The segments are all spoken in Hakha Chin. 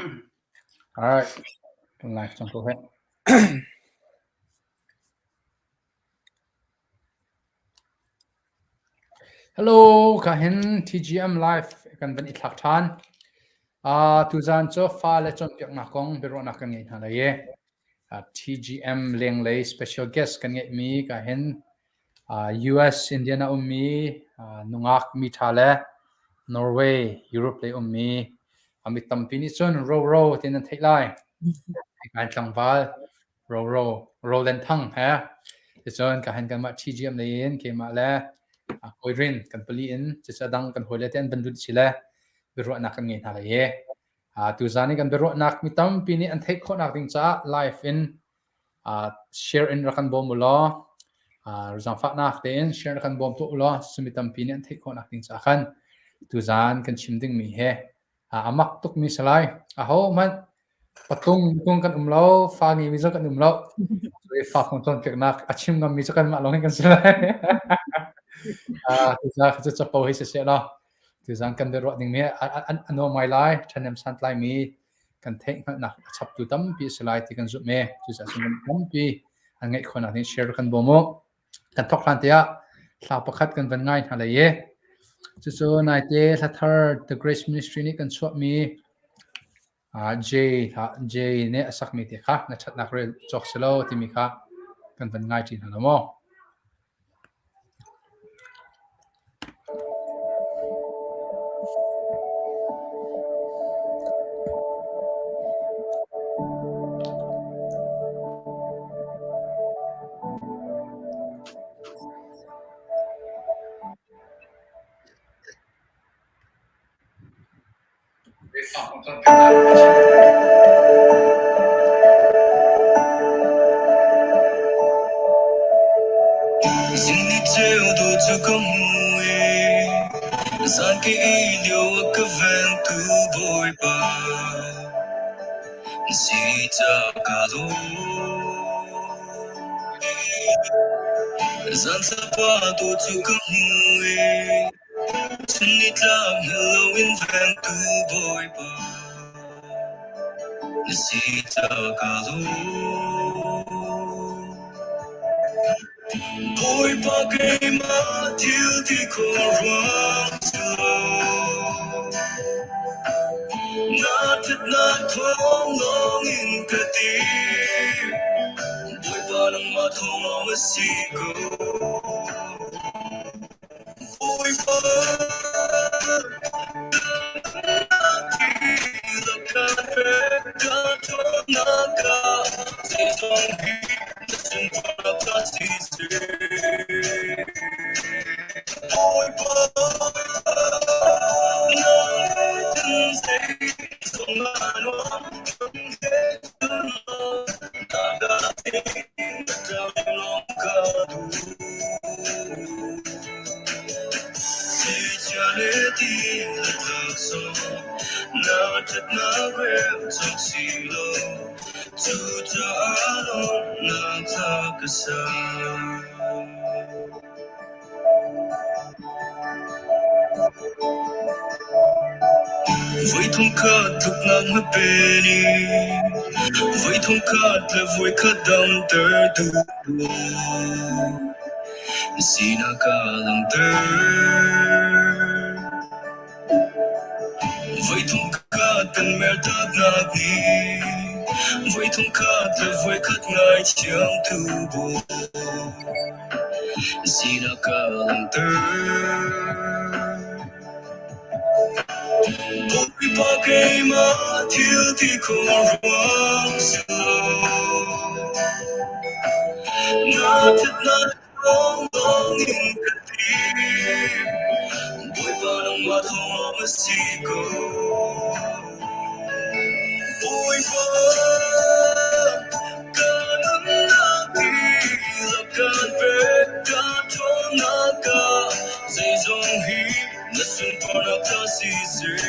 All right. Kan live cang ko heh. Hello, ka hin TGM live kan van i thlak ṭhan. Tuzaan cu fale cawnpiaknak kong biaruahnak kan ngei hna lai i TGM lenglei special guest kan ngeihmi ka hin US Indiana ummi nungak mi ṭha le Norway Europe lei ummi mi tampi nih cun Roro ti nan theih lai. Kan tlangval Roro Roland Thang he ticun ka hin kanmah TGM lei in keimah le Kawi Rin kan pali in cucu a dang kan hawile te an van lut si le biaruahnak kan ngei hna lai i Tuzaan i kan biaruahnak mi tampi nih an theih khawhnak ding caah live in share in rak kan bawm u law zaangfahnak tein share rak kan bawm tuah u law cucu mi tampi nih an theih khawhnak ding caah khan tuzaan kan chim dingmi hi a mak tukmi si lai. Ahohmanh patung tung kan um lo, fa ngeimi zong kan um lo. Fa kong cawnpiaknak a chim ngammi cu kanmah lawng hin kan si lai. Tuzaan cu capo hi siseh law Tuzaan kan biaruah dingmi a nuam ngai lai. Ṭhahnem santlaimi kan theihhngalhnak a chaptu tampi a si lai ti kan zumh i cucaah cun tampi an ngeih khawhnak ding share kan bawm u. Kan thawk hlan tiah thla pakhat kan van ngai hna lai i cucu naite hla thar The Grace Ministry nih kan chuahmi J J nih a sakmi te kha na ṭhatnak rel cawk si lo timi kha kan van ngai ṭi hna lo maw? Zingniceu dawh cu ka hmu i zan ka ih lio a ka vengtu Bawipa na si caah kaa lawm. Zan thlapa dawh cu ka hmu i Chunnitlak hngilh loin vengtu Bawipa, na si caah kaa lawm. Bawipa keimah thil ti khawh ruang si lo. Na ṭhatnak thawng lawngin ka ti. Bawipa nangmah thawng lawng a si ko. Bawipa Voi thongkhat tluknak na pe ni, voi thongkhat le voi khat damter duh Na sinak a langhter. Voi thongkhat kan mertaknak nih, voi thongkhat le voi khat ngaithiamtu Bawi na sinak a langhter. Bawipa keimah thil ti khawh ruang si lo. Na thatnak thawng in ka ti. Bawipa nangmah thawng lawng a si ko. Bawipa ka nunnak dihlak kan pek ka ṭhawnnak ah zeizong hi na sunparnak ta siseh.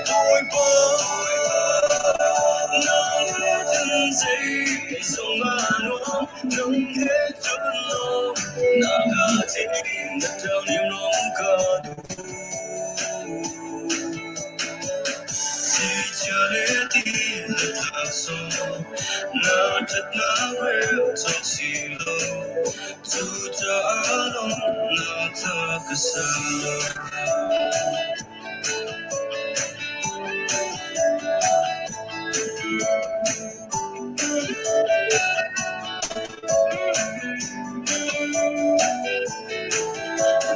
Bawipa, nang he cun zeizong ah nuam, nang he cun lawm, na ka thim, na ṭang lawng ka duh. le tlaksawng na ṭhatnak rel cawk si lo. Cucaah lawmhnak hla ka sa.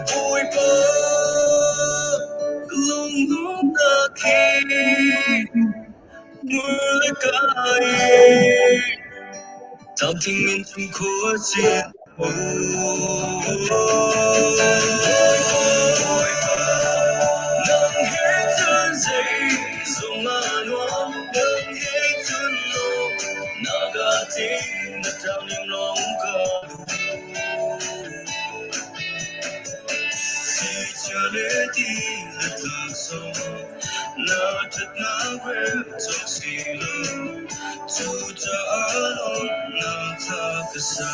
Bawipa, ka lunglawmhnak hi hmur le kai tlamtling in chungkhar cin Bawipa, nang he cun zeizong aa nuam, nang he cun lawmhnak aa tling, na ṭang lawng ka duh. Sichia le ti le tlaksawng, na ṭhatnak rel cawk si lo, cucaah lawmhnak hla ka sa.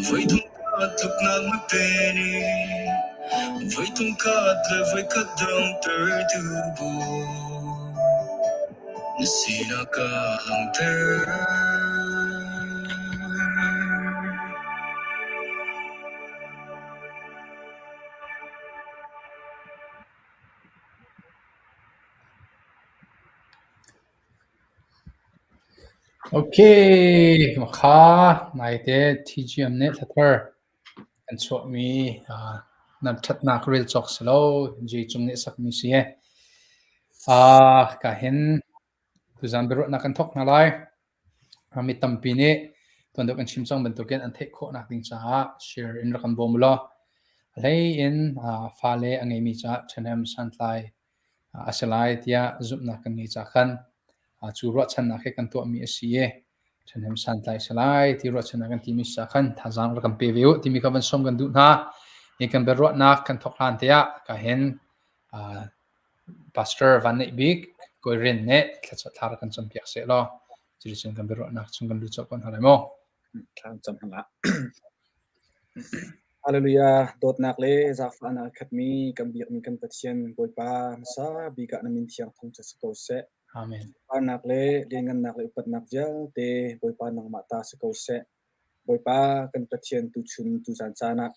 Voithum kaa tluknak na pe ni, voithum kaa le voikhat dangter tu bu. Na sinah ka langhter. Okay, makha naite TGM nih thlathar kan chuahmi nan ṭhatnak rel cawk si lo. J Cung nih sakmi si. Ka hin tuzan biaruahnak kan thawk hna lai. Mi tampi nih tuan deuh kan chim cang bantukin an theih khawhnak ding caah share in rak kan bawm ulaw. A hlei in fale a ngeimi caah ṭhahnem santlai a si lai tiah zumhnak kan ngei caah khan cu ruahchannak he kan tuahmi a si i ṭhahnem santlai a si lai ti ruahchannak kan timi caah khan thazaang rak kan pe ve u timi kha van sawm kan duh hna. Hi kan biaruahnak kan thawk hlan tiah ka hin Pastor Van Neih Bik Kawi Rin nih thla rak kan campiak seh law cuticun kan biaruahnak chung kan lut colh ko hna lai mu. Thla kan cam hna. Hallelujah. Dawtnak le zaangfahnak a khatmi kan biakmi kan Pathian Bawipa hmasa bik ah na min thiang thangṭhat si ko seh. Amen. Parnak le lianngannak le upatnak vialte Bawipa nangmah ta si ko seh. Bawipa kan Pathian tuchun tuzan caan ah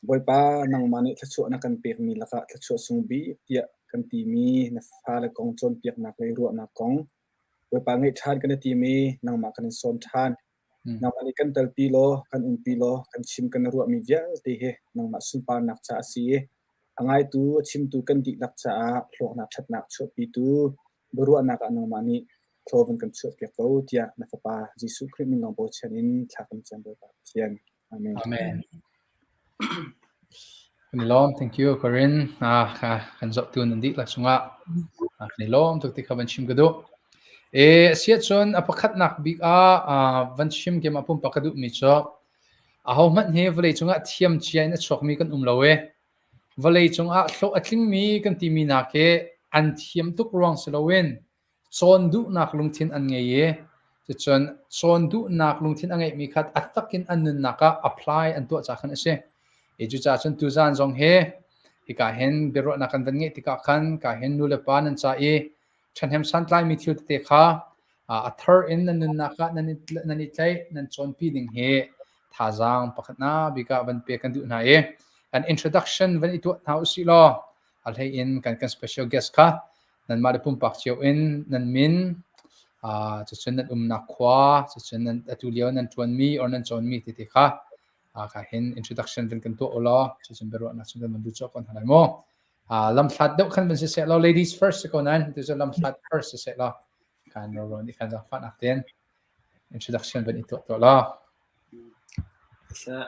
Bawipa nangmah nih thluachuah na kan pekmi lakah thluachuah sung bik tiah kan timi na fale kong cawnpiaknak le ruahnak kong Bawipa ngeih ṭhan kan i tim i nangmah kan in sawm ṭhan. Nangmah nih kan telpi law, kan umpi law, kan chim kan ruahmi vialte hi nangmah sunparnak caah a si i a ngaitu, a chimtu kan dihlak caah hlawknak ṭhatnak chuahpitu biaruahnak ah nangmah nih thlaw van kan chuahpiak ko tiah na Fapa Jesuh Khrih min lawng bochan in thla kan cam Bawipa Pathian. Amen. Amen. Kan i lawm. Thank you, Corinne. Kan zohtu nan dihlak cungah kan i lawm tuk ti kha van chim ka duh. E, siahcun a pakhatnak bik ah van chim keimah pumpak ka duhmi cu ahohmanh hi vawlei cungah thiam cia in a chuakmi kan um lo e. Vawlei cungah hlawh a tlingmi kan timi nak hi an thiam tuk ruang si loin cawn duhnak lungthin an ngei i cucun cawn duhnak lungthin a ngeihmi kha a takin an nunnak ah apply an tuah ca khan a si. I cucaah cun tuzaan zong hi hika hin biaruahnak kan van ngeih tikah khan ka hin nu le pa nan ca i ṭhahnem santlaimi thil tete kha a thar in nan nunnak ah nan i tlaih nan cawnpi ding hi thazaang pakhatnak bik ah van pek kan duh hna i an introduction van i tuah hna usih law a hlei in kan kan special guest kha nanmah le pumpak cio in nan min cucun nan umnak khua cucun nan atu lio nan ṭuanmi or nan cawnmi tete kha ka hin introduction van kan tuah ulaw cucun biaruahnak chung kan van lut cawk ko hna lai mu. Lamhlat deuh khan van si seh law ladies first si ko nain tu cu lamhlat first si seh law kan ro nih khan zaangfahnak tein introduction van i tuah tuah law.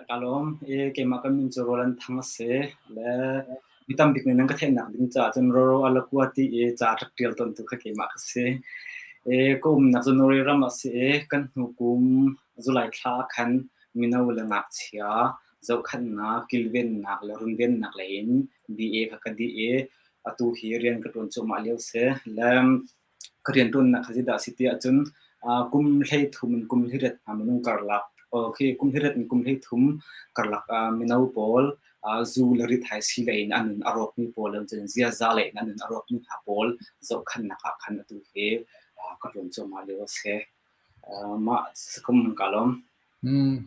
Ka lawm. Keimah ka min cu Roland Thang a si. Le mi tambik nih nan ka theihnak ding caah cun Roro Alakua ti i ca rak ṭial tawntu kha keimah ka si. Ka umnak cu Norway ram a si i kan hnu kum July thla ah khan mino le ngakchia zohkhenhnak, kilvennak le runvennak lei in BA kha ka dih i atu hi rian ka ṭuan cuahmah lio si. Le ka rianṭuannak kha zeidah a si ti ahcun kum 13 in kum 18 hna minung karlak, okay, kum 18 in kum 33 karlak mino pawl Zu le rithaisii lei in a nun a rawkmi pawl le cun ziaza lei in a nun a rawkmi hna pawl zohkhenhnak ah khan atu hi ka ṭuan cuahmah lio a si. Mah si kum ka lawm.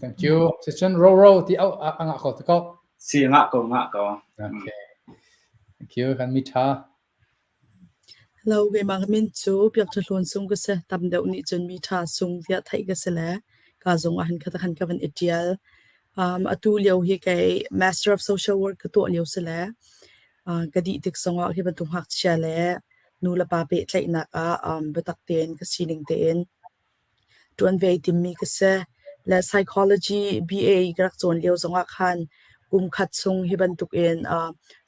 Thank you. Sicun Roro ti au a ngah ko te ko. Si ngah ko ngah ko. Okay. Thank you. Kan mi tha. Hello, keimah ka min cu Biak Ṭha Hlawn Sung ka si. Tam deuh nih cun mi ṭha sung tiah theih ka si le ka zung ah hin kha khan ka van i ṭial. Atu lio hi kei Master of Social Work ka tuah lio si le ka dih tik zongah hi bantuk ngakchia le nu le pa pehtlaihnak ah biatak tein ka sining tein ṭuan ve ai timmi ka si. Le psychology BA ka rak cawn lio zongah khan kum khat chung hi bantukin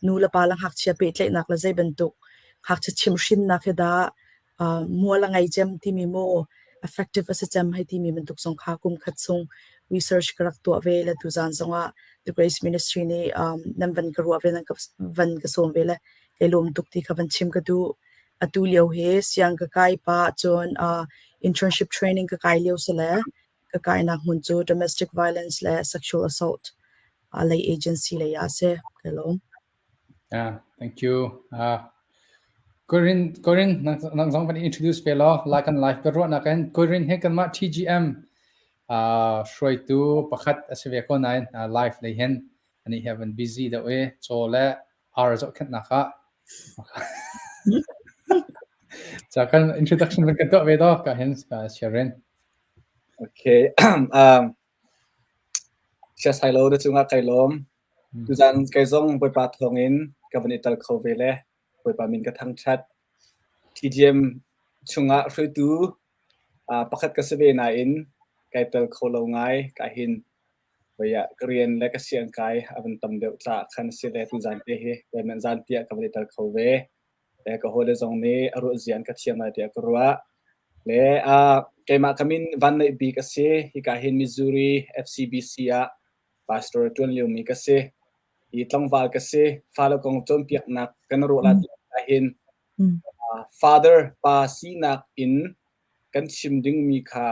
nu le pa le ngakchia pehtlaihnak le zei bantuk ngakchia chimhhrinnak hi dah mual a ngei cem timi maw effective a si cem hei timi bantuk zong kha kum khat chung research ka rak tuah ve le tuzaan zongah The Grace Ministry nih nan van ka ruah ve nan ka van ka sawm ve le kai lawm tuk ti kha van chim ka duh. Atu lio hi siang ka kai pah cun internship training ka kai lio si le ka kainak hmun cu domestic violence le sexual assault lei agency lei ah a si. Ka lawm. Yeah, thank you. Corinne, Corinne, nang zong kan introduce ve law, like and live ka ruahnak in Corinne hi kanmah TGM hruaitu pakhat a si ve ko nain live lei hin ani he van busy deuh i chaw le ar zohkhenhnak ah ca kan introduction van kan tuah ve do ka hin ka sharing. Okay. Siasai lo na cungah kai lawm. Tuzan kei zong Bawipa thawngin ka van i tel kho ve le Bawipa min ka thangṭhat. TGM chungah hruaitu pakhat ka si ve nain kai tel kho lo ngai ka hin Voi ah ka rian le ka siangkai a van tam deuh caah khan a si le tuzan te hi voihmanh zan tiah ka van i tel kho ve. Le ka hawile zong nih a ruah zia an ka thiam lai tiah ka ruah. Le keimah ka min Van Neih Bik a si. Hika hin Missouri FCBC ah pastor a ṭuan liomi ka si. Hi tlangval ka si. Fale kong cawnpiaknak kan ruah la ti ahhin father pa sinak in kan chim dingmi kha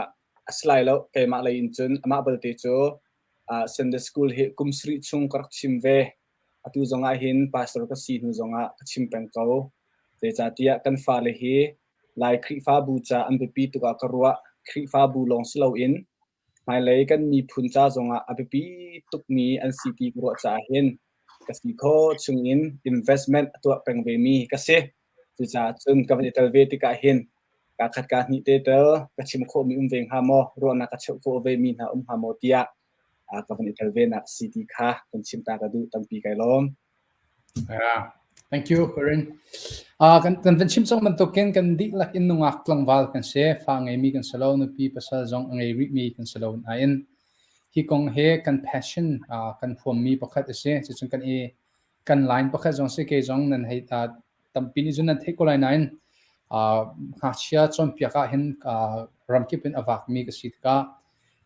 a si lai lo. Keimah lei in cun amah balte cu Sunday school hi kum sarih chung ka rak chim ve. Atu zongah hin pastor ka si hnu zongah ka chim peng ko. Zeicahtiah kan fale hi Lai Khrihfabu ca an biapi tuk ah ka ruah. Khrihfabu lawng si loin hmailei kan miphun ca zongah a biapi tukmi an si ti ka ruah caah hin ka si khawh chungin investment a tuah peng vemi ka si. Cucaah cun ka van i tel ve tikah hin kaa khat kaa hnih te tel ka chim khawhmi um ve hnga maw, ruahnak ka cheuh khawh vemi hna um hnga maw tiah ka van i tel ve nak si ti kha kan chim ta ka duh tampi kai lawm. Yeah. Thank you, Corinne. Kan kan chim cang bantukin kan dihlak in nungak tlangval kan si, fa ngeimi kan si lo, nupi pasal zong a ngei rihmi kan si lo nain hi kong he kan passion kan huammi pakhat a si. Cucun kan i kan line pakhat zong si kei zong nan hei tampi nih cun nan theih ko lai nain ngakchia cawnpiak ah hin ramkip in a vakmi ka si tikah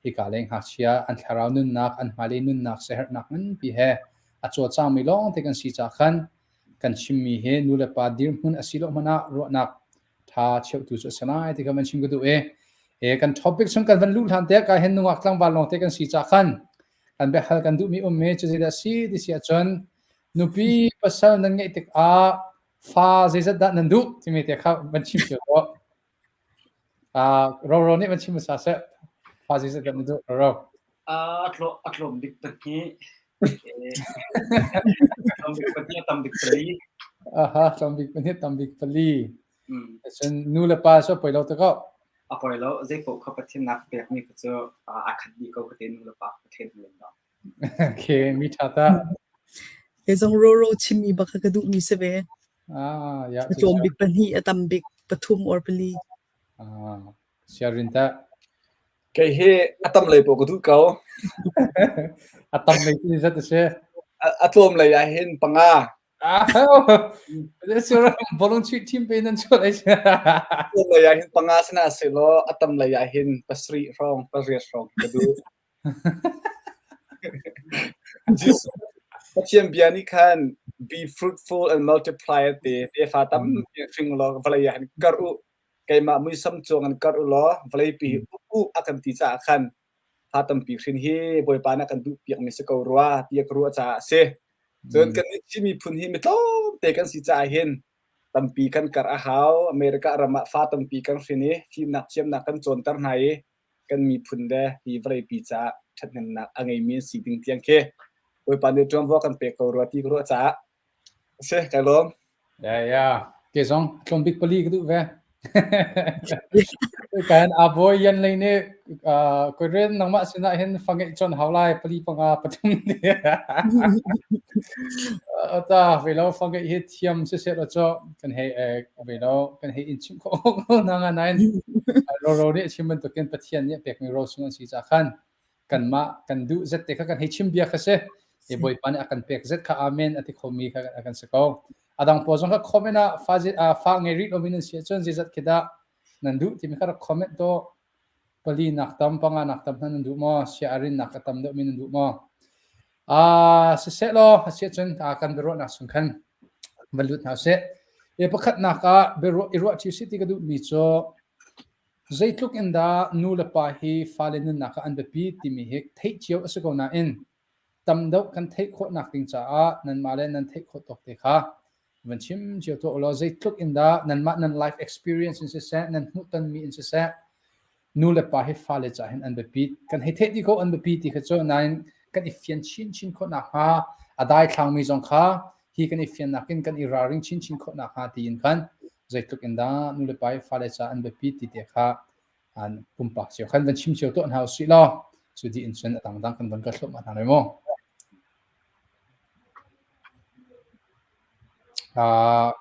hika le ngakchia an thlarau nunnak an hmailei nunnak siaherhnak nganpi he a cawlcangmi lawngte kan si caah khan kan chimmi hi nu le pa dirhmun a si lo hmanh ah ruahnak tha cheuhtu cu a si lai ti kha van chim ka duh i e kan topic chung kan van luh hlan te ka hin nungak tlangval lawngte kan si caah khan kan biahal kan duhmi ummi cu zeidah si ti si ahcun nupi pasal nan ngeih tikah fa zeizat dah nan duh timi te kha van chim cio ko. Roro nih van chim hmasa seh. Fa zeizat dah nan duh Roro? A tlawm bik pahnih. Tlawm bik pahnih, tam bik pali. Aha, tlawm bik pahnih, tam bik pali. Cun nu le pa cu poi lo te ko. A poi lo, zei paoh kha Pathian nak pekmi kha cu aa khat dih ko ka te nu le pa ka then lem lo. Okay, mi ṭha ta. Kei zong roro chimmi bak kha ka duhmi si ve. Ah, ya. A tlawm bik pahnih, a tam bik pathum or pali. Ah, siarin ta. Kei hi a tam lei paoh ka duh ko. A tam lei cu zat a si. A tlawm lei ah hin panga. Bawlung chuih team pe nan chuah lai. Tlawm lei ah hin panga sina sehlaw a tam lei ah hin pasarih hrawng, pariat hrawng ka duh. Jesuh Pathian bia nih khan be fruitful and multiply a ti. Tefa tampi hring law vawlei ah hin karh u. Keimah muisam cuang in karh u law vawleipi hi uk u a kan ti caah khan fa tampi hrin hi Bawipa nih a kan duhpiakmi si ko rua ti ka ruah caah a si. Cun kannih Chin miphun hi mi tlawmte kan si caah hin tampi kan karh a hau. America ram ah fa tampi kan hrin i fimnak thiamnak kan cawnter hna i kan miphun le hi vawleipi caah ṭhathnemnak a ngeimi an si ding tiang khi Bawipa nih ṭuanvo kan pek ko rua ti ka ruah caah a si. Kai lawm. Yeah, yeah. Ke zong tlawm bik pali ka duh ve. Kan avoy yan lei nih koiren nangmah sinah hin fangeih chon hau lai pali panga pathum ni. Ata ve lo fangeih hi thiam si se lo cho kan hei ve lo kan hei in chim kho na nga nain ro ro nih chim bantukin Pathian nih pekmi ro sung an si ca khan kanmah kan duh zet te kha kan hei chim bia kha si e Bawipa nih a kan pek zet kha amen a ti khomi kha kan si ko. Adang pawl zong kha comment ah fa fa ngei rih lomi nan si ahcun zeizat khi dah nan duh timi kha rak comment to pali nak tam panga nak tam hna nan duh maw sia arin nak a tam deuh mi nan duh maw ah siseh law a si ahcun kan biaruahnak chung khan van lut hna usih e pakhatnak ah biaruah i ruah ṭhi usih ti ka duh mi cu Zeitluk in dah nu le pa hi fale nunnak ah an biapi timi hi theih cio a si ko nain tam deuh kan theih khawhnak ding caah nanmah le nan theih khawh tawk te kha van chim cio tuah ulaw zeitluk in dah nanmah nan life experience in siseh nan hmuhtonmi in siseh nu le pa hi fale caah hin an biapi kan hei theih dih ko an biapi ti kha cu nain kan i fian chinchin khawh nakhnga a daithlangmi zong kha hi kan i fiannak in kan i ralring chinchin khawh nakhnga tiin khan zeitluk in dah nu le pa i fale ca an biapi ti te kha an pumpak cio khan van chim cio tuah hna usih law cu dih in cun a dangdang kan von kal thluahmah hna lai mu. Uh,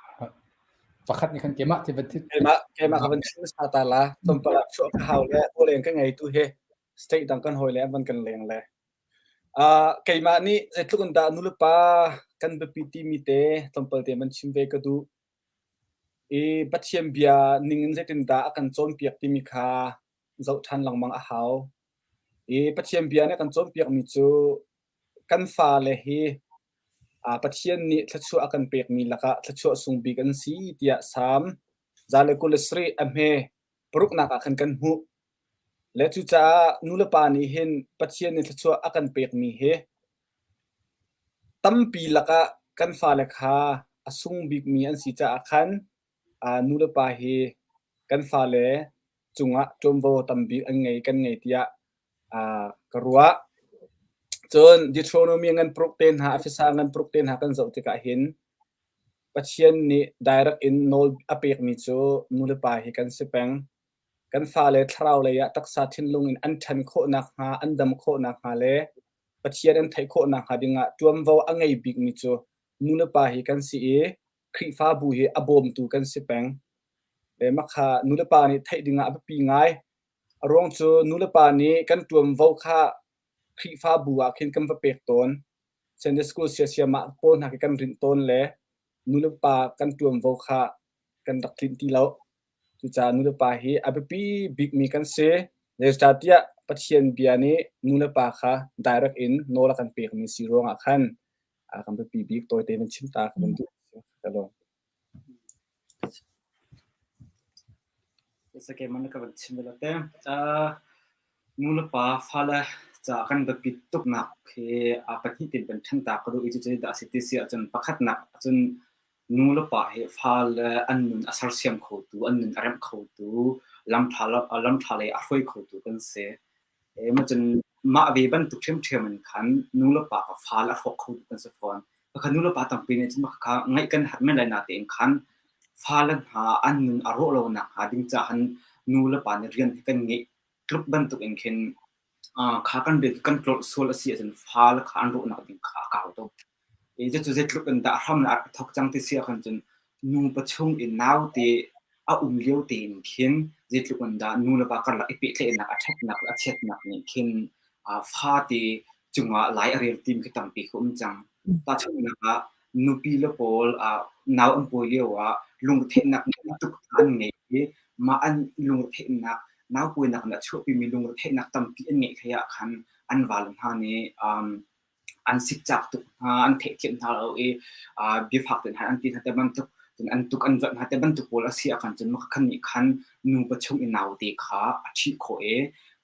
pakhat nih khan keimah ti van keimah keimah ka van chim sa ta la tlawmpal ah chuah ka hau le leng ka ngei tu he state dang kan hawi le an van kan leng le Uh, keimah nih zeitluk in dah nulepa kan biapi timi te tlawmpal te man chim ve ka duh. I Pathian bia ningin zeitindah a kan cawnpiak timi kha zoh ṭhan lengmang a hau. I Pathian bia nih a kan cawnpiakmi cu kan fale hi Pathian nih thluachuah a kan pekmi lakah thluachuah sung bik an si tiah Salm 127 a hme paruknak ah khan kan hmuh. Le cucaah nulepa nih hin Pathian nih thluachuah a kan pekmi hi Tampi lakah kan fale kha a sung bikmi an si caah khan nulepa hi kan fale cungah ṭuanvo tambik an ngei kan ngei tiah ka ruah. Cun Deuteronomy ngan paruk te hna, Efesa ngan paruk te hna kan zoh tikah hin Pathian nih direct in nawl a pekmi cu nulepa hi kan si peng. Kan fale thlarau lei ah taksa thinlung in an ṭhan khawh nakhnga, an dam khawh nakhnga le Pathian an theih khawh nakhnga dingah ṭuanvo a ngei bikmi cu nulepa hi kan si i Khrihfabu hi a bawmtu kan si peng. Le mah kha nulepa nih theih dingah a biapi ngai. A ruang cu nulepa nih kan ṭuanvo kha Khrihfabu ah khin kan va pek tawn. Sunday school siasiam ah pawl hna khi kan rinh tawn le nulepa kan ṭuanvo kha kan rak tlinh ti lo. Cucaah nulepa hi a biapi bikmi kan si. Zeicahtiah Pathian bia nih nulepa kha direct in nawl a kan pekmi si ruangah khan kan biapi bik tawite van chim ta ka van duh. Ka lawm. Sake man ka van chim ve te. Nulepa fale ca kan biapit tuknak hi a pahnih tin kan ṭhen ta ka duh i cucu dah a si ti si ahcun pakhatnak ahcun Nulepa hi fale an nun a sersiam khotu, an nun a remh khotu, lamṭha lei a hruai khotu kan si. Cun mah ve bantuk ṭhiamṭhiam in khan nulepa kha fale a hrawk khotu kan si fawn. Pakhat nulepa tampi nih cun khakha ngaih kan harh men lai natein khan fale hna an nun a rawh lo nakhnga ding caah khan nulepa nih rian hi kan ngeih tluk bantuk in khin kha kan rian kan tlolh sual a si ahcun fale kha an rawhnak ding kha a kau tuk. Cucu zeitluk in dah a hram a rak i thawk cang ti si ahkhan cun nupa chung i naute a um lio tein khin zeitluk in dah nu le va karlak i pehtlaihnak a ṭhatnak le a chiatnak nih khin fate cungah lai a rel timi khi tampi khi um cang. Tahchunhnak ah nupi le pawl nau an pawi lio ah lungretheihnak tuk an ngei i mah an lungretheihnak nau pawinak in a chuahpimi lungretheihnak tampi an ngeih hlei ah khan an vale hna nih an sikcak tuk hna, an theihthiam hna lo i biafak tein an ti hna te bantuk cun an tuk an zawt hna te bantuk pawl a si ahkhan cun makha nih khan nupa chung i naute kha a ṭhih khawh i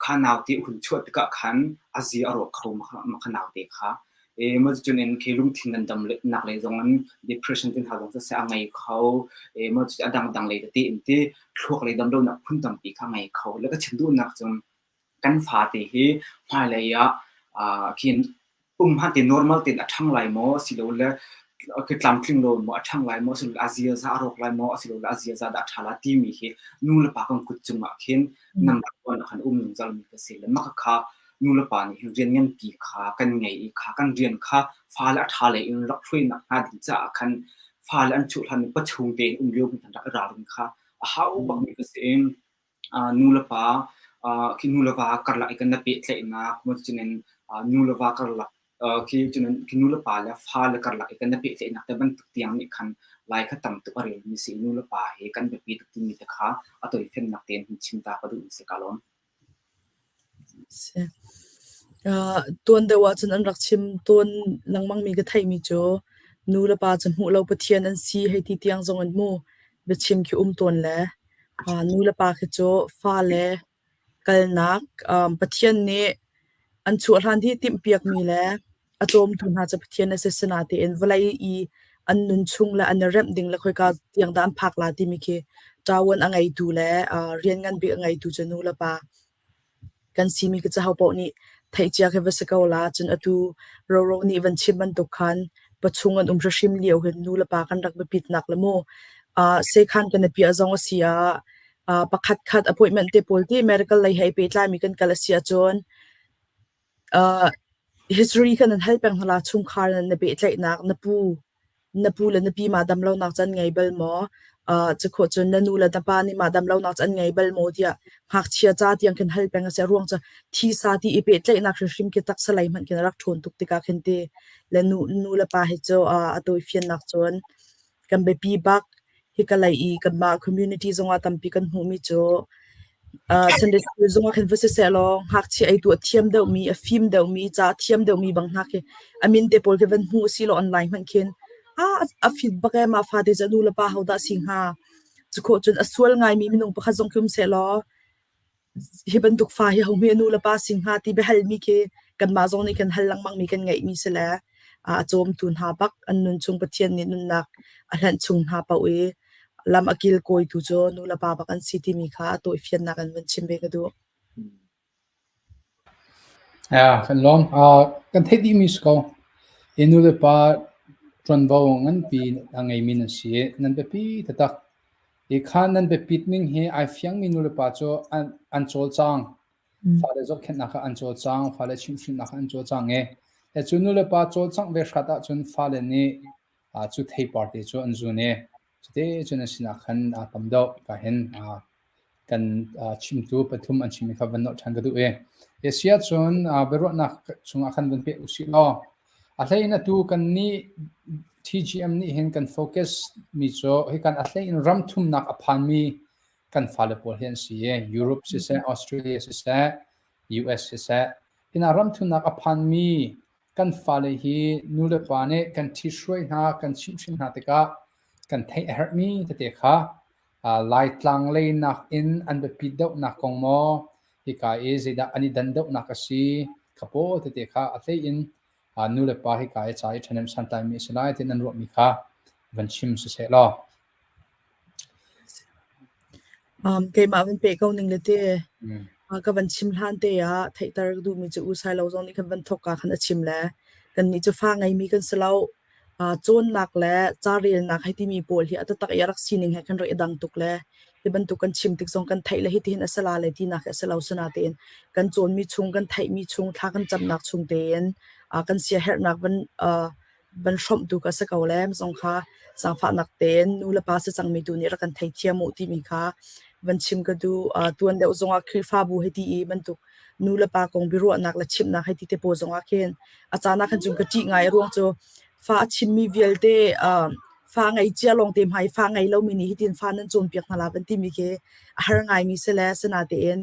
kha naute hun chuah tikah khan a zia a rawk kho makha naute kha. E mo cun in khi lungthin ngandam nak lei zong in depression tin ha zong siseh a ngei kho. E mo cu a dangdang lei tete in ti thluak lei dam lonak phun tampi kha ngei kho. Le ka chim duhnak cu kan fate hi hmailei ah khin um hmanh te normal tein a ṭhang lai maw asilole tlamtling lo maw a ṭhang lai maw asilole a ziaza a rawk lai maw asilole a ziaza dah a ṭha lai timi hi nu le pa kan kut cungah khin number one ah khan um zungzal mi ka si le mah kha nu le pa nih hin rian nganpi kha kan ngei i kha kan rian kha fale a ṭha lei in rak hruainak hnga ding caah khan fale an chuh hlan in pachung tein um lio mi khan rak i ralrin kha a hau bak mi ka si. Nu le pa khi nu le va karlak i kan i pehtlaihnak cun nu le va karlak khi cun khi nu le pa le fa le karlak i kan i pehtlaihnak te bantuk tiang nih khan lai kha tam tuk a relmi si i nu le pa hi kan biapi tuk timi te kha a toifiannak tein hun chim ta ka duh mi si ka lawm. Si. Tuan deuh ahcun an rak chim tawn lengmangmi ka theihmi cu nu le pa cu hmuh lo Pathian an si hei ti tiang zong in mu biachim khi um tawn le nu le pa khi cu fale kalnak Pathian nih an chuah hlan hi timhpiakmi le a cawmtu hna cu Pathian a si. Sinain vawlei i an nun chung le an i remh ding le khoika tiang dah an phak la timi khi ṭavuan a ngeitu le rian ngan bik a ngeitu cu nu le pa kan simi ka caho paoh nih theihcia khi va si ko la. Cun atu roro nih van chim bantuk khan pachung an um hrimhrim lio hin nu le pa kan rak biapitnak le mu sekhan kan i piah zong a si ah pakhat khat appointment te pawl ti medical lei he i pehtlaimi kan kal a si ahcun History kha nan hal peng hna la chungkhar na pehtlaihnak na pu na pu le na pi mah damlonak cu an ngei bal maw? Cukhawh cun na nu le na pa nih mah damlonak cu an ngei bal maw tiah ngakchia ca tiang khin hal peng a si. A ruang cu thisa ti i pehtlaihnak hrimhrim khi taksa lei hmanh khin a rak ṭhawn tuk tikah khin ti le nu nu le pa hi cu a tawifiannak cun kan biapi bak. Hika lei i kanmah community zongah tampi kan hmuhmi cu Sunday school zongah khin va siseh law ngakchia ei tu a thiam deuhmi, a fim deuhmi, ca a thiam deuhmi bang hna khi a min te pawl khi van hmu usih law online hmanh khin a fit bak ee mah fate cu a nu le pa hodah si hnga. Cukhawh cun a sual ngaimi minung pakhat zong khi um seh law hi bantuk fa hi hohme nu le pa si hnga ti biahalmi khi kanmah zong nih kan hal lengmangmi kan ngeihmi si le a cawmtu hna bak an nun chung Pathian nih nunnak a hlanh chung hna paoh i lam a kilkawitu cu nu le pa bak an si timi kha a tawifiannak in van chim ve ka duh. Kan lawm. Kan theih dihmi si ko. I nu le pa ṭuanvo nganpi a ngeimi nan si i nan biapi taktak. Hi kha nan biapit ning hi ai fiangmi nu le pa cu an cawlcang. Fale zohkhenhnak ah an cawlcang, fale chimhhrinnak ah an cawlcang i cu nu le pa cawlcangh ve hrat ahcun fale nih cu theipar te cu an zun i cuti cun an sinah khan tam deuh ka hin kan chimtu pathum an chimmi kha van nolh ṭhan ka duh i hi ahcun biaruahnak chungah khan van peh usih law a hlei in atu kan nih TGM nih hin kan focus mi cu hi kan a hlei in ram thumnak a phanmi kan fale pawl hi an si i Europe siseh Australia siseh US siseh hina ram thumnak a phanmi kan fale hi nu le pa nih kan ṭhithruai hna kan chimhhrin hna tikah kan theih a herhmi tete kha Laitlang lei nakin an biapit deuhnak kong maw, hika i zeidah an i dan deuhnak a si, kha pawl tete kha a hlei in nu le pa hika i ca i ṭhahnem santlaimi a si lai ti nan ruahmi kha van chim siseh law. Keimah van peh ko ning le te ka van chim hlan te ah theihter ka duhmi cu U Sai Lo zong nih khan van thawk ka khan a chim le kannih cu fa ngeimi kan si lo. Cawnnak le carelnak hei timi pawl hi a taktak i a rak sining he khan rak i dang tuk le hi bantuk kan chim tik zong kan theih le hitihin a si la le tinak hi a si lo sinatein kan cawnmi chung kan theihmi chung thla kan camnak chung tein kan siaherhnak van van hrawmhtu ka si ko le zong kha zaangfahnak tein nu le pa si cangmi tu nih rak kan theithiam u timi kha van chim ka duh. Tuan deuh zongah Khrihfabu hei ti i bantuk nu le pa kong biaruahnak le chimhnak hei ti te pawl zongah khin a caan ah khan cun ka ṭih ngai a ruang cu fa a chimmi vialte fa ngei cia lawngte hmai fa ngei lomi nih hitin fa nan cawnpiak hna la van timi khi a har ngaimi si le sinatein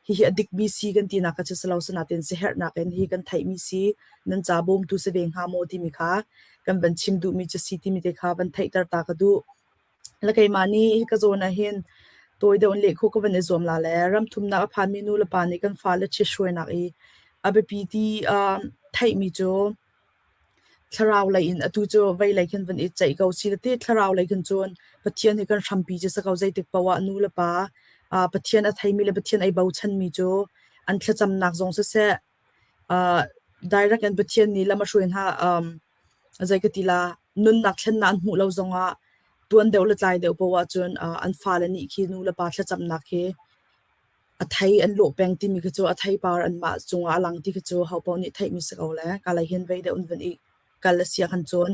hihi a dikmi si kan tinak kha cu si lo sinatein siherhnak in hi kan theihmi si nan ca bawmtu si ve hnga maw timi kha kan van chim duhmi cu si timi te kha van theihter ta ka duh. Le keimah nih hika zawn ah hin tawi deuh in leh khawh ka van i zuam la le ram thumnak a phanmi nu le pa nih kan fale ṭhithruainak i A biapi ti theihmi cu thlarau lei in atu cu vei lei khin van i ceih ko si ti thlarau lei khin cun Pathian hi kan hrampi cu si ko zeitik paoh ah nu le pa Pathian a theimi le Pathian ai bochanmi cu an thlacamnak zong siseh direct in Pathian nih lam a hruai hna zei ka ti la nunnak thlennak an hmuh lo zongah tuan deuh le tlai deuh paoh ahcun an fale nih khi nu le pa thlacamnak hi a thei an lawh peng timi khi cu a theipar anmah cungah a lang ti khi cu hopaoh nih theihmi si ko le ka lei hin vei deuh in van i kal a si ahkhan cun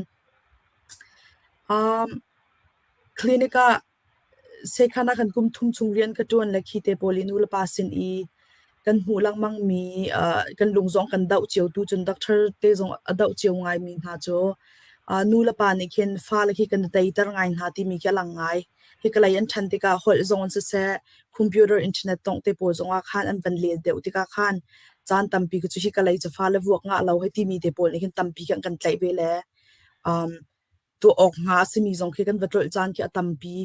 um, clinic ah Sekhan ah khan kum thum chung rian ka ṭuan le khi te pawl i nulepa sin i kan hmuh lengmangmi kan lung zong kan doh cio tu cun doctor te zong a doh cio ngaimi hna cu nulepa nih khin fale khi kan i teiter ngai hna timi khi a lang ngai. Hikalei an ṭhan tikah holh zong in siseh, computer internet tongh te pawl zongah khan an van len deuh tikah khan caan tampi cu hikalei cu fale vuak ngah lo hei timi te pawl nih khin tampi khi an kan tlaih ve le um, tuah awk hnga a simi zong khi kan va tlolh caan khi a tampi.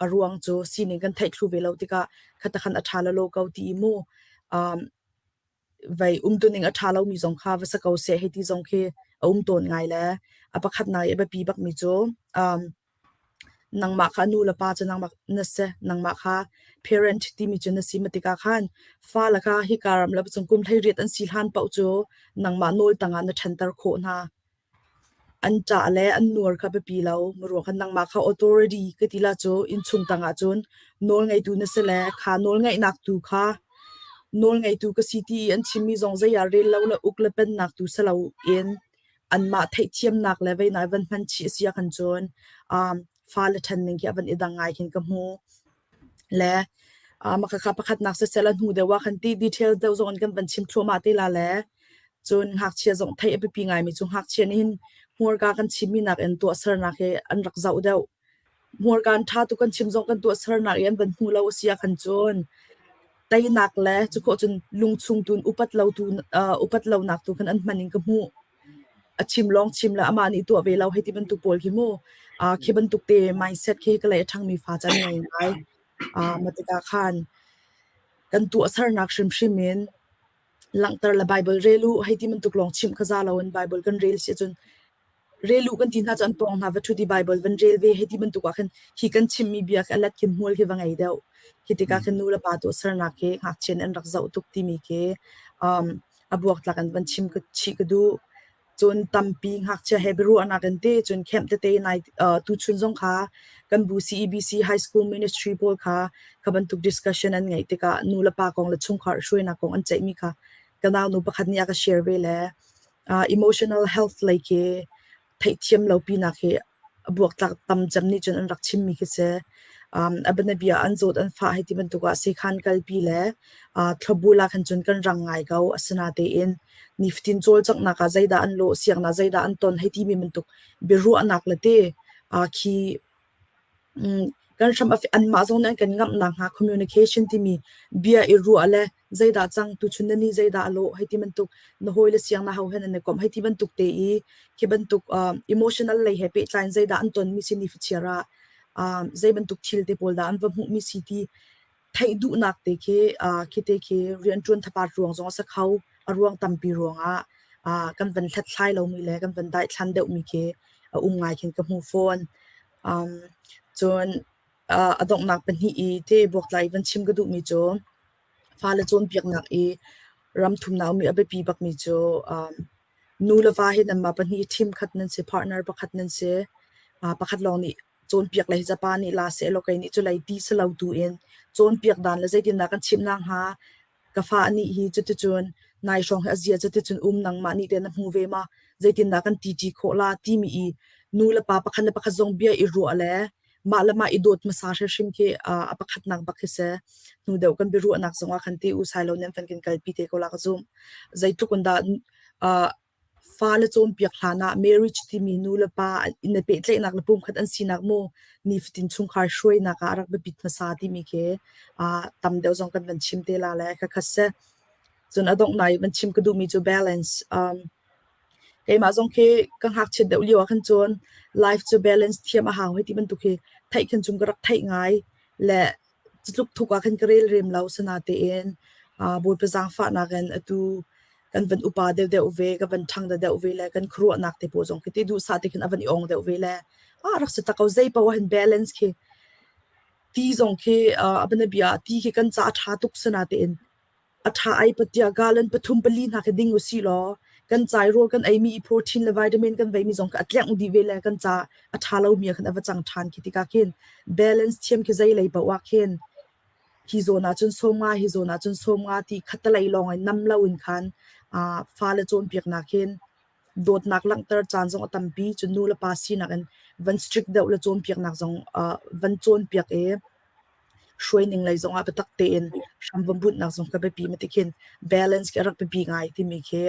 A ruang cu sining kan theih thlu ve lo tikah khatakhan a ṭha lalo ko ti i mu um, vei umtuning a ṭha lomi zong kha va si ko seh hei ti zong khi a um tawn ngai le a pakhatnak i a biapi bakmi cu um, nangmah kha nu le pa cu nangmah na si nangmah kha parent timi cu na si ma tikah khan fale kha hika ram le cung kum 18 an si hlan paoh cu nangmah nawl tangah na ṭhanter khawh hna. An ṭah le an nuar kha biapi lo. Maruang khan nangmah kha authority ka ti la cu innchung tangah cun nawlngeitu na si le kha nawlngeihnak tu kha nawlngeitu ka si ti i an chimmi zong zei ah rel lo le uk le pennak tu si loin anmah theihthiamnak le veinak van hman chih a si ahkhan cun um, fale ṭhan ning khi a van i dang ngai khin ka hmu. Le mah khakha pakhatnak siseh la hnu deuh ah khan ti detail deuh zong in kan van chim thluahmah te la le cun ngakchia zong theih a biapi ngaimi cu ngakchia nih hin hmurka kan chimmi nakin tuahsernak hi an rak zoh deuh. Hmurka an ṭha tuk kan chim zong kan tuahsernak i an van hmu lo a si ahkhan cun teinak le cukhawh cun lungchung tu in upat lo tu upat lonak tu khan an hman in ka hmuh. A chim lawng chim le amah nih tuah ve lo hei ti bantuk pawl khi mu khi bantuk te mindset khi ka lei a ṭhangmi fa cu an ngei ngai. Mah tikah khan kan tuahsernak hrimhrim in langhter le Baibal rel u hei ti bantuk lawng chimh kha za loin Baibal kan rel si ahcun rel u kan ti hna cu an pawng hna va ṭhut i Baibal van rel ve hei ti bantuk ah khan hi kan chimmi bia khi a let khin hmual khi va ngei deuh. Khi tikah khin nu le pa tuahsernak hi ngakchia nih an rak zoh tuk timi khi um, a buaktlak in van chim ka chih ka duh. Cun tampi ngakchia he biaruahnak in te cun camp tete nai uh, tuchun zong kha kan bu CEBC High School Ministry pawl kha kha bantuk discussion an ngeih tikah nu le pa kong le chungkhar hruainak kong an ceihmi kha ka nau nu pakhat nih a ka share ve le uh, emotional health lei khi theihthiam lo pinak hi a buaktlak tam cem nih cun an rak chimmi khi si. Um, a bianabia an zawt an fah hei ti bantuk ah sekhan kalpi le uh, thlopbul ah khan cun kan rang ngai ko. Asinatein nifatin cawlcanghnak ah zeidah an lawh, siangnak zeidah an ton hei timi bantuk biaruahnak le te uh, khi um, kan hram anmah zong nih an kan ngamh nakhnga communication timi bia i ruah le zeidah cang tuchun na ni zeidah a lawh hei ti bantuk na hawile siang na ho hen an i komh hei ti bantuk te i khi bantuk um, emotional lei he pehtlai in zeidah an tonmi si ni fachiar ah um, zei bantuk thil te pawl dah an va hmuhmi si ti theih duhnak te khi uh, khi te khi rianṭuan thapat ruang zong a si kho a ruang tampi ruangah uh, kan van hlathlai lomi le kan van daithlan deuhmi khi a um ngai khin ka hmu fawn um, cun uh, a donghnak pahnih i te buaktlai van chim ka duhmi cu fale cawnpiaknak i ram thumnak mi a biapi bakmi cu um, nu le va hi nanmah pahnih team khat nan si partner pakhat nan si uh, pakhat lawng nih cawnpiak le hi pa nih la seh law kei nih cu lei ti si lo tu in cawnpiak dan le zeitindah kan chimh nak hnga ka fa nih hi cuticun nai hrawng hi a zia cuticun um nangmah nih te na hmu ve ma zeitindah kan ti ṭi khawh la timi i nu le pa pakhat le pakhat zong bia i ruah le mah le mah i dawt hmasa hrimhrim khi a pakhatnak bak khi si. Hnu deuh kan biaruahnak zongah khan ti usai lo nan van kan kalpi te ko la ka zumh. Zeitluk in dah fale cawnpiak hlan ah marriage timi nu le pa in i pehtlaihnak le pumkhat an sinak mu nifatin chungkhar hruainak ah a rak biapit hmasa timi khi tam deuh zong kan van chim te la le khakha si. Cun a donghnak i van chim ka duhmi cu balance. Um, keimah zong khi ka ngakchiat deuh lio ah khan cun life cu balance thiam a hau hei ti bantuk hi theih khan cun ka rak theih ngai le cutluk thuk ah khan ka rel rem lo sinatein Bawipa zaangfahnak in atu Kan van upa deuhdeuh ve, ka van ṭhang deuhdeuh ve le kan khuaruahnak te pawl zong khi ti duhsah te khin a van i ong deuh ve le ah rak si tak ko zei paoh ah hin balance khi ti zong khi a bianabia ah ti khi kan ca a ṭha tuk sana tein a ṭha ai patia gallon pathum pali hna khi ding usih law kan cai rawl kan eimi protein le vitamin kan veimi zong kha a tlengh dih ve le kan ca a ṭha lomi ah khan a va cang ṭhan khi tikah khin balance thiam khi zei lei paoh ah khin hi zawn ah cun sawmnga hi zawn ah cun sawmnga ti khattelei lawng in nam lo in khan fale cawnpiaknak hin dawtnak langhter caan zong a tampi. Cun nu le pa sinak in van strict deuh le cawnpiaknak zong van cawnpiak i hruaining lei zong ah biatak tein hram van bunhnak zong ka biapi ma ti khin balance khi a rak biapi ngai timi khi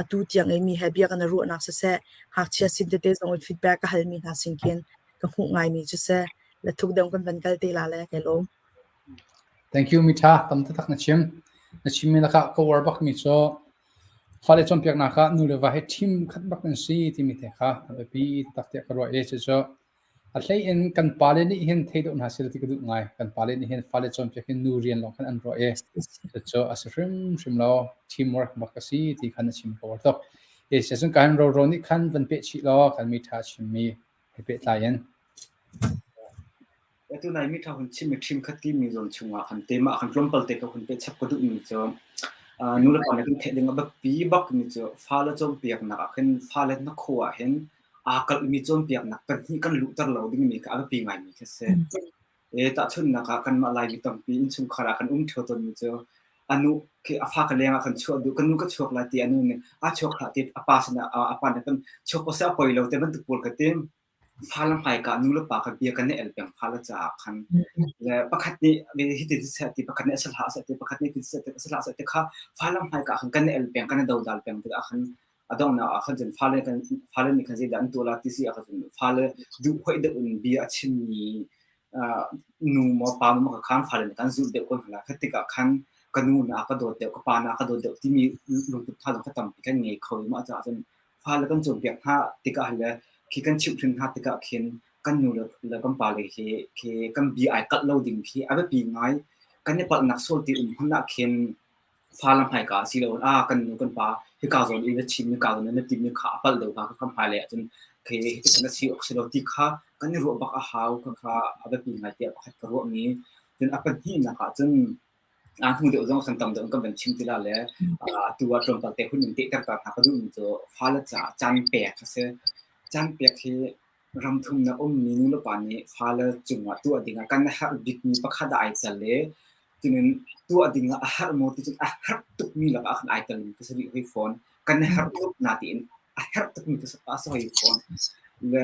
atu tiang i mi he bia kan i ruahnak siseh, ngakchia sin tete zong in feedback ka halmi hna sin khin ka hmuh ngaimi cu si. Le thuk deuh kan van kal te la le kai lawm. Thank you Mitha, tam taktak na chim. Na chimmi lakah ka uar bakmi cu fale cawnpiaknak ah nu le va hi team khat bak an si timi te kha a biapi tak tiah ka ruah i cucu a hlei in kan pale nih hin thei deuh hna seh ti ka duh ngai. Kan pale nih hin fale cawnpiak hin nu rian lawng khan an ruah i cucu a si hrimhrim lo. Teamwork bak a si ti khan na chim ka uar tuk. E siacun ka hin roro nih khan van peh chih law kan mi ṭha chimmi he pehtlai in. Atu nai mi ṭha hun chim i ṭhim khat timi zawn chungah khan teimah khan tlawmpal te ka hun pehchap ka duhmi cu nu le pa nih kan theih ding a biapi bakmi cu fale cawnpiaknak ah khin fale hnakhaw ah hin aa kalhmi cawnpiaknak pahnih kan luhter lo dingmi kha a biapi ngaimi khi a si. E tahchunhnak ah kanmah Laimi tampi innchungkhar ah kan um ṭheo tawnmi cu a nu khi a fa ka leng ah kan chuah duh, ka nu ka chuak lai ti a nu nih aa chuak hlah ti a pa sinah a pa nih kan chuak ko seh a poi lo te bantuk pawl ka ti. Fale hmaika nu le pa kha bia kan i el peng fale caah khan le pakhat nih hiti seh ti pakhat nih a si hlah seh ti pakhat nih ti seh ti a si hlah seh ti kha fale hmaika khan kan i el peng kan i dodal peng tikah khan a donghnak ah khan cun fale kan fale nih khan zeidah an tuah la ti si ah khan fale duh hoih deuh in bia a chimmi nu maw pa maw ka khan fale nih kan zulh deuh ko hna la kha tikah khan ka nu na ka dawt deuh ka pa na ka dawt deuh timi lungput hna zong kha tampi kan ngei kho i mah caah cun fale kan cawnpiak hna tikah le khi kan chimhhrin hna tikah khin kan nu le kan pa le hi khi kan bia ai kalh lo ding khi a biapi ngai. Kan i palhnak sual ti um hmanh ah khin fa le hmaika si lo ah kan nu kan pa hika zawn i na chim hika zawn i na timmi kha a palh deuh kha kan hmailei ahcun khi hiti na si awk si lo ti kha kan i ruah bak a hau kha kha a biapi ngai tiah pakhat ka ruahmi. Cun a pahnihnak ah cun A hnu deuh zong kan tam deuh kan van chim ti la le atu ah tlawmpal te hun in tehter ta hna ka duhmi cu fale caah caan pek a si. Caan pek hi ram thumnak ummi nulepa nih fale cungah tuah dingah kan herh bikmi pakhat ah ai tel i cunin tuah dingah a herh maw ti cun a herh tukmi lakah khan ai telmi ka si rih hoi fawn. Kan herh tuk na tiin a herh tukmi ka si hoi fawn. Le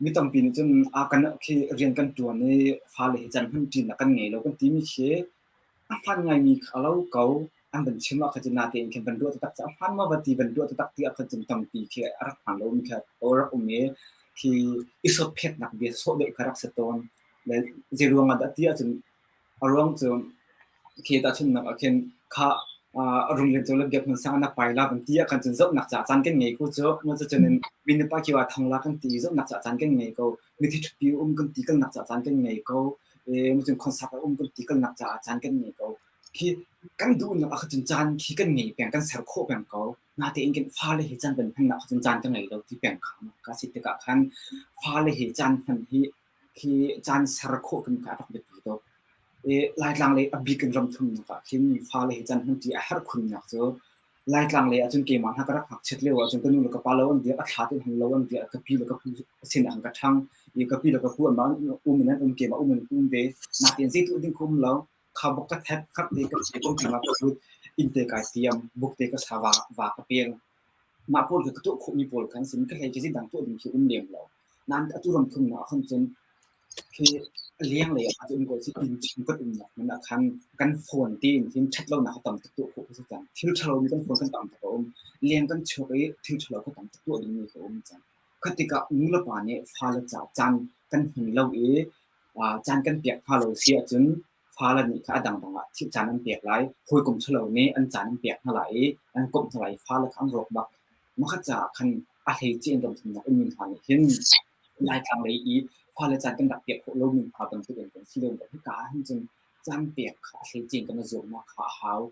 mi tampi nih cun a kan khi rian kan ṭuan i fale hi caan hman ṭinak kan ngei lo kan timi khi a hmaan ngaimi kha a lo ko. An van chim ah khan cun natein khin van ruah taktak cu a hmaan maw va ti van ruah taktak ti ah khan cun tampi khi a rak hmaan lomi kha a rak um i khi i sawtphetnak bia sawh deuh kha rak si tawn. Le zei ruang ah dah ti ahcun A ruang cu khi tahchunhnak ah khin kha Runglian cu le Biak Hmun Sang na pai la kan ti ah khan cun zohnak caah caan kan ngei ko cu. Cucun in minu pa kiwa thong la kan ti zohnak caah caan kan ngei ko. Mithi ṭhutpi um kan ti kalnak caah caan kan ngei ko. Cun concert a um kan ti kalnak caah caan kan ngei ko. Khi kan duhnak ah cun caan khi kan ngei peng, kan ser khawh peng ko. Natein kan fale hi caan kan hmannak cun caan ka ngei lo ti peng kha ka si tikah khan fale hi caan hman hi khi caan ser khawh kan kha a rak biapi tuk. I Laitlang lei a bik in ram thumnak ah khin fale hi caan hmanṭi a herh khunnak cu Laitlang lei ahcun keimah hna ka rak ngakchiat lio ahcun ka nu le ka pa lo an dir, a thla tein han lo an dir, ka pi le ka pu sin ah ka ṭhang i ka pi le ka pu anmah um in an um, keimah um in ka um ve. Nakin zei tuah ding ka um lo. Kha buk ka thek, khat te ka ṭe, kum ka lut, inn te kai tiam, buk te ka sa, va, va ka peng. Mah pawl khi ka tuah khawhmi pawl khan sin ka hlei khi zeidang tuah ding khi um lem lo. Nain atu ram thumnak ah khan cun khi lenglei ah um ko si inn chung kan umnak hmun ah khan kan phone tein hin ṭhat lonak a tam tuk tuah khawh khi si cang. Thil ṭhalo mi kan phone kan tam tuk a um. Leng kan chuak i thil ṭhalo kan tam tuk tuah dingmi khi a um cang. Kha tikah nulepa nih fale caah caan kan hman lo i caan kan pek hna lo si ahcun fale nih kha a dangdang ah thil caan an pek lai. Hawikom ṭhalo nih an caan an pek hna lai i an komh hna lai i fale kha an rawk bak. Makhat caah khan a hleice in ramthumnak ummi hna nih hin Laitlang lei i fale caan kan rak pek khawh lomi hna bantuk in kan si lo. Hika ah hin cun caan pek kha a hleice in kan i zuamnak kha a hau.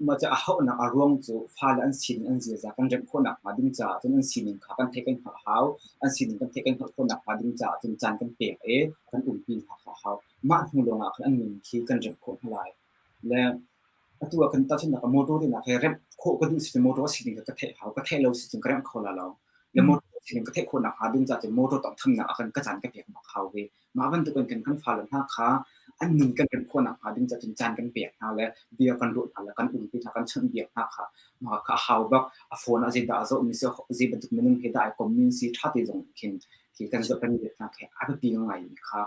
Mah cu a hauhnak a ruang cu fale an sining an ziaza kan remh khawh nakhnga ding caah cun an sining kha kan theih kan hngalh a hau. An sining kan theih kan hngalh khawh nakhnga ding caah cun caan kan pek i kan umpi hna kha a hau. Mah hnu lawngah khan an nun khi kan remh khawh hna lai. Le atu ah kan tahchunhnak ah motor tinak hi remh khawh ka duh si cun motor a sining kha ka theih a hau. Ka theih lo si cun ka remh kho la lo. Le motor sining ka theih khawh nakhnga ding caah cun motor tawnghthamnak ah khan ka caan ka pek bak hau ve. Mah bantukin kan kan fale hna kha an nun kan remh khawh nakhnga ding caah cun caan kan pek hna le bia kan ruah hna le kan umpi hna, kan chawnhbiak hna kha mah kha a hau bak. A phone ah zeidah a zohmi si, zei bantuk minung he dah ai kommi an si, ṭha te zong in khin khi kan zoh kan biak hna khi a biapi ngaimi kha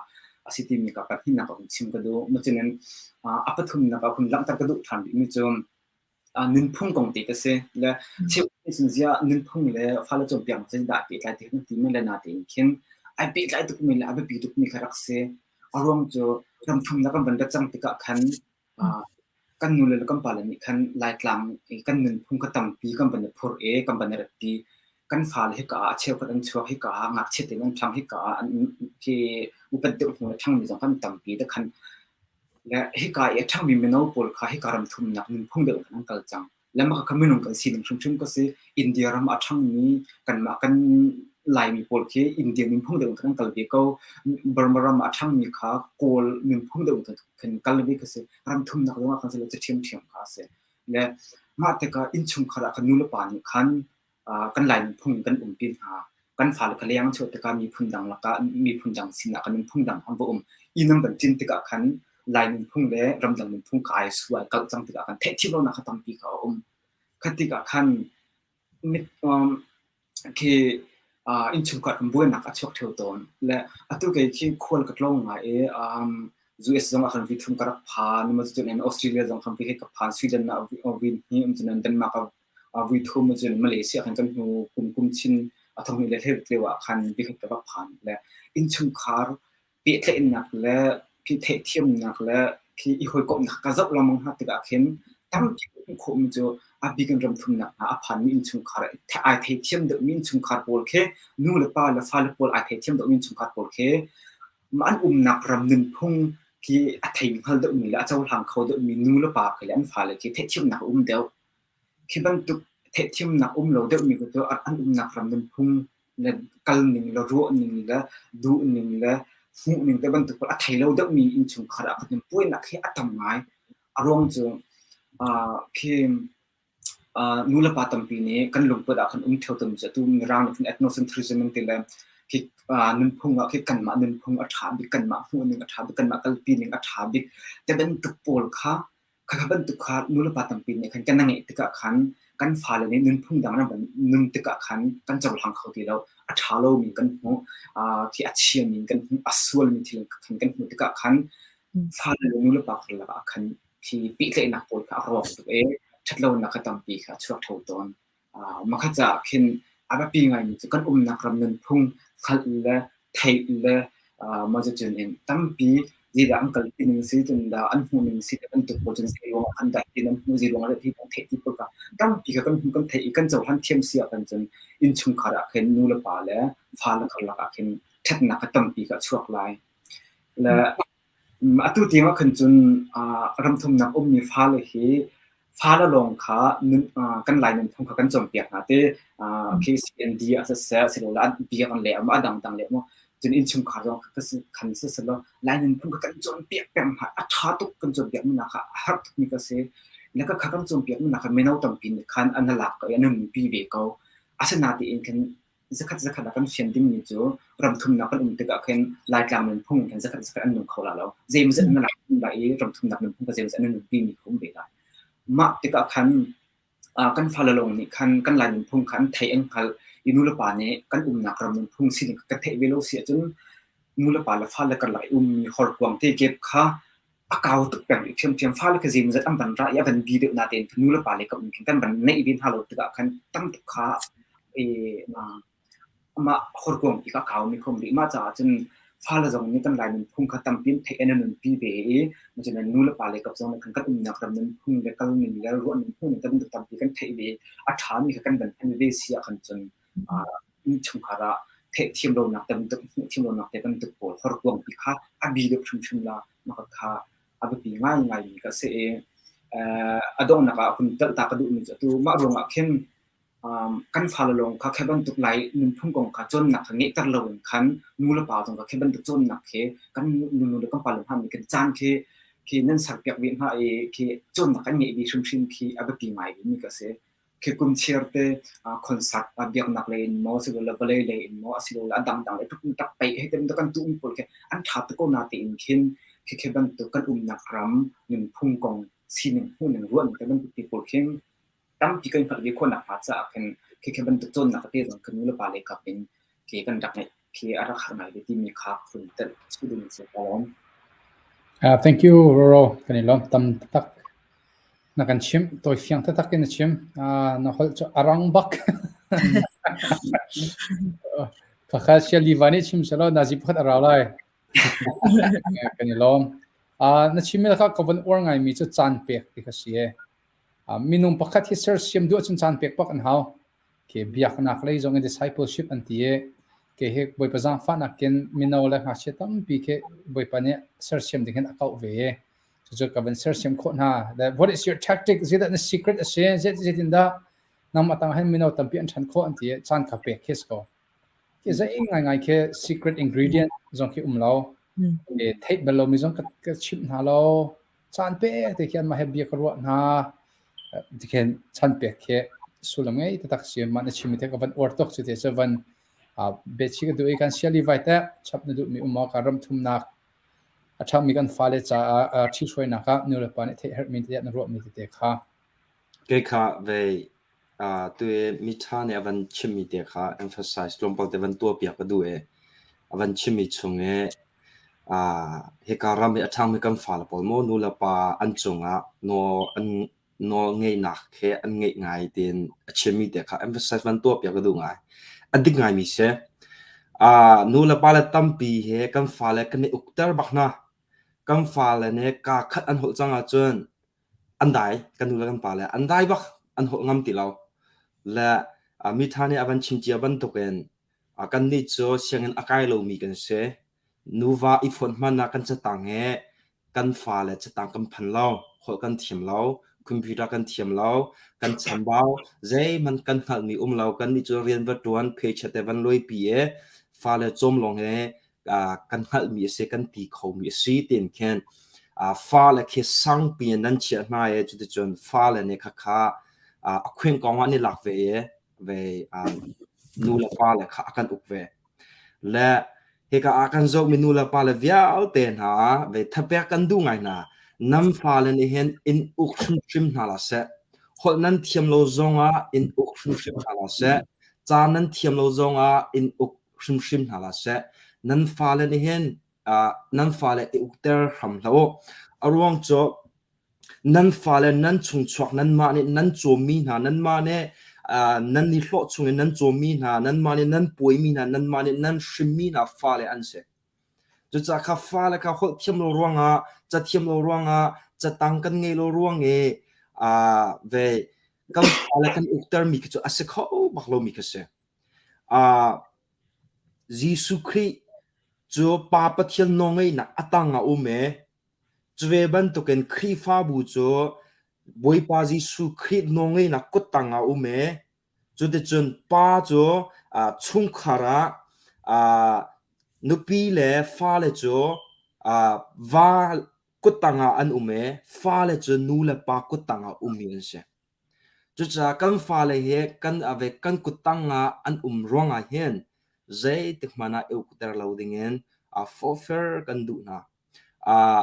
a si timi ka pahnihnak ah hun chim ka duh. Macun a pathumnak ah hun langhter ka duh ṭhan rihmi cu nunphung kong te ka si. Le cheukhat nih cun ziah nunphung le fale cawnpiaknak zeidah ai pehtlai ti kan ti men le natein khin ai pehtlai tukmi le a biapi tukmi kha rak si. A ruang cu ramthumnak kan van rat cang tikah khan kan nule le kan pale nih khan Laitlang i kan nunphung kha tampi kan van i phurh i kan van i ratpi. Kan fale hika ah a cheukhat an chuak, hika ah ngakchia tein an ṭhang, hika ah an khi upat deuh hnu a ṭhangmi zong kan tampi te khan Le hika i a ṭhangmi mino pawl kha hika ram thumnak nunphung deuh in an kal cang. Le mah kha minung kan sining hrimhrim ka si. India ram a ṭhangmi kanmah kan Laimi pawl khi India nunphung deuh in kan kal ve ko. Burma ram a ṭhangmi kha Kawl nunphung deuh in kan kal ve ka si. Ram thumnak zongah khan si lo cu ṭhiamṭhiam kha a si. Le mah tikah innchungkhar ah khan nulepa nih khan kan Lai nunphung kan umpi hna. Kan fale kha leng chuah tikah miphun dang lakah miphun dang sinah kan nunphung dang an va um. Inn an van ṭin tikah khan Lai nunphung le ramdang nunphung kha ai su ai kalh cang tikah khan theihthiam lonak kha tampi kha a um. Kha tikah khan mit um, khi uh, innchungkhar kan buainak a chuak ṭheo tawn. Le atu kei khi khual ka tlawng ngai i um, US zong ah khan vi thum ka rak phan, cun Australia zong khan vi ka phan, Sweden ah vi hnih, cun Denmark ah vui thum cun Malaysia khan kan hnu kum kum chin a thong le hlei lio ah khan bikhat ka va phan le innchungkhar pehtlaihnak le khi theihthiamnak le khi i hawikomhnak ka zoh lengmang hna tikah khin tampi hmuh khawhmi cu a bik in ram thumnak hna a phanmi innchungkhar ai theithiam deuhmi innchungkhar pawl khi nu le pa le fale pawl ai theithiam deuhmi innchungkhar pawl khi an umnak ram nunphung khi a thei hngal deuhmi le a cohlang kho deuhmi nu le pa khi le an fale khi theihthiamnak a um deuh. Khi bantuk theihthiamnak um lo deuhmi cu an umnak ram nunphung le kalning le ruahning le duhning le hmuhning te bantuk pawl a thei lo deuhmi innchungkhar ah khan puainak hi a tam ngai. A ruang cu khi nu le pa tampi nih kan lungput ah khan um ṭheo tawnmi cu atu Mirang nih khan ethnocentrism an ti le khi nunphung ah khi kanmah nunphung a ṭha bik, kanmah hmuhning a ṭha bik, kanmah kalpi ning a ṭha bik te bantuk pawl kha Khakha bantuk kha nulepa tampi nih khan kan ngeih tikah khan kan fale nih nunphung dang an van nun tikah khan kan cohlang kho ti lo. A ṭha lomi kan hmuh, khi a chiami kan hmuh, a sualmi thil khan kan hmuh tikah khan fale le nulepa karlak ah khan khi pehtlaihnak pawl kha a rawk tuk i ṭhatlonak kha tampi kha a chuak ṭheo tawn. Makhat caah khin a biapi ngaimi cu kan umnak ram nunphung hngalh le theih le mah cucun in tampi zeidah an kalpi ning si, cun dah an hmuh ning si ti bantuk pawl cun zei ruangah khan dah hitin an hmuh, zei ruangah dah hi kan theih ti pawl kha tampi kha kan hmuh kan theih i kan cohlan thiam si ah khan cun innchungkhar ah khin nu le pa le fale karlak ah khin ṭhatnak kha tampi kha a chuak lai. Le Atu tiang ah khan cun ramthumnak ummi fale hi fale lawng kha kan Lai nunphung kha kan cawnpiak hna ti. KCND ah siseh, silole an biak an leh maw, a dangdang leh maw, cun innchungkhar zong khan siseh Lai nunphung kha kan cawnpiak peng hna. A ṭha tuk kan cawnpiakmi hna kha a har tukmi ka si. Le kha kan cawnpiakmi hna kha mino tampi nih khan an lak i an nunpi ve ko. Asinain khin zakhat zakhat ah kan fian dingmi cu ramthumnak kan um tikah khin Laitlang nunphung in khin zakhat zakhat an nung kho la lo. Zeimawzat an lak lai i ramthumnak nunphung kha zeimawzat an nunpi mi kha um ve lai. Mah tikah khan kan fale lawng nih khan kan Lai nunphung kha an theih an hngalh i nulepa nih kan umnak ram nunphung sining kan theih ve lo si ahcun nulepa le fale karlak i ummi horkuang te gap kha a kau tuk peng rih ṭhiamṭhiam. Fale kha zeimawzat an van ra i a van bi deuh natein nu le pa le ka um khin kan van neih ve hna lo tikah khan tam tuk kha i amah horkuang pi kha a kaumi kha um rih. Mah caah cun fale zong nih kan Lai nunphung kha tampi in theih in an nunpi ve i cun nu le pa le kap zong nih khan kan umnak ram nunphung le kal ning le ruah ning hmuh ning tam tampi kan theih ve a ṭhami kha kan van hman ve si ah khan cun innchungkhar ah theihthiam lonak te bantuk hmuhthiam lonak te bantuk pawl horkuang pi kha a bi deuh hrimhrim la mah kha a biapi ngaingai mi ka si i. A donghnak ah hun telh ta ka duhmi cu atu mah ruangah khin kan fale lawng kha khi bantuk Lai nunphung kong kha cawnnak kha ngeihter loin khan nu le pa zong kha khi bantuk cawnnak khi kan nu le kan pa le hna nih kan caan khi khi nan serpiak ve hna i khi cawnnak kan ngeih ve hrimhrim khi a biapi ngai mi ka si. Khi kum chiar te concert biaknak lei in maw silole vawlei lei in maw asilole a dangdang le tuk tak pei hei te kan tuh pawl khi an ṭha tuk ko na tein khin khi khi bantuk kan umnak ram nunphung kong sining hmuhning ruahning te bantuk ti pawl khin tampi kan hngalh ve khawhnak hnga caah khin khi khi bantuk cawnnak te zong kan nu le pa lei kap in khi kan rak ngeih khi a rak har ngai ve timi kha phun telh chu ding si ka lawm. Thank you Roro kan i lawm tam tak na kan chim tawi fiang taktak in na chim na holh cu a rang bak Khakha sia liva nih chim selaw nazi pakhat a rau lai kan i lawm na chimmi kha ka van uar ngaimi cu caan pek ti kha si e Minung pakhat hi sersiam duh ahcun caan pek bak an hau. Ke biaknak lei zong in discipleship an ti i ke hi Bawipa zaangfahnak in mino le ngakchia tampi khi Bawipa nih sersiam ding hin a kauh ve i cucu ka van sersiam khawh hna. What is your tactic? Zeidah na secret a si? Zeitin dah nangmah tang hin mino tampi an ṭhan khawh an ti i caan kha pek khi si ko. Khi zei ngaingai khi secret ingredient zong khi um lo. Theih bal lomi zong ka chimh hna lo. Caan pek te khi anmah he bia ka ruah hna. Tikhin chan pek khi sullam ngei taktak si. Mah na chimmi te ka van uar tuk cu te cu van biachi ka duh i kan siali vai teh chap na duhmi um maw ka ram thumnak a ṭhangmi kan fale caah ṭhihruainak ah nulepa nih theih herhmi tiah na ruahmi tete kha. Kei kha vei tu i miṭha nih a van chimmi te kha emphasize tlawmpal te van tuahpiak ka duh i a van chimmi chung i hika ram i a ṭhangmi kan fale pawl maw nu le pa an cungah nawl an nawl ngeihnak he an ngeih ngai tiin a chimmi te kha emphasize van tuahpiak ka duh ngai. A dik ngaimi si. Nu le pa le tampi he kan fale kan i ukter bak hna. Kan fale nih kaa khat an holh cang ahcun an dai kan nu le kan pa le an dai bak an holh ngam ti lo le mitha nih a van chim cia bantukin kannih cu sianginn a kai lomi kan si nuva i fonh hman ah kan catang he kan fale catang kan phan lo holh kan thiam lo computer kan thiam lo kan chambau zeihmanh kan hngalhmi um lo kannih cu rian va ṭuan phecha te van luaipi i fale cawm lawng he kan hngalhmi a si kan ti khomi a si tiin khin fale khi sangpi in nan chiah hna i cuticun fale nih khakha a khuingkong ah an i lak ve i ve nu le pa le kha a kan uk ve. Le hika ah kan zohmi nu le pa le vialte hna ve thapek kan duh ngai hna. Nan fale nih hin in uk hrimhrim hna la seh. Holh nan thiam lo zongah in uk hrimhrim hna la seh. Ca nan thiam lo zongah in uk hrimhrim hna hlah seh. Nan fale nih hin nan fale i ukter hram hlah u. A ruang cu nan fale nan chungchuak nanmah nih nan cawmmi hna nanmah nih nan i hlawh chung in nan cawmmi hna nanmah nih nan puaimi hna nanmah nih nan hrimmi hna fale an si. Cucaah kha fale kha holh thiam lo ruangah ca thiam lo ruangah catang kan ngei lo ruang i ve kan fale kan uktermi khi cu a si kho bak lomi khi si. Jesuh Khrih cu Pa Pathian nawlngeihnak a tang ah a um i cuve bantukin Khrihfabu cu Bawipa Jesuh Khrih nawlngeihnak kuttang ah a um i cuticun Pa cu chungkhar ah nupi le fale cu va kuttang ah an um i fale cu nu le pa kuttang ah ummi an si. Cucaah kan fale hi kan kan kuttang ah an um ruangah hin zeitik hmanh ah i ukter lo dingin forhfial kan duh hna.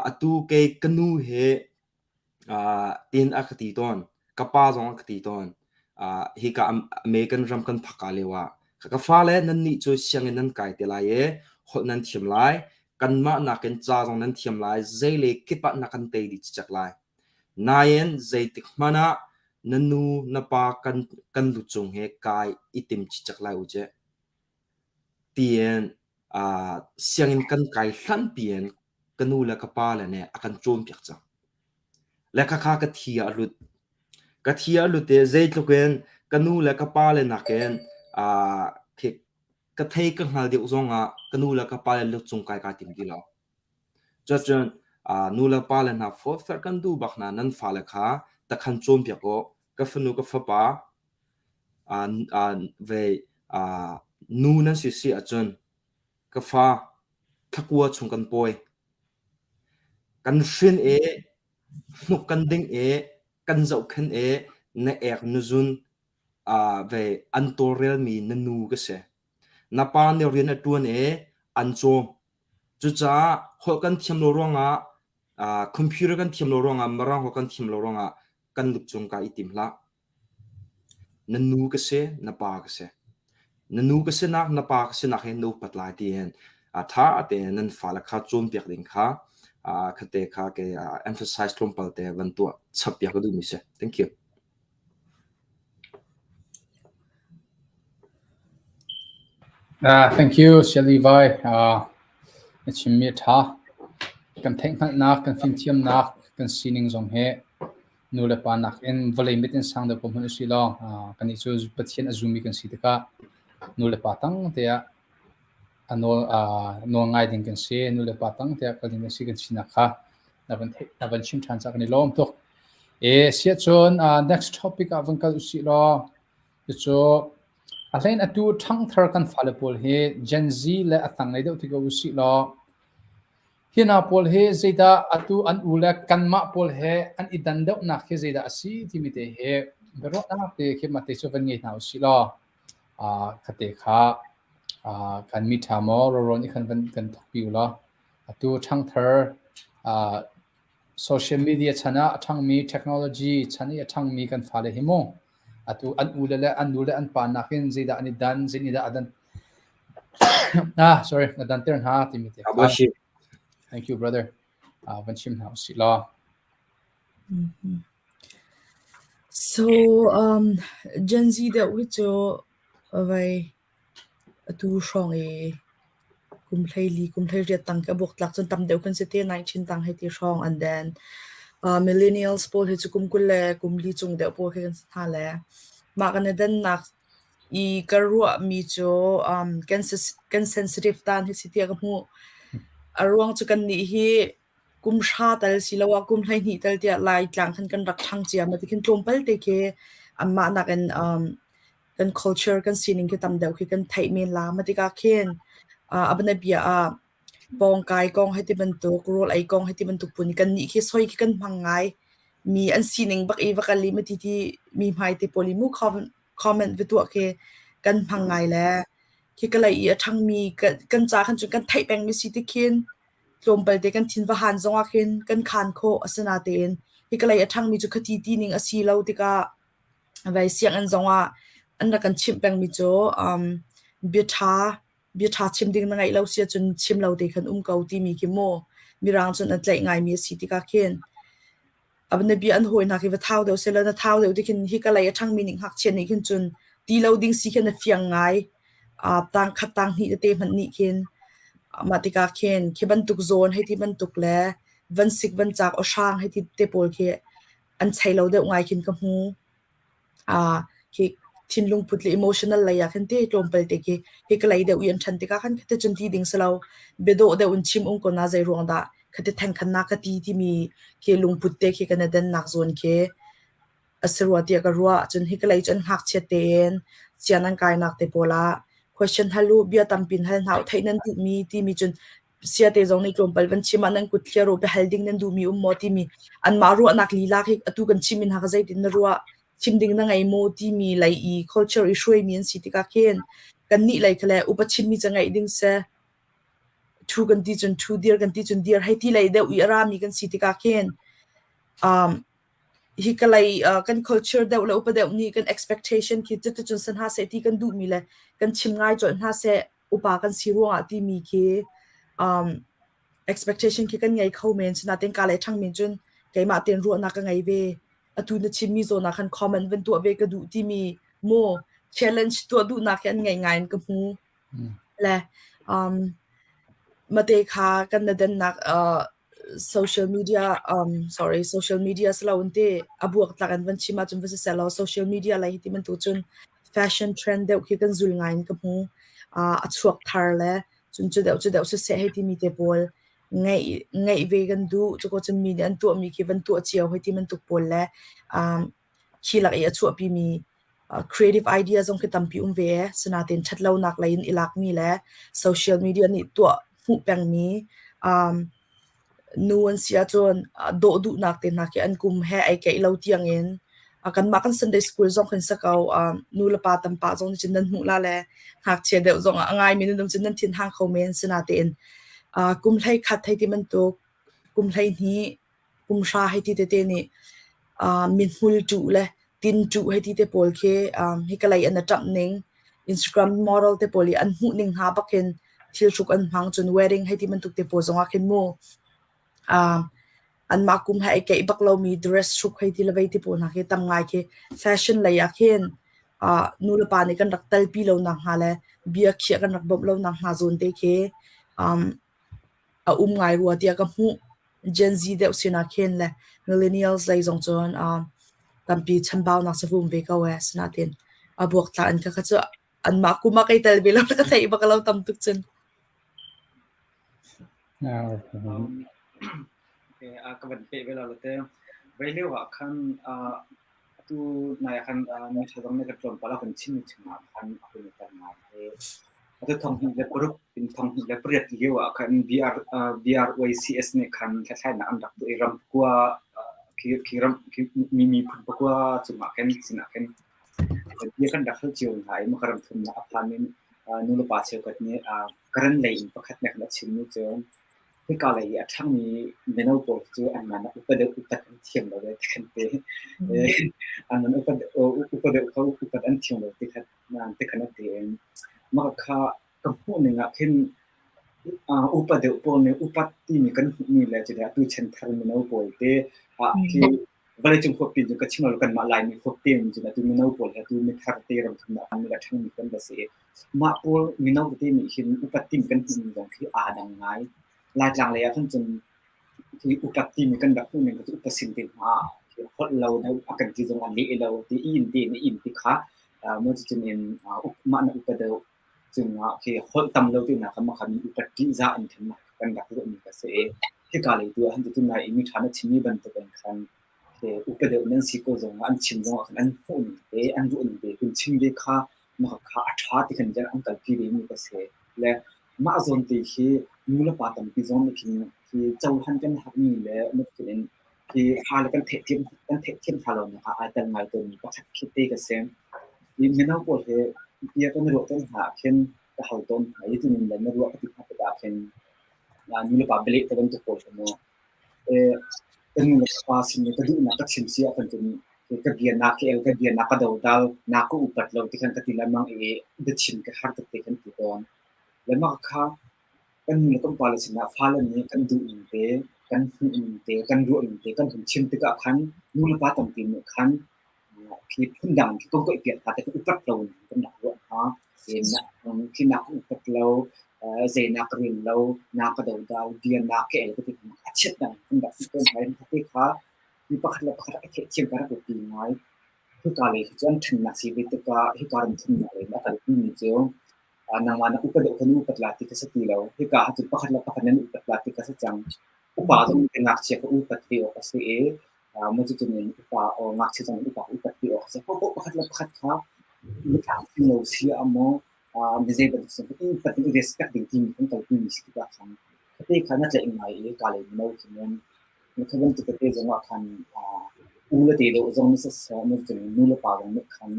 Atu kei ka nu hi inn a ka ti tawn, ka pa zong a ka ti tawn. Hika American ram kan phak ka lio ah ka fale nannih cu sianginn nan kai te lai i holh nan thiam lai, kanmah nakin ca zong nan thiam lai, zei le kip ah na kan tei dih cicek lai. Nain zeitik hmanh ah na nu na pa kan lu cung he kai i tim cicek lai u ci tiin sianginn kan kai hlan piin ka nu le ka pa le nih a kan cawnpiak cang. Le khakha ka thi ah a lut. Ka thi ah a lut i zeitluk in ka nu le ka pa le nakin ka thei ka hngal deuh zong ah ka nu le ka pa le lu cung kai kaa tim ti lo. Cucun Nu le pa le hna forhfial kan duh bak hna nan fale kha takhan cawnpiak u. Ka fanu ka fapa ve nu nan si si ahcun ka fa thlakua chung kan pawi. Kan hrin i hnuk kan ding i kan zohkhenh i na ek na zun ve an tawlrelmi na nu ka si. Na pa nih rian a ṭuan i an cawm. Cucaah holh kan thiam lo ruangah computer kan thiam lo ruangah Mirang holh kan thiam lo ruangah kan lukcung ka i tim hlah. Na nu ka si, na pa ka si. Na nu ka sinak, na pa ka sinak hi na upat lai tiin ṭha tein nan fale kha cawnpiak ding kha khate kha ke emphasize tlawmpal te van tuah chap piak ka duhmi si. Thank you. Thank you, Saya Levi. Na chimmi a ṭha. Kan theihhngalhnak, kan fimthiamnak, kan sining zong hi nu le pa nakin vawlei mit in sang deuh ko hmanh usih law kannih cu Pathian a zummi kan si tikah nu le pa tang tiah a nawl nawl ngai ding kan si. Nu le pa tang tiah kal ding kan si kan sinak kha na van theih na van chim ṭhan caah kan i lawm tuk. E siah cun next topic ah van kal usih law cucu a hlein atu ṭhangthar kan fale pawl hi Gen Z le a tanglei deuh ti ko usih law Hi hna pawl hi zeidah atu an u le kanmah pawl he an i dan deuhnak hi zeidah a si timi te hi biaruahnak te khi mah te cu van ngei hna usih law khate kha kan mi ṭha maw roron i khan van kan thawkpi u law atu ṭhangthar social media chan ah a ṭhangmi technology chan i a ṭhangmi kan fale hi mu atu an u le le an nu le an pa nakin zeidah an i dan zeidah a dan Ah, sorry, na danter hna timi te kha. Thank you, brother. Van chim hna usih law. Mhm. So, um, Gen Z deuh hi cu vai atu hrawng i kum 14, kum 18 tang ka buak tlak cun tam deuh kan si te 19 tang hei ti hrawng and then uh, millennials pawl hi cu kum 20 le kum li cung deuh pawl khi kan si hna le mah kan i dannak I ka ruahmi cu um, kan, kan sensitive tan hi si tiah ka hmuh. A ruang cu kannih hi kum hra tal siloah kum 12 tal tiah Laitlang khan kan rak ṭhang cia ma ti khin tlawmpal te khi anmah nakin um, kan culture kan sining khi tam deuh khi kan theih men la. Ma tikah khin uh, a bianabia ah pawngkai kong hei ti bantuk, rawl ei kong hei ti bantuk phun kannih khi soi khi kan hmang ngai. Mi an sining bak i va kal i mati ti mi hmai te pawl i mu comment va tuah khi kan hmang ngai le khi ka lei i a ṭhangmi kan ca khan cun kan theih pengmi si ti khin tlawmpal te kan thin va han zongah khin kan khan khawh asinatein hi ka lei a ṭhangmi cu khati ti ning a si lo tikah vai sianginn zongah an rak kan chimh pengmi cu um, bia ṭha bia ṭha chim ding na ngeih lo si ahcun chim lo te khan um ko timi khi mu mirang cun an tlaih ngaimi a si tikah khin na bia an hawi hna khi va thau deuh selaw na thau deuh ti khin hi ka lei a ṭhangmi nih ngakchia nih khin cun ti lo ding si khin a fiang ngai. Tang khat tang hnih tete hmanh nih khin mah tikah khin khi bantuk zawn hei ti bantuk le van sik van cak aw hrang hei ti te pawl khi an chei lo deuh ngai khin ka hmu. Khi thinlung put le emotional lei ah khin te tlawmpal te khi hi ka lei deuh i an ṭhan tikah khan khati cun ti ding si lo. Biadawh deuh in chim um ko na zei ruang dah khati theng khan na ka ti timi khi lungput te khi kan i dannak zawn khi a si rua tiah ka ruah. Cun hi ka lei cu an ngakchiat tein sian an kainak te pawl ah question hal u, bia tampi in hal hna u, theih nan duhmi timi cun siate zong nih tlawmpal van chim ah nan kut thliar u, biahal ding nan duhmi um maw timi anmah ruahnak lila khi atu kan chim in haka zeitin na ruah chim ding na ngei maw timi lei i culture i hruaimi an si tikah khin kannih lei kha le upa chimmi ca ngaih ding seh Ṭhu kan ti cun ṭhu, dir kan ti cun dir hei ti lei deuh i a rami kan si tikah khin um, hi ka lei uh, kan culture deuh le upa deuh nih kan expectation khi cuticun san hna seh ti kan duhmi le kan chim ngai colh hna seh upa kan si ruangah timi khi um, expectation khi kan ngei kho men sinain ka le ṭhang men cun keimah tein ruahnak ka ngei ve atu na chimmi zawn ah khan comment van tuah ve ka duh timi mu challenge tuah duhnak hi an ngei ngai in ka hmu Le um, mate kha kan na dennak uh, social media um, sorry social media silo te a buak tlak an van chim ahcun va si selaw social media lei hi ti bantuk cun fashion trend deuh khi kan zul ngai in ka hmu. Uh, a chuak thar le cun cu deuh cu deuh siseh hei timi te pawl. ngeih ngeih ve kan duh. Cuko cun mi nih an tuahmi khi van tuah cio hei ti bantuk pawl le um, khi lak i a chuahpimi creative idea zong khi tampi um ve. Sinain ṭhatlonak lei in i lakmi le social media nih tuah hmuh pengmi um, nu an si ahcun dawh duhnak te hna khi an kum he ai keih lo tiangin kanmah kan Sunday school zong kan si ko. Nu le pa tampa zong nih cun nan hmuh la le ngakchia deuh zong ah a ngaimi nan um cun nan thin hang kho men. Sinain kum 11 hei ti bantuk, kum 12, kum 10 hei ti tete nih mithmul ṭuh le tin ṭuh hei ti te pawl khi hika lei an i ṭamh ning, Instagram model te pawl i an hmuh ning hna bak hin thil hruk an hmang. Cun wedding hei ti bantuk te pawl zongah khin mu anmah kum he ai keih bak lomi dress hruk hei ti le vei ti pawl hna khi tam ngai khi fashion lei ah khin nu le pa nih kan rak telpi lo nak hnga le bia khiah kan rak bawmh lo nak hnga zawn te khi a um ngai rua tiah ka hmuh. Gen Z deuh sinah khin le millennials lei zong cun tampi chambaunak cu vum ve ko ee. Sinain a buaktlak in kha cu anmah kum ah kai tel ve lo ka theih bak lo tam tuk cun. Ka van peh ve lo te. Voi lio ah khan atu nai ah khan mi ṭha zong nih kan tlawmpal a kan chimmi chungah khan a hun i tel ngai. Atu 2006 in 2008 lio ah khan BR, BRYCS nih khan hlathlainak an rak tuah i ram kua khi, khi ram khi mi miphun pakua cungah khin sinah khin bia kan rak hal cio hna i maka ram thumnak a phan in nu le pa cheukhat nih Karen lei in pakhat nih khan a chimmi cu hika lei i a ṭhangmi mino pawl cu anmah nak upa deuh upat an thiam lo ve ti khan ti. An upa upa deuh kha upat an thiam lo ti khan ti khan a ti. Mah kha ka hmuh ning ah khin upa deuh pawl nih upat timi kan hmuhmi le cuti atu chanthar mino pawl te ah khi vawleicung huappi in ka chim lo kanmah Laimi huappi in cun atu mino pawl he atu mithar te ram thumnak mi le ṭhangmi kan va si. Mah pawl mino tete nih hin upat timi kan hmuhmi zong khi aa dang ngai. Laitlang lei ah khan cun Hi upat timi kan rak hmuh ning cu upa sin te hna holh lo deuh a kan ti zong ah leh lo ti i in te in in ti kha mu cucun in mah na upa deuh cungah khi holh tam lo ti nak kha mi upat ṭihzah in khan kan rak ruah mi ka si i hika lei tu ah han tu nai i mi ṭha na chimmi bantuk in khan upa deuh nan si ko zong ah an chim zong ah khan an hmuh ning te an ruah ning te kun chim ve kha mah kha a ṭha ti khan an kalpi ve mi ka si le Mah zawn te khi nu le pa tampi zong nih khin hi cohlan kan herhmi le nutfel in hi fale kan theihthiam kan theihthiam hna lonak ah ai tel ngai tawnmi pakhat khi te ka si. Hi mino pawl hi bia kan i ruah tawn hna ah khin ka hal tawn hna i tunin le na ruah ka ti hna tikah khin nu le pa bialeh te bantuk pawl khi mu ka nu le ka pa sin i ka duhnak ka chim si ahkhan cun ka bia na ka el, ka bia na ka dodal, na ka upat lo ti khan ka ti lengmang i biachim ka har tuk te kan ti tawn. Le mah kha kan nu le kan pale sinah fale nih kan duhning te, kan hmuhning te, kan ruahning te kan hun chim tikah khan nu le pa tampi nih khan khi phundang khi kan koihpiak hna te kan upat lo in kan rak ruah hna. Khi nak ka upat lo, zei nak ka rel lo, na ka dodal, bia na ka el ka ti a chiat dang kan rak ti tawn hna. Hi kha mi pakhat le pakhat a theihthiam ka rak biapi ngai. Hika lei hi cu an ṭhannak si ve tikah hika ram thumnak lei in a kalpimi cu nangmah na upa deuh kha na upat la ti kha si ti lo. Hika ah cun pakhat le pakhat nan upat la ti kha si cang. Upa zong nih ngakchia kha upat ve awk a si i maw cucun in upa or ngakchia zong nih upa kha upat ve awk a si. Paohpaoh pakhat le pakhat kha mitlang tling lo si ah maw mi zei bantuk si i upat in i respect ding timi kan kalpimi si tikah khan khuate kha na tlaih ngai i ka lei mino khi mun Kha bantuk tete zong ah khan u le te deuh zong nih siseh, nu le pa zong nih khan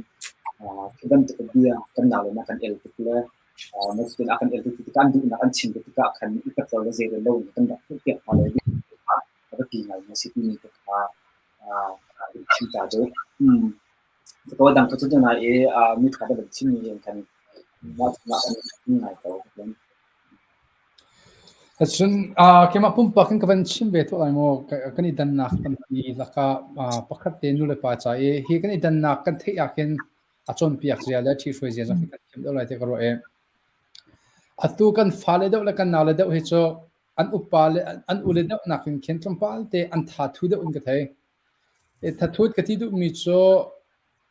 khi bantuk bia kan naule nih a kan el tuk le a kan el tuk tikah an duhnak an chim tuk tikah khan upat lo le zeirel lo in kan rak hmuhpiak hna lo ding kha a biapi ngaimi a si timi te kha chim ta duh. Ka dang kha cu nai i mi ṭha ka van chimmi hin khan mah mah kan ngai ko. Cun keimah pumpak in ka van chim ve tuah lai maw kan i dannak tampi lakah pakhat te nu le pa ca i hi kan i dannak kan theih ah khin a cawnpiak zia le ṭhihruai zia zong hi kan thiam deuh lai ti ka ruah i atu kan fale deuh le kan naule deuh hi cu an upa le an ule deuh nakin khin tlawmpal te an thathu deuh in ka thei. Thathut ka ti duhmi cu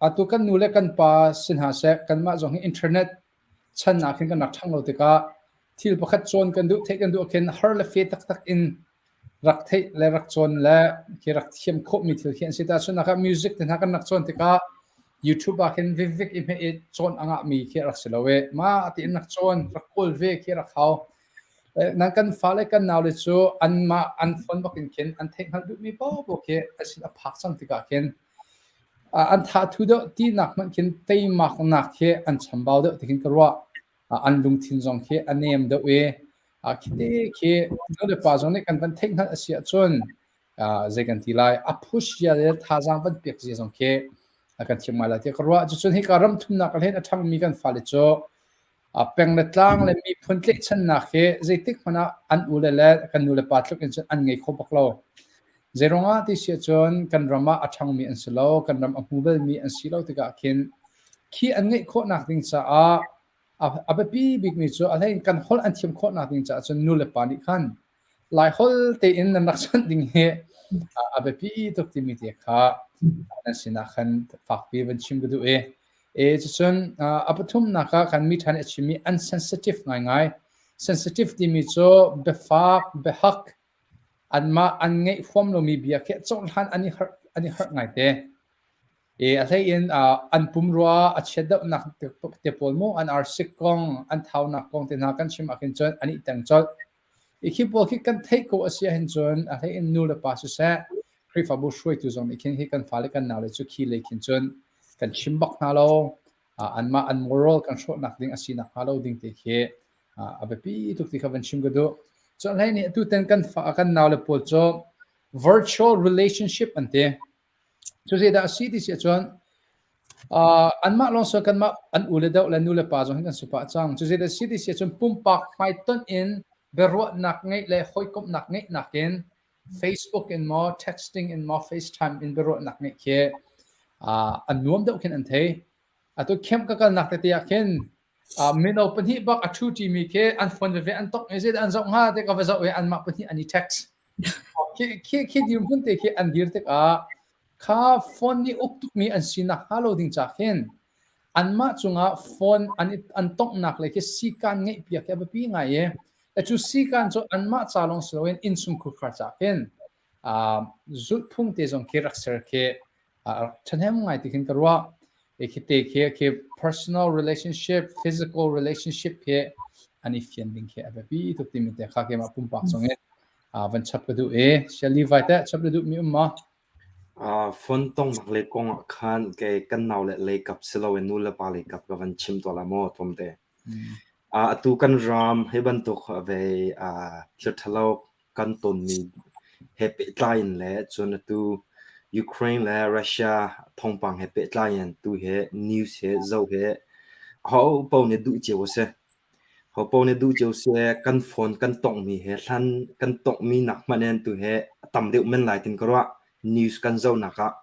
atu kan nu le kan pa si hna seh kanmah zong hi internet chan ah khin kan rak ṭhang lo tikah Thil pakhat cawn kan duh, theih kan duh ahkhin har le fe taktak in rak theih le rak cawn le khi rak thiam khawhmi thil khi an si. Tahchunhnak ah music te hna kan rak cawn tikah YouTube ah khin vikvik i hmeh i cawn a ngahmi khi rak si lo i mah tiin rak cawn, rak kawl ve khi rak hau. Nan kan fale kan naule cu anmah an phone bak in khin an theih hngalh duhmi paohpaoh khi a sin a phak cang tikah khin an tha thu deuh tinak hmanh khin teimaknak khi an chambau deuh ti khin ka ruah. An lungthin zong khi a nem deuh i khite khi nu le pa zong nih kan van theih hngalh a si ahcun zei kan ti lai a push zia le thazaang van pek zia zong khi a kan thiam ngai lai tiah ka ruah. Cucun hika ram thumnak ah hin a ṭhangmi kan fale cu peng le tlang le miphun tlaihchannak hi zeitik hmanh ah an u le le kan nu le pa tluk in cun an ngei kho bak lo. Zeiruangah ti si ahcun kan ram ah a ṭhangmi an si lo, kan ram a hmu balmi an si lo tikah khin khi an ngeih khawhnak ding caah a biapi bikmi cu a hlei in kan holh an thiam khawhnak ding caah cun nu le pa nih khan Laiholh tein nan rak chawnh ding hi a biapi tuk timi te kha nan sinah khan fakpi van chim ka duh i. E cucun a pathumnak ah khan mi ṭha nih a chimmi an sensitive ngaingai. Sensitive timi cu biafak, biahak, anmah an ngeih huam lomi bia khi cohlan an i harh, an i harh ngaite. I a hlei in an pumrua a chiat deuhnak te pawl mu, an arsik kong, an thaunak kong te hna kan chim ahkhin cun an i teng colh. I khi pawl khi kan theih ko a si ahhin cun a hlei in nu le pa siseh, Khrihfabu hruaitu zong nih khin hi kan fale kan naule cu khi lei khin cun kan chim bak hna lo. Anmah an moral kan hrawhnak ding a si nakhnga lo ding te khi a biapi tuk ti kha van chim ka duh. Cun hlei nih atu tan kan fa kan naule pawl cu virtual relationship an ti. Cu zeidah a si ti si ahcun anmah lawng si kanmah an u le deuh le nu le pa zong hi kan si pah cang. Cu zeidah a si ti si ahcun pumpak hmaitonh in biaruahnak ngeih le hawikomhnak ngeihnak in Facebook in maw, texting in maw, FaceTime in biaruahnak ngeih khi an nuam deuh khin an thei. Atu camp ka kalnak tete ah khin mino pahnih bak a ṭhu ṭimi khi an phone veve an tok i zeidah an zoh hnga ti ka va zoh i anmah pahnih an i text. Khi khi khi dirhmun te khi an dir tikah kha phone nih uk tukmi an sinak hnga lo ding ca khin anmah cungah phone an an tonghnak le khi sikan ngeih piak hi a biapi ngai i cu sikan cu anmah ca lawng si loin innchungkhar khar ca khin zulhphung te zong khi rak ser khi ṭhahnem ngai ti khin ka ruah. Khi te khi khi personal relationship, physical relationship hi an i fian ding khi a biapi tuk timi te kha keimah pumpak zong in van chap ka duh i Sia Levi teh chap na duh mi um maw? Phone tongnak le kong ah khan kei kan nau le lei kap si loin nu le pa lei kap ka van chim tuah la maw tlawmte. Atu kan ram hi bantuk ve thil ṭhalo kan tonmi he pehtlai in le cun atu Ukraine le Russia thawngpang he pehtlai in tu hi news he zoh hi ahopaoh nih duh cio a si. Ahopaoh nih duh cio si kan phone kan tonghmi he hlan kan tonghmi nak hmanh in tu hi a tam deuh men lai tin ka ruah news kan zohnak ah.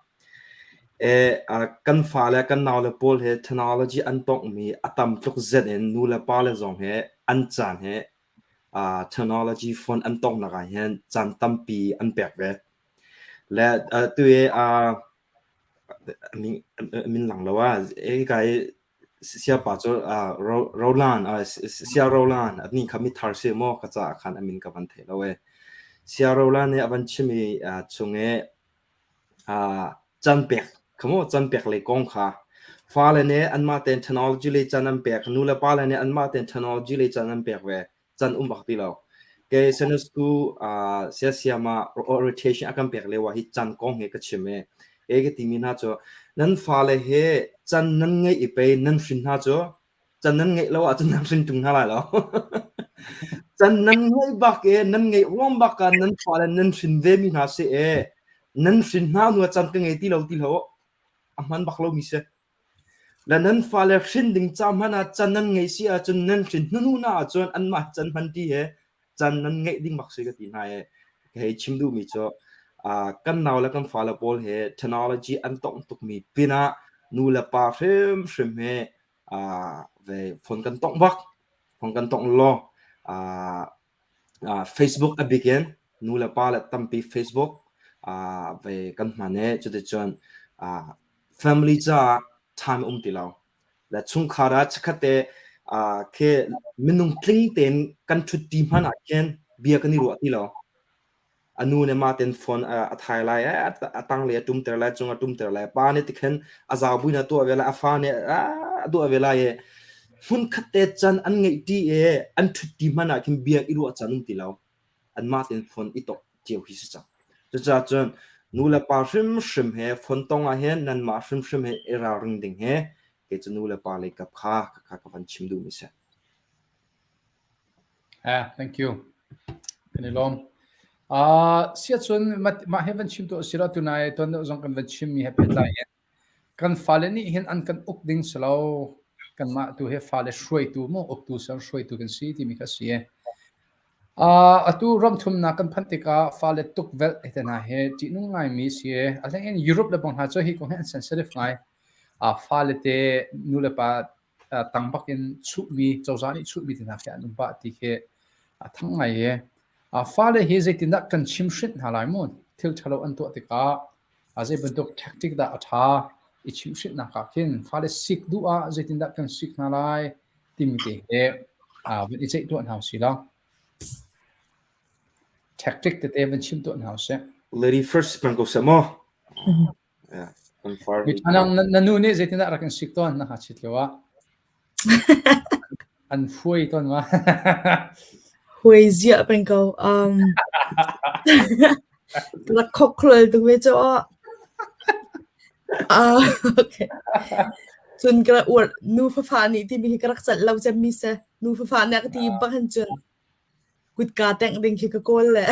Kan fale kan naule pawl he technology an tonghmi a tam tluk zet in nu le pa le zong he an caan he technology phone an tonghnak ah hin caan tampi an pek ve. Le tu i min lang lo ah hika i siapa cu Roland Sia Roland a nih kha mithar si maw ka caah khan a min ka van thei lo ee. Sia Roland nih a van chim i chung i Can pek kha mu can pek lei kong kha fale nih anmah tein technology lei can an pek nu le pa le nih anmah tein technology lei can an pek ve can um bak ti lo. Kei Sunday school siasiam ah orientation a kan pek lio ah hi can kong hi ka chim i e ka timi hna cu nan fale he can nan ngeih i pei nan hrin hna cu Can nan ngeih lo ahcun nan hrin ṭung hna lai lo. Can nan ngeih bak i nan ngeih ruang bak ah nan fale nan hrin vemi hna si i nan hrin hna hnu ah can ka ngei ti lo ti hlah a hman bak lomi si. Le nan fale hrin ding ca hmanh ah can nan ngeih si ahcun nan hrin hnu hna ahcun anmah can hman ti he can nan ngeih ding bak si ka ti hna i ka hei chim duhmi cu kan nau le kan fale pawl he technology an tongh tukmi pinah nu le pa hrimhrim he ve phone kan tongh bak phone kan tongh law Facebook a bik in nu le pa le tampi Facebook ve kan hman i cuticun family caah time um ti lo le chungkhar ah chikkhat te. Khi minung tling tein kan ṭhutṭi hmanh ah khin bia kan i ruah ti lo. A nu nih mah tein phone a thai lai, a tanglei a ṭumter lai, a cung a ṭumter lai. Pa nih tikhin a zau buin a tuah ve lai, a fa nih a tuah ve lai i hmunkhat te can an ngeihṭi i an ṭhutṭi hmanh ah khin bia i ruah caan um ti lo. Anmah tein phone i tawk cio hi si cang. Cucaah cun nu le pa hrimhrim he phone tong ah hin nanmah hrimhrim he i ralring ding hi kei cu nu le pa lei kap kha kha ka van chim duhmi si. Ah, thank you. Kan i lawm. Uh, siacun mah he van chim tu sila tunai tuan deuh zong kan van chim mi he pehtlai in kan fale nih hin an kan uk ding si lo kanmah tu he fale hruaitu mu uktu san hruaitu kan si timi kha si Uh, atu ram thumnak kan phanh tikah fale tukvelh te hna hi ṭihnung ngaimi si. A hlei in Europe le bang hna cu hi kong hi an sensitive ngai. Uh, fale te nu le pa uh, tang bak in chuhmi, cozah nih chuhmi te hna khi an um pah ti khi a thang ngai i. Uh, fale hi zeitindah kan chimhrinh hna lai mu? Thil ṭhalo an tuah tikah uh, zei bantuk tactic dah a ṭha i chimhhrinhnak ah khin fale sik duh ah zeitindah kan sik hna lai timi te he uh, van i ceih tuah hna usih law tactic tete van chim tuah hna usih. Lady first peng ko seh maw? Yeah, kan far. Mi ṭha na nu nih zeitindah rak in sik tawn na ha chit lio ah? An fuai tawn ma? Huai ziah peng ko. Um, rak khok khrol tuk ve cu aw. Ah, okay. Cun ka rak uar nu fafa nih timi hi ka rak celh lo cemmi si. Nu fafa nih a ka ti bak hin cun kutka tengh ding khi ka kawl le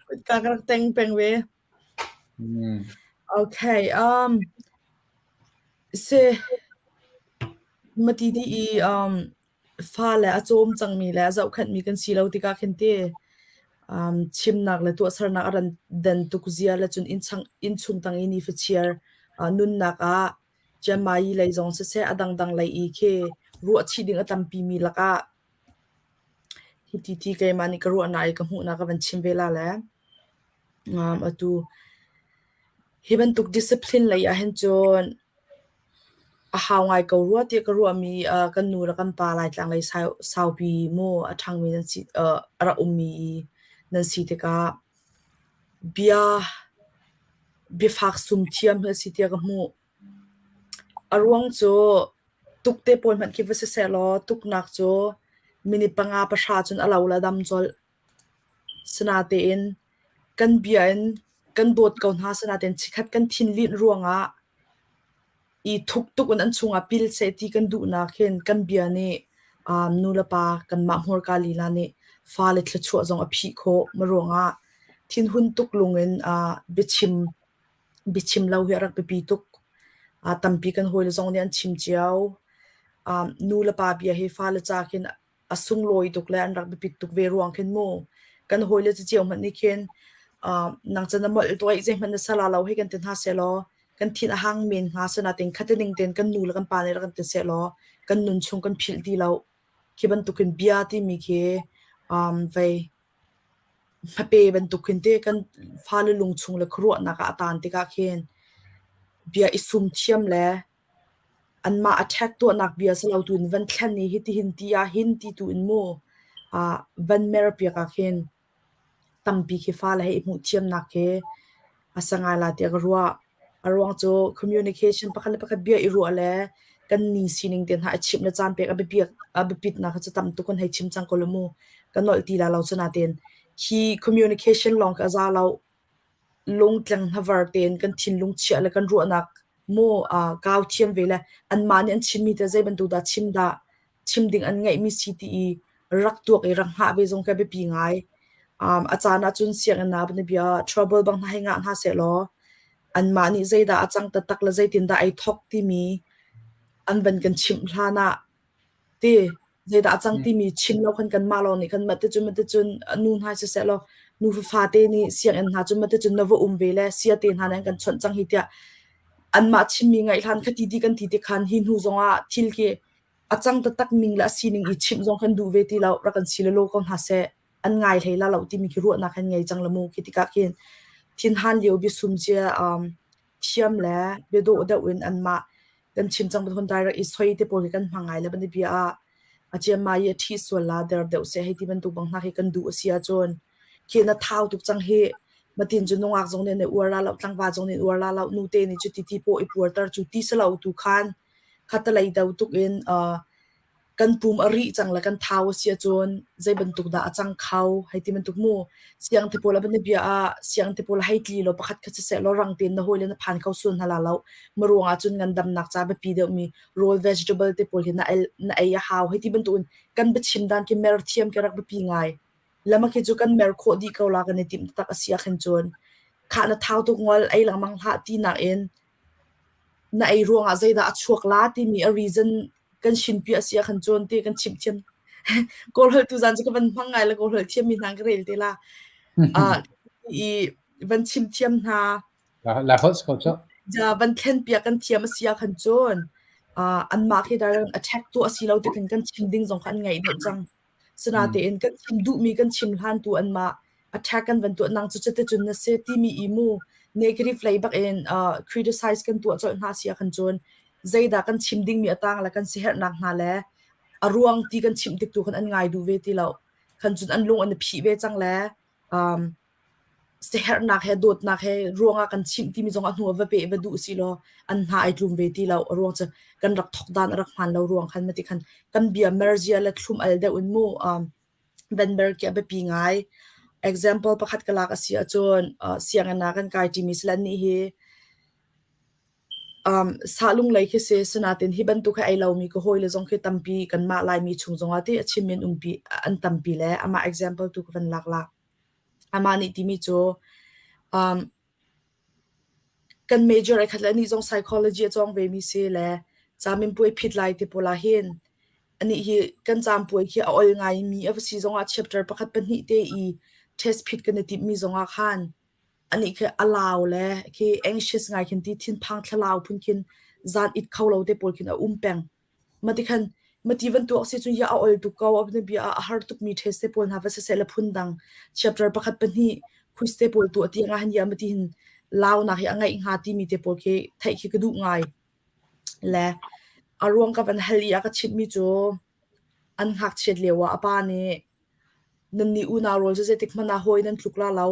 kutka ka rak teng peng ve. Okay, um, si mati ti i um, fale a cawm cangmi le a zohkhenhmi kan si lo tikah khin ti um, chimnak le tuahsernak a ran dan tuk zia le cun innchang innchung tang i nifachiar uh, nunnak ah Chiangmai lei zong siseh a dangdang lei i khi ruahchih ding a tampi mi lakah hiti ti keimah nih ka ruahnak i ka hmuhnak ka van chim ve la le um, atu hi bantuk discipline lei ah hin cun A hau ngai ko rua tiah ka ruahmi uh, kan nu le kan pa Laitlang lei sau, saupi mu a ṭhangmi nan si uh, a rak ummi nan si tikah bia biafak sum thiam hi a si tiah ka hmuh. A ruang cu tuk te pawl hmanh khi va si sehlaw tuknak cu minute panga pahra cun a lo le dam colh. Sinatein kan bia in kan dawt ko hna sinatein chikkhat kan thinlinh ruangah i thuk tuk in an chungah pil seh ti kan duhnak hin kan bia nih um, nulepa kanmah hmurka lila nih fale thluachuah zong a phih khawh. Mah ruangah thinhun tuk lungin uh, biachim biachim lo hi a rak biapi tuk. Uh, tampi kan hawile zong nih an chim cio. Um, nulepa bia hi fale ca khin a sunglawi tuk le an rak biapit tuk ve ruang khin mu kan hawile cu cio hmanh nih khin uh, nang cu na molh tuai zeihmanh na sala lo hei kan ti hna sehlaw kan thin a hang men hnga sinain khatining ten kan nu le kan pa nih rak kan ti sehlaw kan nun chung kan philh ti lo khi bantukin bia timi khi um, vei hmape bantuk khin te kan fale lung chung le khuaruahnak ah a tan tikah khin bia i sum thiam le Anmah attack tuahnak bia si lo tu in van thlen i hitihin ti ah hin ti tu in mu ah van merpiak ah khin tampi khi fale he i hmuh thiamnak khi a si ngai la tiah ka ruah. A ruang cu communication pakhat le pakhat bia i ruah le kan ni sining te hna i chimh le caan pek a biapi a biapitnak kha cu tam tuk kan hei chim cang ko le mu. Ka nolh ti la lo cu natin khi communication lawng khi a za lo. Lungtleng hnavar tein kan thinlung chiah le kan ruahnak mu aa kau thiam ve le anmah nih an chimmi te zei bantuk dah chim dah chim ding an ngeihmi si ti i rak tuak i rak hngah ve zong khi a biapi ngai. Um, a caan ahcun sianginn ah bia trouble bang hna hei ngah hna sehlaw anmah nih zeidah a cang taktak le zeitindah ai thawk timi an van kan chimh hlan ah Ti zeidah a cang timi chim lo khan kanmah lawng nih khan mahticun mahticun nu hna siseh law nu fate nih sianginn hna cu mahticun na va um ve le sia te hna nih an kan chawnh cang hi tiah anmah chimmi ngaih hlan kha ti ti kan ti ti khan hi hnu zongah thil khi a cang taktak ning le a sining i chimh zong kan duh ve ti lo rak kan si le law ko hna seh an ngai hlei la lo timi khi ruahnak kan ngei cang la mu khi tikah khin thinhan lio biasum cia um, thiam le biadawh deuh in anmah. Kan chim cang bantuk direct i soi te pawl hi kan hmang ngai le ban i bia ah a ciammai i a ṭhi sual la der deuh seh hei ti bantuk bang hna khi kan duh a si ahcun khi na thau tuk cang hi matin cu nungak zong nih an i uar la lo tlangval zong nih an uar la lo nute nih cu ti ti paw i puarter cu ti si lo tu khan khatalei do tuk in uh, kan pum a rih cang le kan thau a si ahcun zei bantuk dah a cang kho hei ti bantuk mu. Siang te pawl a van i bia ah siang te pawl hei tli law pakhat kha siseh law rang tein na hawile na phan kho sual hna la lo. Maruang ah cun ngandamnak ca biapi deuhmi rawl vegetable te pawl hi na el, na ei a hau hei ti bantuk in kan biachim dan khi mer thiam khi rak biapi ngai. Lama khi cu kan mer khawh dih ko la kan i timh taktak a si ah khin cun khah na thau tuk ngol ei lengmang hlah ti nak in na ei ruangah zeidah a chuak la timi a reason kan shinpi a si ah khan cun ti kan chimh thiam Kawl holh tu zan cu ka van hmang ngai le kawl holh thiammi hna ka rel te la. Uh, i van chim thiam hna. La holh ko cu. Ja van thlen piak kan thiam a si ah khan cun uh, anmah khi direct attack tu a si lo ti kan kan chim ding zong kha an ngaih deuh cang. Sinatein kan chim duhmi kan chim hlan tu anmah attack kan van tuah nang cu cuticun na si timi i mu negative lei bak in uh, criticize kan tuah colh hna si ah khan cun zeidah kan chim dingmi a tang le kan siherhnak hna le a ruang ti kan chimh tik tu khan an ngai duh ve ti lo. Khan cun an lung an i phih ve cang le um, siherhnak he dawtnak he ruangah kan chimh timi zong a hnu ah va peh va duh si law an hna ai tlum ve ti lo. A ruang cu kan rak thok dan a rak hmaan lo ruang khan mati khan kan bia merzia le thlum al deuh in mu um, Vanberg khi a biapi ngai. Example pakhat ka lak a si ahcun uh, sianginn ah kan kai ṭimi sila nih hi um, sahlung lei khi si sinatin hi bantuk hi ei lomi ka hawile zong khi tampi kanmah Laimi chung zongah ti a chimmi an umpi an tampi le amah example tu ka van lak la. Amah nih timi cu um, kan major ai khat le anih zong psychology a cawng vemi si le caminpuai phit lai ti pawl ah hin anih hi kan caampuai khi a ol ngaimi a va si zongah chapter pakhat pahnih te i test phit kan i timhmi zongah khan anih khi a lau le khi anxious ngai khin ti thinphang thlalau phun khin zan it kho lo te pawl khin a um peng. Mati khan mati van tuak si cun ya a ol tuk ko a bia ah a har tukmi test te pawl hna va siseh le phun dang chapter pakhat pahnih quiz te pawl tuah tiang ah hin ya mati hin launak hi a ngeih hnga timi te pawl khi theih khi ka duh ngai. Le a ruang ka van hal i a ka chimhmi cu an ngakchiat lio ah a pa nih nannih unau rual cu zeitik hmanh ah hawi nan tluk la lo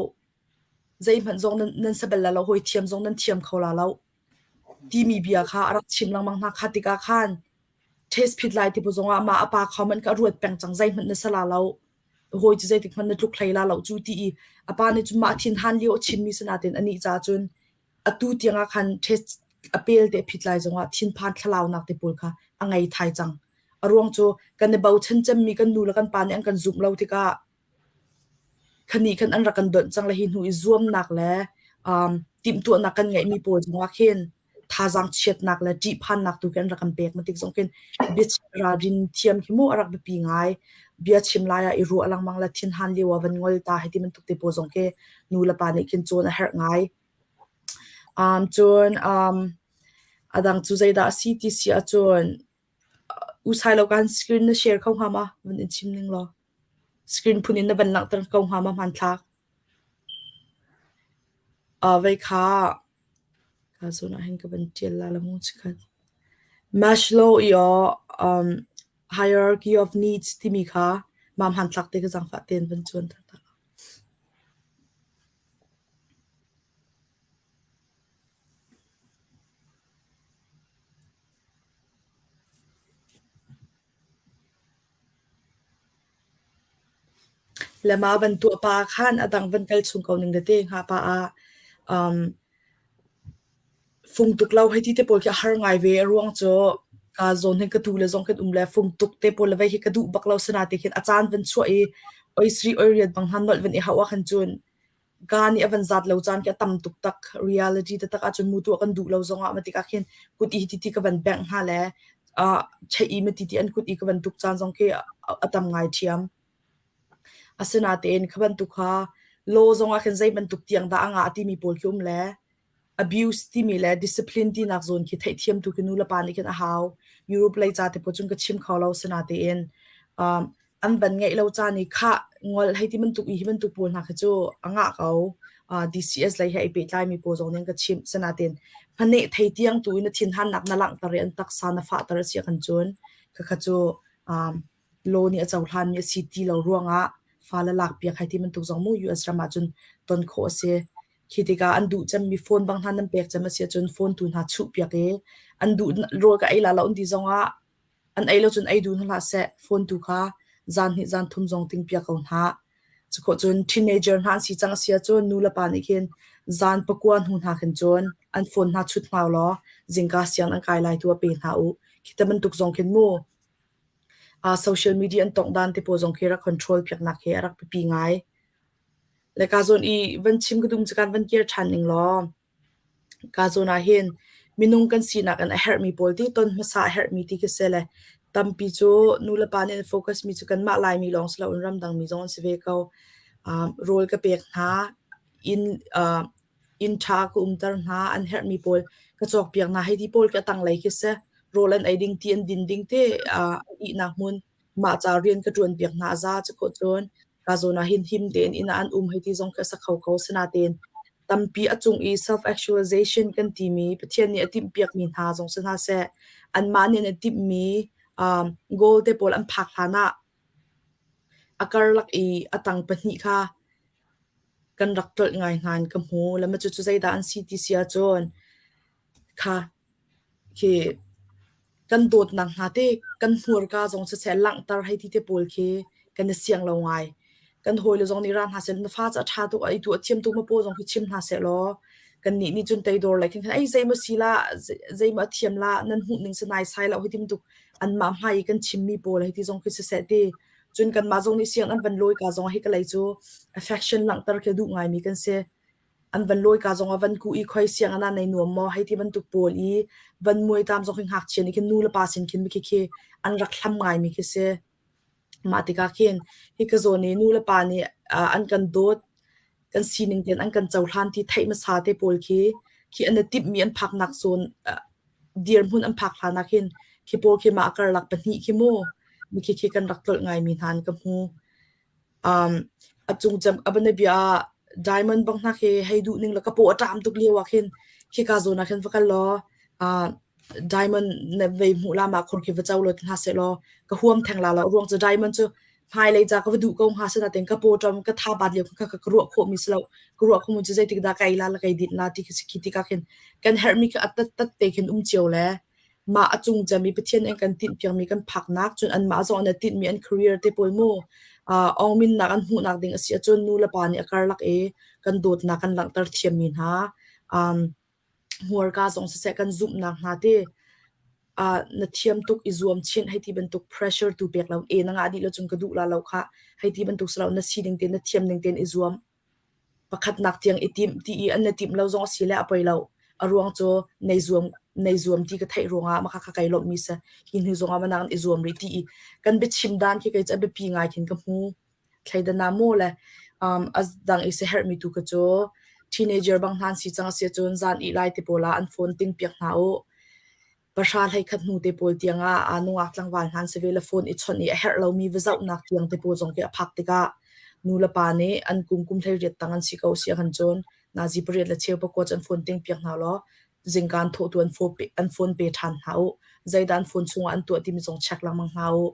zeihmanh zong nan, nan sa bal la lo hawi thiam zong nan thiam kho la lo timi bia kha a rak chim lengmang hna. Kha tikah khan test phit lai ti bu zongah mah a pa kha man kha a ruat peng cang zeihmanh na sa la lo hawi cu zeitik hmanh na tluk hlei la lo cu ti i a pa nih cun mah thin han lio a chimmi sinatin anih ca cun atu tiangah khan test a pel te phit lai zongah thinphan thlalaunak te pawl kha a ngei thai cang. A ruang cu kan i bochan cemmi kan nu le kan pa nih an kan zumh lo tikah Khanih khan an rak kan donh cang le hi hnu i zuamnak le um, timhtuahnak kan ngeihmi pawl zongah khin thazaang chiatnak le ṭihphannak tu khi an rak kan pek ma tik zong khin biachim ralrin thiam khi mu a rak biapi ngai. Bia chim lai ah i ruah lengmang le thinhan lio ah van ngol ta hei ti bantuk te pawl zong khi nu le pa nih khin cawn a herh ngai. Um, cun um, a dang cu zeidah a si ti si ahcun usai lo kan screen na share kho hnga ma? Van in chim ning law. Screen phun in na van langhter ko hnga ma hmanthlak? Uh, vei kha ka zawn ah hin ka van ṭial la la mu chikhat. Maslow i aw um, hierarchy of needs timi kha mah hmanthlak te ka zaangfah tein van cuan ter ta. Le mah van tuah pa ah khan a dang van kal chung ko ning tete hnga pa ah um, fung tuk lo hei ti te pawl khi a har ngai ve. A ruang cu ka zawn hin ka tu le zong kan um le fung tuk te pawl le vei hi ka duh bak lo sana te khin a caan van chuah i oi sri oi riat bang han nolh van i hauh ah khan cun Ga nih a van zat lo caan khi a tam tuk tak. Reality taktak ahcun mu tuah kan duh lo zongah ma tikah khin kut i hiti ka van bengh hna le uh, cheih i mati ti an kut i ka van tuk caan zong khi a, a tam ngai ṭhiam. Asinatein kha bantuk kha law zongah khin zei bantuk tiang dah a ngah timi pawl khi um le abuse timi le discipline tinak zawn khi theihthiam tu khi nu le pa nih khin a hau. Europe lei ca te pawl cun ka chim kho lo sinatein um, an van ngeih lo caan i khah ngol hei ti bantuk i hi bantuk pawl hna khi cu a ngah ko. Uh, DCS lei he ai pehtlaimi pawl zong nih an ka chimh. Sinatein Hmaneh thei tiang tu in na thinhannak na langhter i an taksa na fahter a si ahkhan cun khakha cu um, law nih a cohlanmi a si ti lo ruangah fale lakpiak hei ti bantuk zong mu US ram ah cun ton khawh a si. Khi tikah an duh cemmi phone bang hna nan pek cem a si ahcun phone tu hna chuhpiak i an duh rawl ka ei la lo an ti zongah an ei lo cun ei duh hna hlah seh phone tu kha zan hnih zan thum zong tingpiak ko hna. Cukhawh cun teenager hna an si cang a si ahcun nu le pa nih khin zan pakua hnu hna khin cun an phone hna chut hna law zingka siang an kai lai tu ah pe hna u. Khi te bantuk zong khin mu uh, social media an tongh dan te pawl zong khi rak control piaknak hi a rak biapi ngai. Le ka zawn i van chim ka dum cu kan van kir ṭhan ning law ka zawn ah hin minung kan sinak in a herhmi pawl ti ton hmasa a herhmi ti khi si le tampi cu nu le pa nih an focus mi cu kanmah Laimi lawng si loin ramdang mi zong an si ve ko. Um, rawl ka pek hna, inn uh, inn ṭha ka umter hna, an herhmi pawl ka cawkpiak hna hei ti pawl khi a tanglei khi si. Rawl an ei ding, ti an din ding te uh, ihnak hmun mah ca rian ka ṭuanpiak hna a za cu khawh cun ka zawn ah hin him tein inn ah an um hei ti zong khi a sa kho ko. Sinain tampi a cung i self-actualization kan timi Pathian nih a timhpiakmi hna zong si hna seh, anmah nih an i timhmi um, goal te pawl an phak hlan ah a karlak i a tang pahnih kha kan rak tlolh ngai hna in ka hmu. Lama cucu zeidah an si ti si ahcun kha khi kan dawtnak hna te kan hmurka zong siseh langhter hei ti te pawl khi kan i siang lo ngai. Kan hawile zong nih ra hna seh na fa cu a ṭha tuk a i tu a thiam tuk ma paw zong khi chim hna seh law kannih nih cun teidor lei khin khan ei zeimaw si la zeimaw a thiam la nan hmuh ning si nai sai lo hei ti bantuk anmah hmai i kan chimmi pawl hei ti zong khi siseh ti cun kanmah zong nih siang an van lawi ka zong hi ka lei cu affection langhter khi duh ngaimi kan si. An van lawi ka zong ah van kuh i khoi siang ah nei nuam maw hei ti bantuk pawl i van muai tam zong khi ngakchia nih khin nu le pa sin khin khi khi an rak hlam ngaimi khi si. Mah tikah khin hi ka zawn i nu le pa nih an kan dawt kan sining tein an kan cohlan ti theih hmasa te pawl khi khi an i timhmi an phaknak zawn dirhmun an phak hlan ah khin khi pawl khi mah karlak pahnih khi mu mi khi khi kan rak tlolh ngaimi hna an ka hmu. Um, a cungcem a bianabia ah diamond bang hna khi hei duh ning le ka paw a ṭam tuk lio ah khin khika zawn ah khin va kal law uh, diamond na vei hmuh la mah khor khi va co law ti hna seh law ka huam theng la lo ruang cu diamond cu hmailei ca ka va duh ko hnga sinain ka paw ṭam ka tha bat lio kha ka ruah khawhmi si lo ka ruah khawhmi cu zeitik dah ka ei la la ka ei din la ti khi si khi tikah khin kan herhmi kha a tat tat te khin um cio le mah a cung cem i Pathian an kan tinhpiakmi kan phaknak cun anmah zong an i tinhmi an career te pawl mu uh, awngminnak an hmuhnak ding a si ahcun nu le pa nih a karlak i kan dawtnak kan langhter thiammi hna um, hmurka zong siseh kan zumhnak hna te uh, na thiam tuk i zuam chin hei ti bantuk pressure tu pek lo e na ngah dih lo cun ka duh la lo kha hei ti bantuk si lo na si ding te na thiam ding tein i zuam Pakhatnak tiang i timh ti i an i timh lo zong a si le a poi lo. A ruang cu nei zuam nei zuam ti ka theih ruangah mah kha kai lawmhmi si. Hi hnu zongah manang in i zuam rih ti i kan biachim dan khi kei cu a biapi ngai khin ka hmu. Thleidan ah maw le um, a dang i siaherhmi tu kha cu teenager bang hna an si cang a si ahcun zan ih lai te pawl ah an phone ting piak hna u. Pahra hleikhat hnu te pawl tiangah aa nungak tlangval hna an si ve le phone i chawnh i a herh lomi va zohnak tiang te pawl zong khi a phak tikah nu le pa nih an kum kum 18 tang an si ko si ahkhan cun nazi pariat le cheu pakua cu an phone ting piak hna law zingka an thawhtu an phone pe, an phone pe ṭhan hna u. Zeidah an phone chungah an tuah timi zong check lengmang hna u.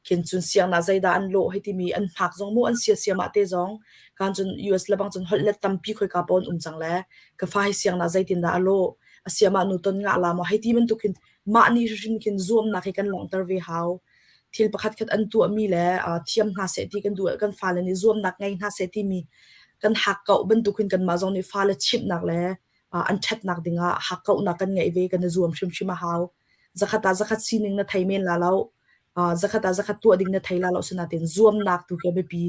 Khin cun siangnak zeidah an lawh hei timi an hmak zong mu an sia siamah te zong kan cun US le bang cun holh let tampi khoika pawn um cang le ka fa hi siangnak zeitindah a lawh a siamah nu ton ngah la maw hei ti bantuk hin mah nih hrim khin zuamnak hi kan langhter ve hau. Thil pakhat khat an tuahmi le uh, thiam hna seh ti kan duh kan fale nih zuamnak ngei hna seh timi kan hakkauh bantuk hin kanmah zong nih fale chimhnak le uh, an ṭhatnak dingah hakkauhnak kan ngeih ve kan i zuam hrimhrim a hau. Zakhat ah zakhat sining na thei men la lo. Uh, zakhat ah zakhat tuah ding na thei la lo sinain zuamnak tu khi a biapi.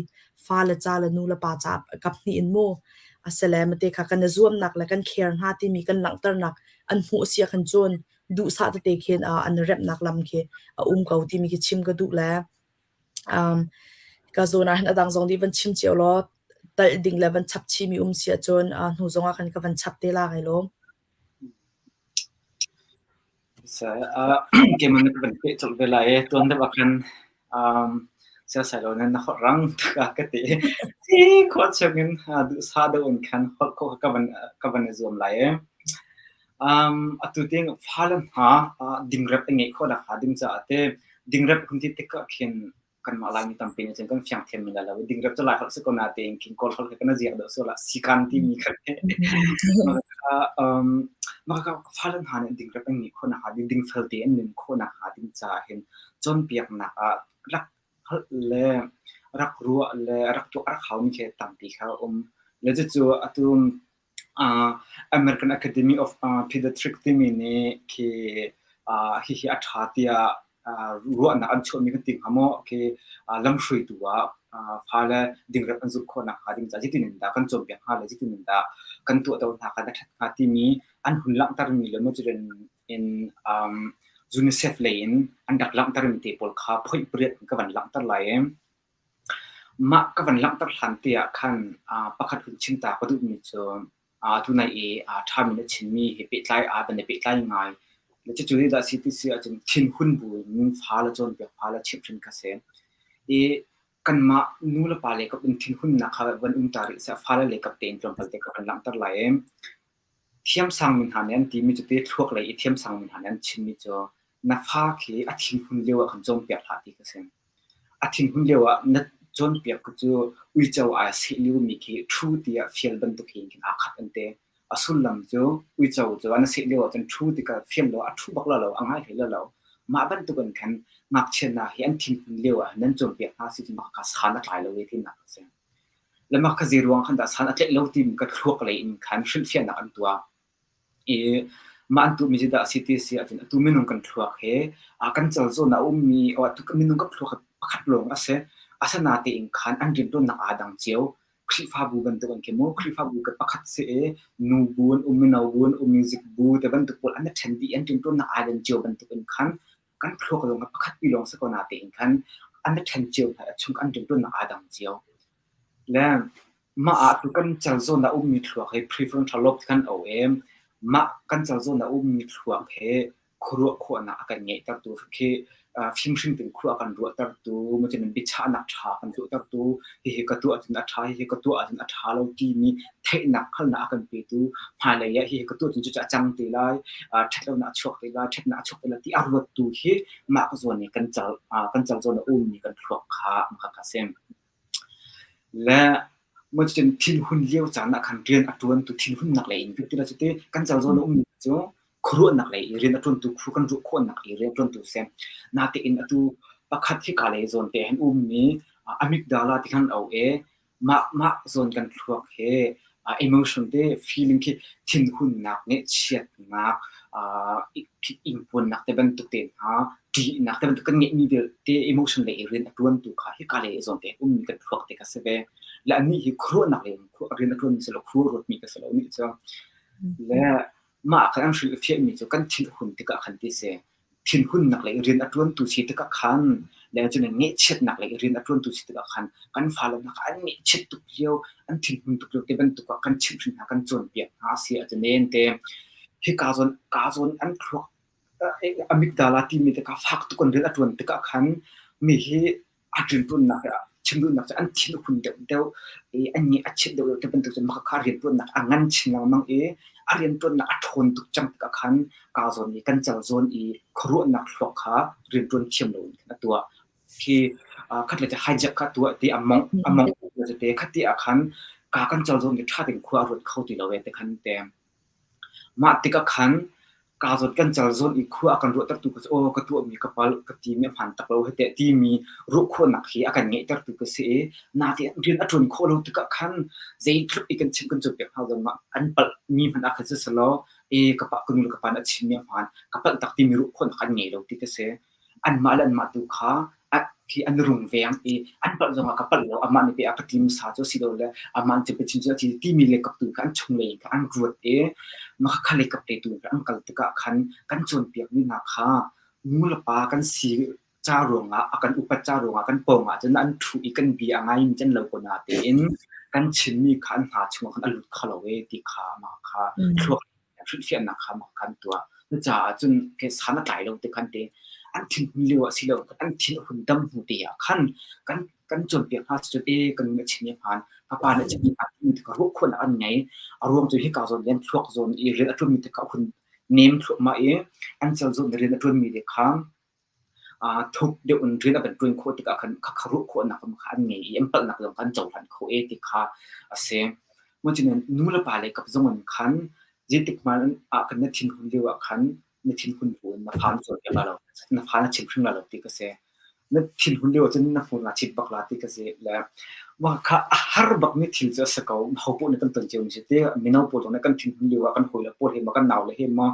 Fale ca le nu le pa ca kap hnih in mu. Asile mate kha kan i zuamnak le kan care hna timi kan langhternak an hmuh sia khan cun duhsah tete khin uh, an remnak lam khi a um ko timi khi chim ka duh le um, ka zawn ah hin a dang zong nih van chim cio law talh ding le van chap chihmi um si ahcun uh, hnu zong ah khan ka van chap te la kai lawm. Keimah nih ka van peh colh ve lai i tuan deuh ah khan um, siasai lo nan na holh rang tuk a ka ti. Hi khua chungin duhsah deuh in khan holh khawh kha ka van ka van i zuam lai i. Um, atu tiang fale hna uh, dingrep a ngeih khawh nakhnga ding caah te dingrep hun ti tikah khin kanmah Laimi tampi nih cun kan fiang thiam men lai lo. Dingrep cu Lai holh si ko natein khin Kawl holh he kan i ziak deuh sual ah sikan timi kha um, mah kha fale hna nih dingrep an ngeih khawh nakhnga ding, dingfel te an nun khawh nakhnga ding caah hin cawnpiaknak ah rak hngalh le rak ruah le rak tuah rak haumi khi tampi kha a um. Le cucu atu American Academy of Pediatrics timi nih khi hihi a ṭha tiah ruahnak an chuahmi kan ti hnga maw? Khi lamhruaitu ah fale dingrep an zulh khawh nakhnga ding caah zeitin in dah kan cawnpiak hnga le zeitin in dah kan tuahto hna kha a ṭhat hnga timi an hun langhtermi le maw cutin in UNICEF lei in an rak langhtermi te pawl kha phoih pariat in ka van langhter lai i Mah ka van langhter hlan te ah khan pakhat hun chim ta ka duhmi cu tunai i ṭhami na chimmi he pehtlai aa van i pehtlai ngai. Le cucu zeidah a si ti si ahcun thinhun buin fa le cawnpiak fa le chimhhrin kha si. I kanmah nu le pa le kap in thinhunnak kha van um ta rih seh fale le kap tein tlawmpal te ka van langhter lai i thiamsangmi hna nih an timi cu te thluak lei i thiamsangmi hna nih an chimmi cu na fa khi a thinhun lio ah khan cawnpiak hlah ti ka si. A thinhun lio ah na cawnpiak ku cu uico aa seh liomi khi ṭhu tiah fial bantuk hin khin aa khat an ti. A sullam cu uico cu na seh lio ahcun ṭhu tikah fial law a ṭhu bak la lo, a ngai hlei la lo. Mah bantuk in khan ngakchia hna hi an thinhun lio ah nan cawnpiak hna si cu mah kha san a tlai lo e tinak a si. Le mah kha zei ruang khan dah san a tlaih lo timi ka thluak lei in khan hrilhfiahnak an tuah. I mah an tuahmi cu dah a si ti a si ahcun atu minung kan thluak hi kan cal zawn ah a ummi atu minung kan thluak hi pakhat lawng a si. Asinain khan an rianṭuannak aa dang cio. Khrihfabu bantuk an khi mu. Khrihfabu ka pakhat si i nu bu an um, mino bu an um, music bu te bantuk pawl an i ṭhen dih i an rianṭuannak aa dan cio bantuk in khan kan thluak zong kha pakhat pi lawng si ko natein khan an i ṭhen cio hna i a chung an rianṭuannak aa dang cio. Le mah ah tu kan cal zawn ah ummi thluak hi prefrontal lobe ti kan auh i mah kan cal zawn ah ummi thluak hi khuaruah khawhnak a kan ngeihtertu khi fimhring tein khua a kan ruahtertu, macun biachahnak ṭha a kan tuahtertu, hihi ka tuah ahcun a ṭha, hihi ka tuah ahcun a ṭha lo timi theihnak hngalhnak a kan petu, hmailei ah hihi ka tuah ahcun cucu a cang te lai, ṭhatlonak a chuak te lai, ṭhatnak a chuak te lai ti a ruattu hi mah ka zawn i kan cal kan cal zawn a ummi kan thluak kha a si. Le macun thinhun lio caan ah khan rian a ṭuantu thinhunnak lei in kan ti lai cu ti kan cal zawn a ummi cu khuaruahnak lei i rian a ṭuantu khu kan ruah khawhnak i rian a ṭuantu si. Natein atu pakhat hika lei zawn te hin ummi amygdala ti khan auh i mah mah zawn kan thluak hi emotion te feeling khi thinhunnak nih chiatnak ingpuannak te bantuk te hna ṭihnak te bantuk kan ngeihmi vialte emotion lei i rian a ṭuantu kha hika lei zawn te ummi kan thluak te kha si ve. Le anih hi khuaruahnak lei rian a ṭuanmi si lo khua ruatmi ka si lo nih cu. Le mah khan an hrilhfiahmi cu kan thinhun tikah khan ti si. Thinhunnak lei rian a ṭuantu si tikah khan le cun ngaihchiatnak lei rian a ṭuantu si tikah khan kan fale hna kha an ngaihchiat tuk lio, an thinhun tuk lio te bantuk ah kan chimhhrin hna, kan cawnpiak hna a si ahcun te hika zawn ka zawn an thluak amygdala timi te kha fak tuk an rian a ṭuan tikah khan mi hi a rianṭuannak chim duhnak cu an thin a hun deuhdeuh i an nge a chit deuhdeuh ti bantuk cun mah kha rianṭuannak a ngan chin lengmang i a rianṭuannak a ṭhawn tuk cang tikah khan kaa zawn i kan cal zawn i khuaruahnak thluak kha rianṭuan thiam loin khan a tuah. Khi khat le cu hijack kha tuah ti a mongh a mongh te khat ti ah khan ka kan cal zawn i ṭha tein khua a ruat kho ti lo e ti khan te. Mah tikah khan kaa zawn kan cal zawn i khua a kan ruahtertu ka si, aw ka tuahmi ka palh, ka timi a hmaan tak lo hei teh timi ruahkhawhnak hi a kan ngeihtertu ka si i natein rian a ṭuan khawh lo tikah khan zeitluk i kan chimh kan cawnpiak hna zongah an palhmi hmanh ah khan siselaw, e ka pa ka nu le ka pa nih a chimmi a hmaan, ka palh tak timi ruahkhawhnak an ngei lo ti ka si. Anmah le anmah tu kha khi an rungveng i an palh zongah ka palh lo amah nih pei a ka ti hmasa cu asilole amah nih cun chim cu a ti timi le kap tu kha an chunglei in kha an ruat i mah kha lei kap te tu an kal tikah khan kan cawnpiakmi hna kha nu le pa kan si ca ruangah a kan upat ca ruangah kan pawng ah cun an ṭhu i kan bia a ngaimi can lo ko na tein kan chimmi kha an hna chungah khan a lut kho lo e ti kha mah kha thluak hrilhfiahnak kha mah khan tuah. Cucaah cun san a tlai lo ti khan te an thinhun lio ah si lo an thin a hun dam hnu te ah khan kan kan cawnpiak hna cu e kan nu a chim i hmaan ka pa nih a chim i hmaan timi ka ruah khawhnak an ngei. A ruang cu hika zawn rian thluak zawn i rian a ṭuanmi te kha a hun. nem thluahmah i an cal zawn rian a ṭuanmi te kha thuk deuh in rian a van ṭuan khawh tikah khan khakha ruah khawhnak kha an ngei i an palhnak zong kha an cohlan khawh i ti kha a si. Cucun nu le pa lei kap zong in khan zeitik hmanh ah khan na thinhun lio ah khan na thinhun bu in na fa na cawnpiak lai lo, na fa na chim hrim lai lo ti ka si. Na thinhun lio ahcun na hmur naa chit bak la ti ka si. Le mah kha a har bakmi thil cu a si ko. Ho paoh nih kan ton cio mi si ti. Mino pawl zong nih kan thinhun lio ah kan hawile pawl he maw kan naule he maw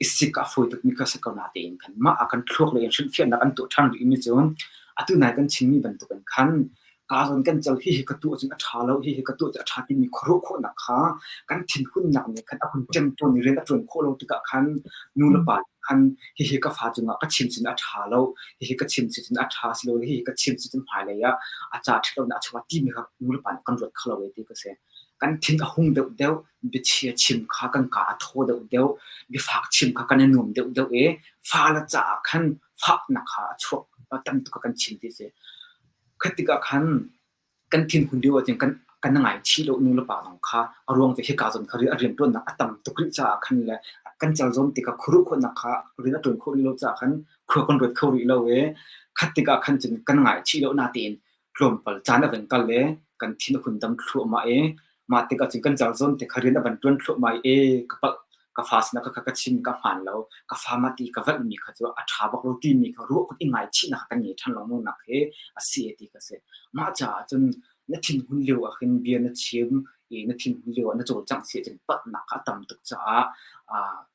i sik a fawi tukmi kha si ko natein khan mah ah kan thluak lei in hrilhfiahnak an tuah ṭhan rihmi cu atu nai kan chimmi bantukin khan kaa zawn kan cal hihi ka tuah cun a ṭha lo hihi ka tuah cu a ṭha timi khuaruah khawhnak kha kan thinhunnak nih khan a hun ṭemṭawn i rian a ṭuan khawh lo tikah khan nu le pa nih khan hihi ka fa cungah ka chim cun a ṭha lo hihi ka chim cun a ṭha si lo hihi ka chim cun hmailei ah a ca ṭhat lonak a chuak timi kha nu le pa nih kan ruat kho lo e ti ka si. Kan thin a hung deuhdeuh, biachia chim kha kan kaa a thaw deuhdeuh, biafak chim kha kan i nuam deuhdeuh i fale caah khan fahnak kha a chuak tam tuk kha kan chim ti a si. Kha tikah khan kan thinhun lio ahcun kan kan ngaichih lo nu le pa zong kha a ruang cu hika zawn kha a rianṭuannak a tam tuk rih caah khan le kan cal zawn tikah khuaruah khawhnak kha rian a ṭuan khawh rih lo caah khan khua kan ruat kho rih lo i khat tikah khan cun kan ngaichih lo natein tlawmpal caan a van kal i kan thin a hun dam thluahmah i mah tikah cun kan cal zawn te kha rian a van ṭuan thluahmah i e ka palh ka fa sinah ka ka chim ka hmaan lo ka fa mah ti ka valhmi kha cu a ṭha bak lo timi kha ruah i ngaichihnak kan ngei ṭhan lengmang hi a si ti ka si. Mah caah cun na thinhun lio ah hin bia na chim i na thinhun lio ah na cawlcangh si ahcun palhnak kha a tam tuk caah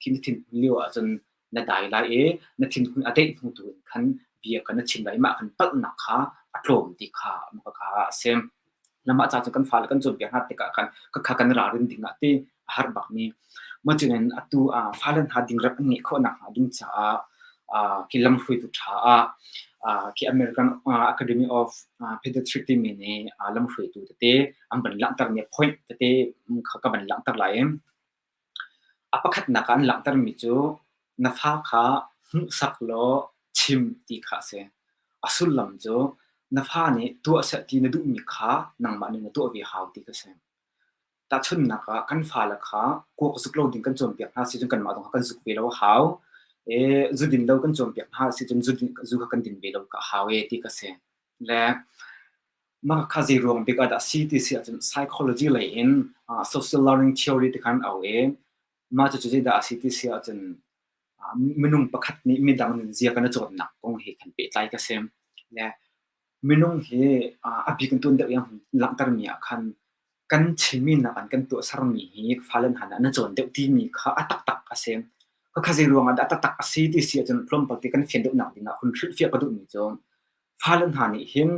khi na thinhun lio ahcun na dai lai i na thinhun a daih hnu tu in khan bia kha na chim lai i mah khan palhnak kha a tlawm ti kha kha a si. Mah ca cu kan fale kan cawnpiak hna tikah khan khakha kan ralrin ding ah ti a har bakmi. Cutin atu ah fale hna dingrep an ngeih khawh nakhnga ding caah khi lamhruaitu ṭha ah khi American Academy of Pediatrics timi nih lamhruaitu tete an van langhtermi point tete kha ka van langhter lai i A pakhatnak ah an langhtermi cu na fa kha hmuhsak law chim ti kha a si. A sullam cu na fa nih tuah seh ti na duhmi kha nangmah nih na tuah ve hau ti kha a si. Tahchunhnak ah kan fale kha kuak zuk lo ding kan cawnpiak hna si cun kanmah zong kha kan zuk ve lo a hau. E, zu din lo kan cawnpiak hna si cun zu, zu kha kan din ve lo kha a hau e ti kha a si. Le Mah kha zei ruang bik ah dah a si ti si ahcun psychology lei in social learning theory ti khan an auh i mah cucu zeidah a si ti si ahcun minung pakhat nih midang nunzia kan i cawnnak kong he khan pehtlai ka si. Le minung hi a bik in tuan deuh i an hun langhtermi ah khan kan chimmi nakin kan tuahsermi hi fale hna nih an i cawn deuh timi kha a taktak a si. Khakha zei ruang ah dah a taktak a si ti si ahcun tlawmpal te kan fian deuhnak ding ah hun hrilhfiah ka duhmi cu Fale hna nih hin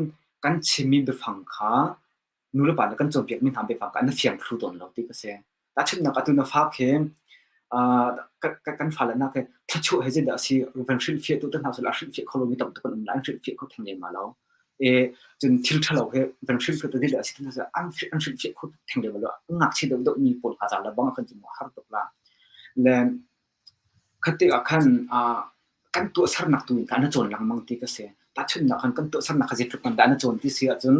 kan chimmi biafang kha nulepa nih kan cawnpiakmi hna biafang kha an fiang thlu tawn lo ti ka si. Tahchunhnak atu na fa khi kan fale hna khi thluachuah he zeidah a si van hrilhfiah tu te hna sila a hrilhfiah kho lomi tam tuk an um lai, an hrilhfiah kho theng lem lo. E, cun thil ṭhalo he van hrilhfiah tu zeidah a si te hna an an hrilhfiah kho theng lem lo. Ngakchia deuh deuh mi pawl hna ca le bang kan cu har tuk la. Le Kha tikah khan kan tuahsernak tu in khan na cawn lengmang ti ka si. Tahchunhnak khan kan tuahsernak kha zeitluk in dah na cawn ti si ahcun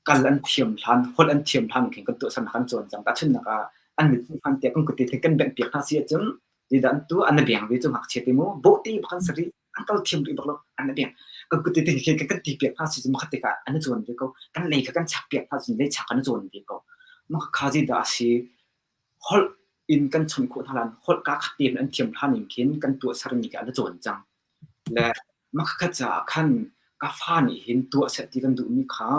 kal an thiam hlan, holh an thiam hlan khin kan tuahsernak an cawn cang. Tahchunhnak ah an mit hmuh hlan tiah kan kut te kan bengh piak hna si ahcun zeidah an tuah? An beng ve cu ngakchia te mu bawhte bak an si rih. An kal thiam rih bak lo. An beng. Kan kut te khin kan ti piak hna si cun makhat tikah an cawn ve ko. Kan lei kha kan chak piak hna cun lei chak an cawn ve ko. Mah kha zeidah a si? Holh in kan chawnh khawh hna lan holh kaa khat tein an thiam hlan in khin kan tuahsermi kha an cawn cang. Le makhakhat caah khan ka fa nih hin tuah seh ti kan duhmi kha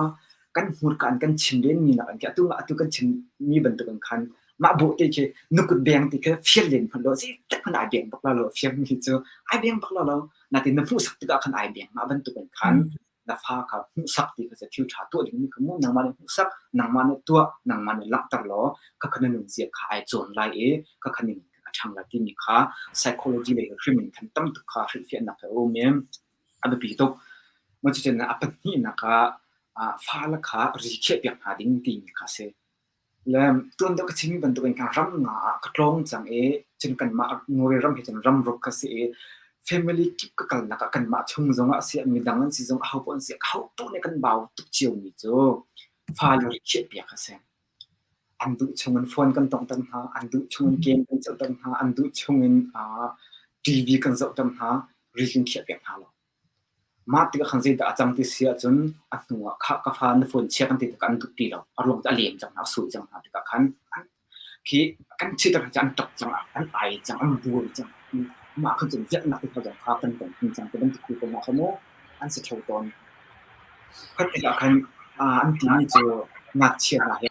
kan hmurka in kan chim lenmi nak in atu atu kan chimmi bantukin khan mah bawhte khi nukut beng ti khi fial len hmanh lo zeitik hmanh ai beng bak la lo fiammi cu ai beng bak la lo natin na hmuhsak tikah khan ai beng mah bantukin khan na fa kha hmuhsak ti kha thil ṭha tuah dingmi kha mu nangmah nih hmuhsak nangmah nih tuah nangmah nih langhter law khakha na nunzia kha ai cawn lai i khakha ning a ṭhang lai timi kha psychology lei hrim in khan tam tuk kha hrilhfiahnak he a um i a biapi tuk. Cucun a pahnihnak ah fale kha ri khiahpiak hna ding timi kha a si. Le tuan deuh ka chimmi bantukin khan ram nga ah ka tlawng cang i cun kanmah Norway ram hi cun ramruk ka si i family kip ka kalnak ah kanmah chung zongah a si ah midang an si zong ahopaoh an si ah ahopaoh nih kan bau tuk ciomi cu fale ri khiahpiak a si. An duh chungin phone kan tonghter hna, an duh chungin game kan zohter hna, an duh chungin TV kan zohter hna, ri kan khiahpiak hna lo. Mah tikah khan zeidah a cang ti si ahcun a hnu ah khah ka fa na phone chia kan ti tikah an duh ti lo. A ruang cu a lem cang hna, a sul cang hna tikah khan khi kan chitter kha an ṭap cang, an ai cang, an buai cang. Mah khan cun ziahnak ti kha zong kha kan ton cang ti bantuk tu ko hna kha mu an si ṭheo tawn. Khat tikah khan an timi cu ngakchia hna he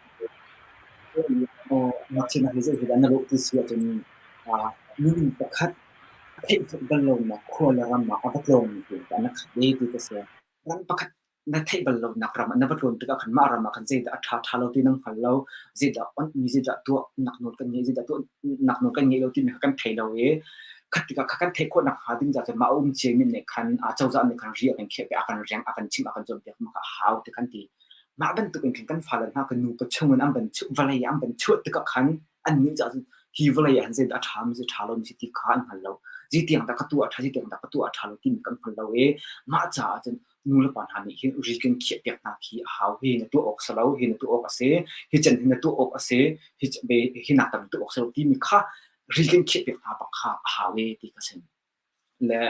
ngakchia hna he zei he dah na lawh ti si ahcun minung pakhat a theih bal lonak khua le ram ah a va tlawngmi tu na khat ve ti ka si. Ram pakhat na theih bal lonak ram ah na va tlawn tikah khan mah ram ah khan zeidah a ṭha ṭha lo ti nan hngal lo, zeidah onhmi, zeidah tuahnak nawl kan ngei, zeidah tuahnak nawl kan ngei lo timi kha kan thei lo i khat tikah kha kan theih khawh nakhnga ding caah cun mah a um ciami nih khan cozah nih khan ri a kan khiahpiak, a kan rengh, a kan chimh, a kan cawnpiak mah kha a hau ti kan ti. Mah bantuk in khan kan fale hna kan nupa chungin an van chuah, vawlei ah an van chuah tikah khan annih caah cun hi vawlei ah hin zeidah a ṭha mi si ṭha lo mi si ti kha an hngal lo. Zeitiang dah ka tuah a ṭha, zeitiang dah ka tuah a ṭha lo timi kan hngal lo i mah caah cun nulepa hna nih hin ri kan khiahpiak hna khi a hau. Hi na tuah awk si lo, hi na tuah awk a si, hi can hi na tuah awk a si, hi hi nak tam tuah awk si lo timi kha ri kan khiahpiak hna bak kha a hau e ti ka si. Le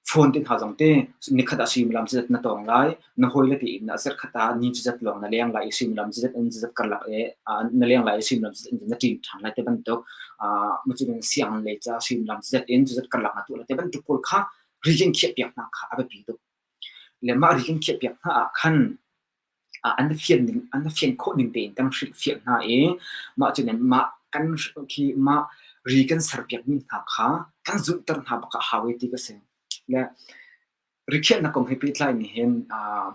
phone te hna zong te nikhat ah suimilam cizat na tawng lai, na hawile tein ah zarhkhat ah ni cizat lawng na leng lai i suimilam cizat in cizat karlak i na leng lai i suimilam cizat in na ṭin ṭhan lai te bantuk macun sianginn lei ca suimilam cizat in cizat karlak na tuah lai te bantuk pawl kha ri kan khiahpiak hna kha a biapi tuk. Le mah ri kan khiahpiak hna ah khan an fian ning an fian khawh ning tein kan hrilhfiah hna i mah cu mah kan khi mah ri kan serpiakmi hna kha kan zulhter hna bak ah hau i ti ka si. Le rikhiahnak kong he pehtlai nih hin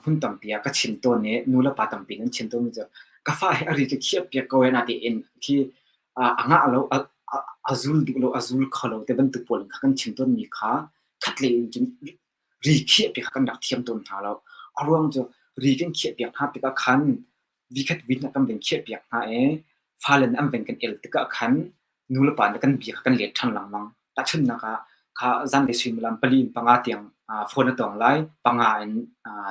hmun tampi ah ka chim tawn i nu le pa tampi nan chim tawnmi cu ka fa hi a ri ka khiahpiak ko na tiin khi a ngah lo a zul duh lo a zul kho lo te bantuk pawl kha kan chim tawnmi kha khatlei in cun ri khiahpiak kha kan rak thiam tawn hna lo. A ruang cu ri kan khiahpiak hna tikah khan vikhat vit kan van khiahpiak hna i fale nih an van kan el tikah khan nulepa nih kan bia kha kan let ṭhan lengmang. Tahchunhnak ah kha zanlei suimilam pali in panga tiang phone a tawng lai, panga in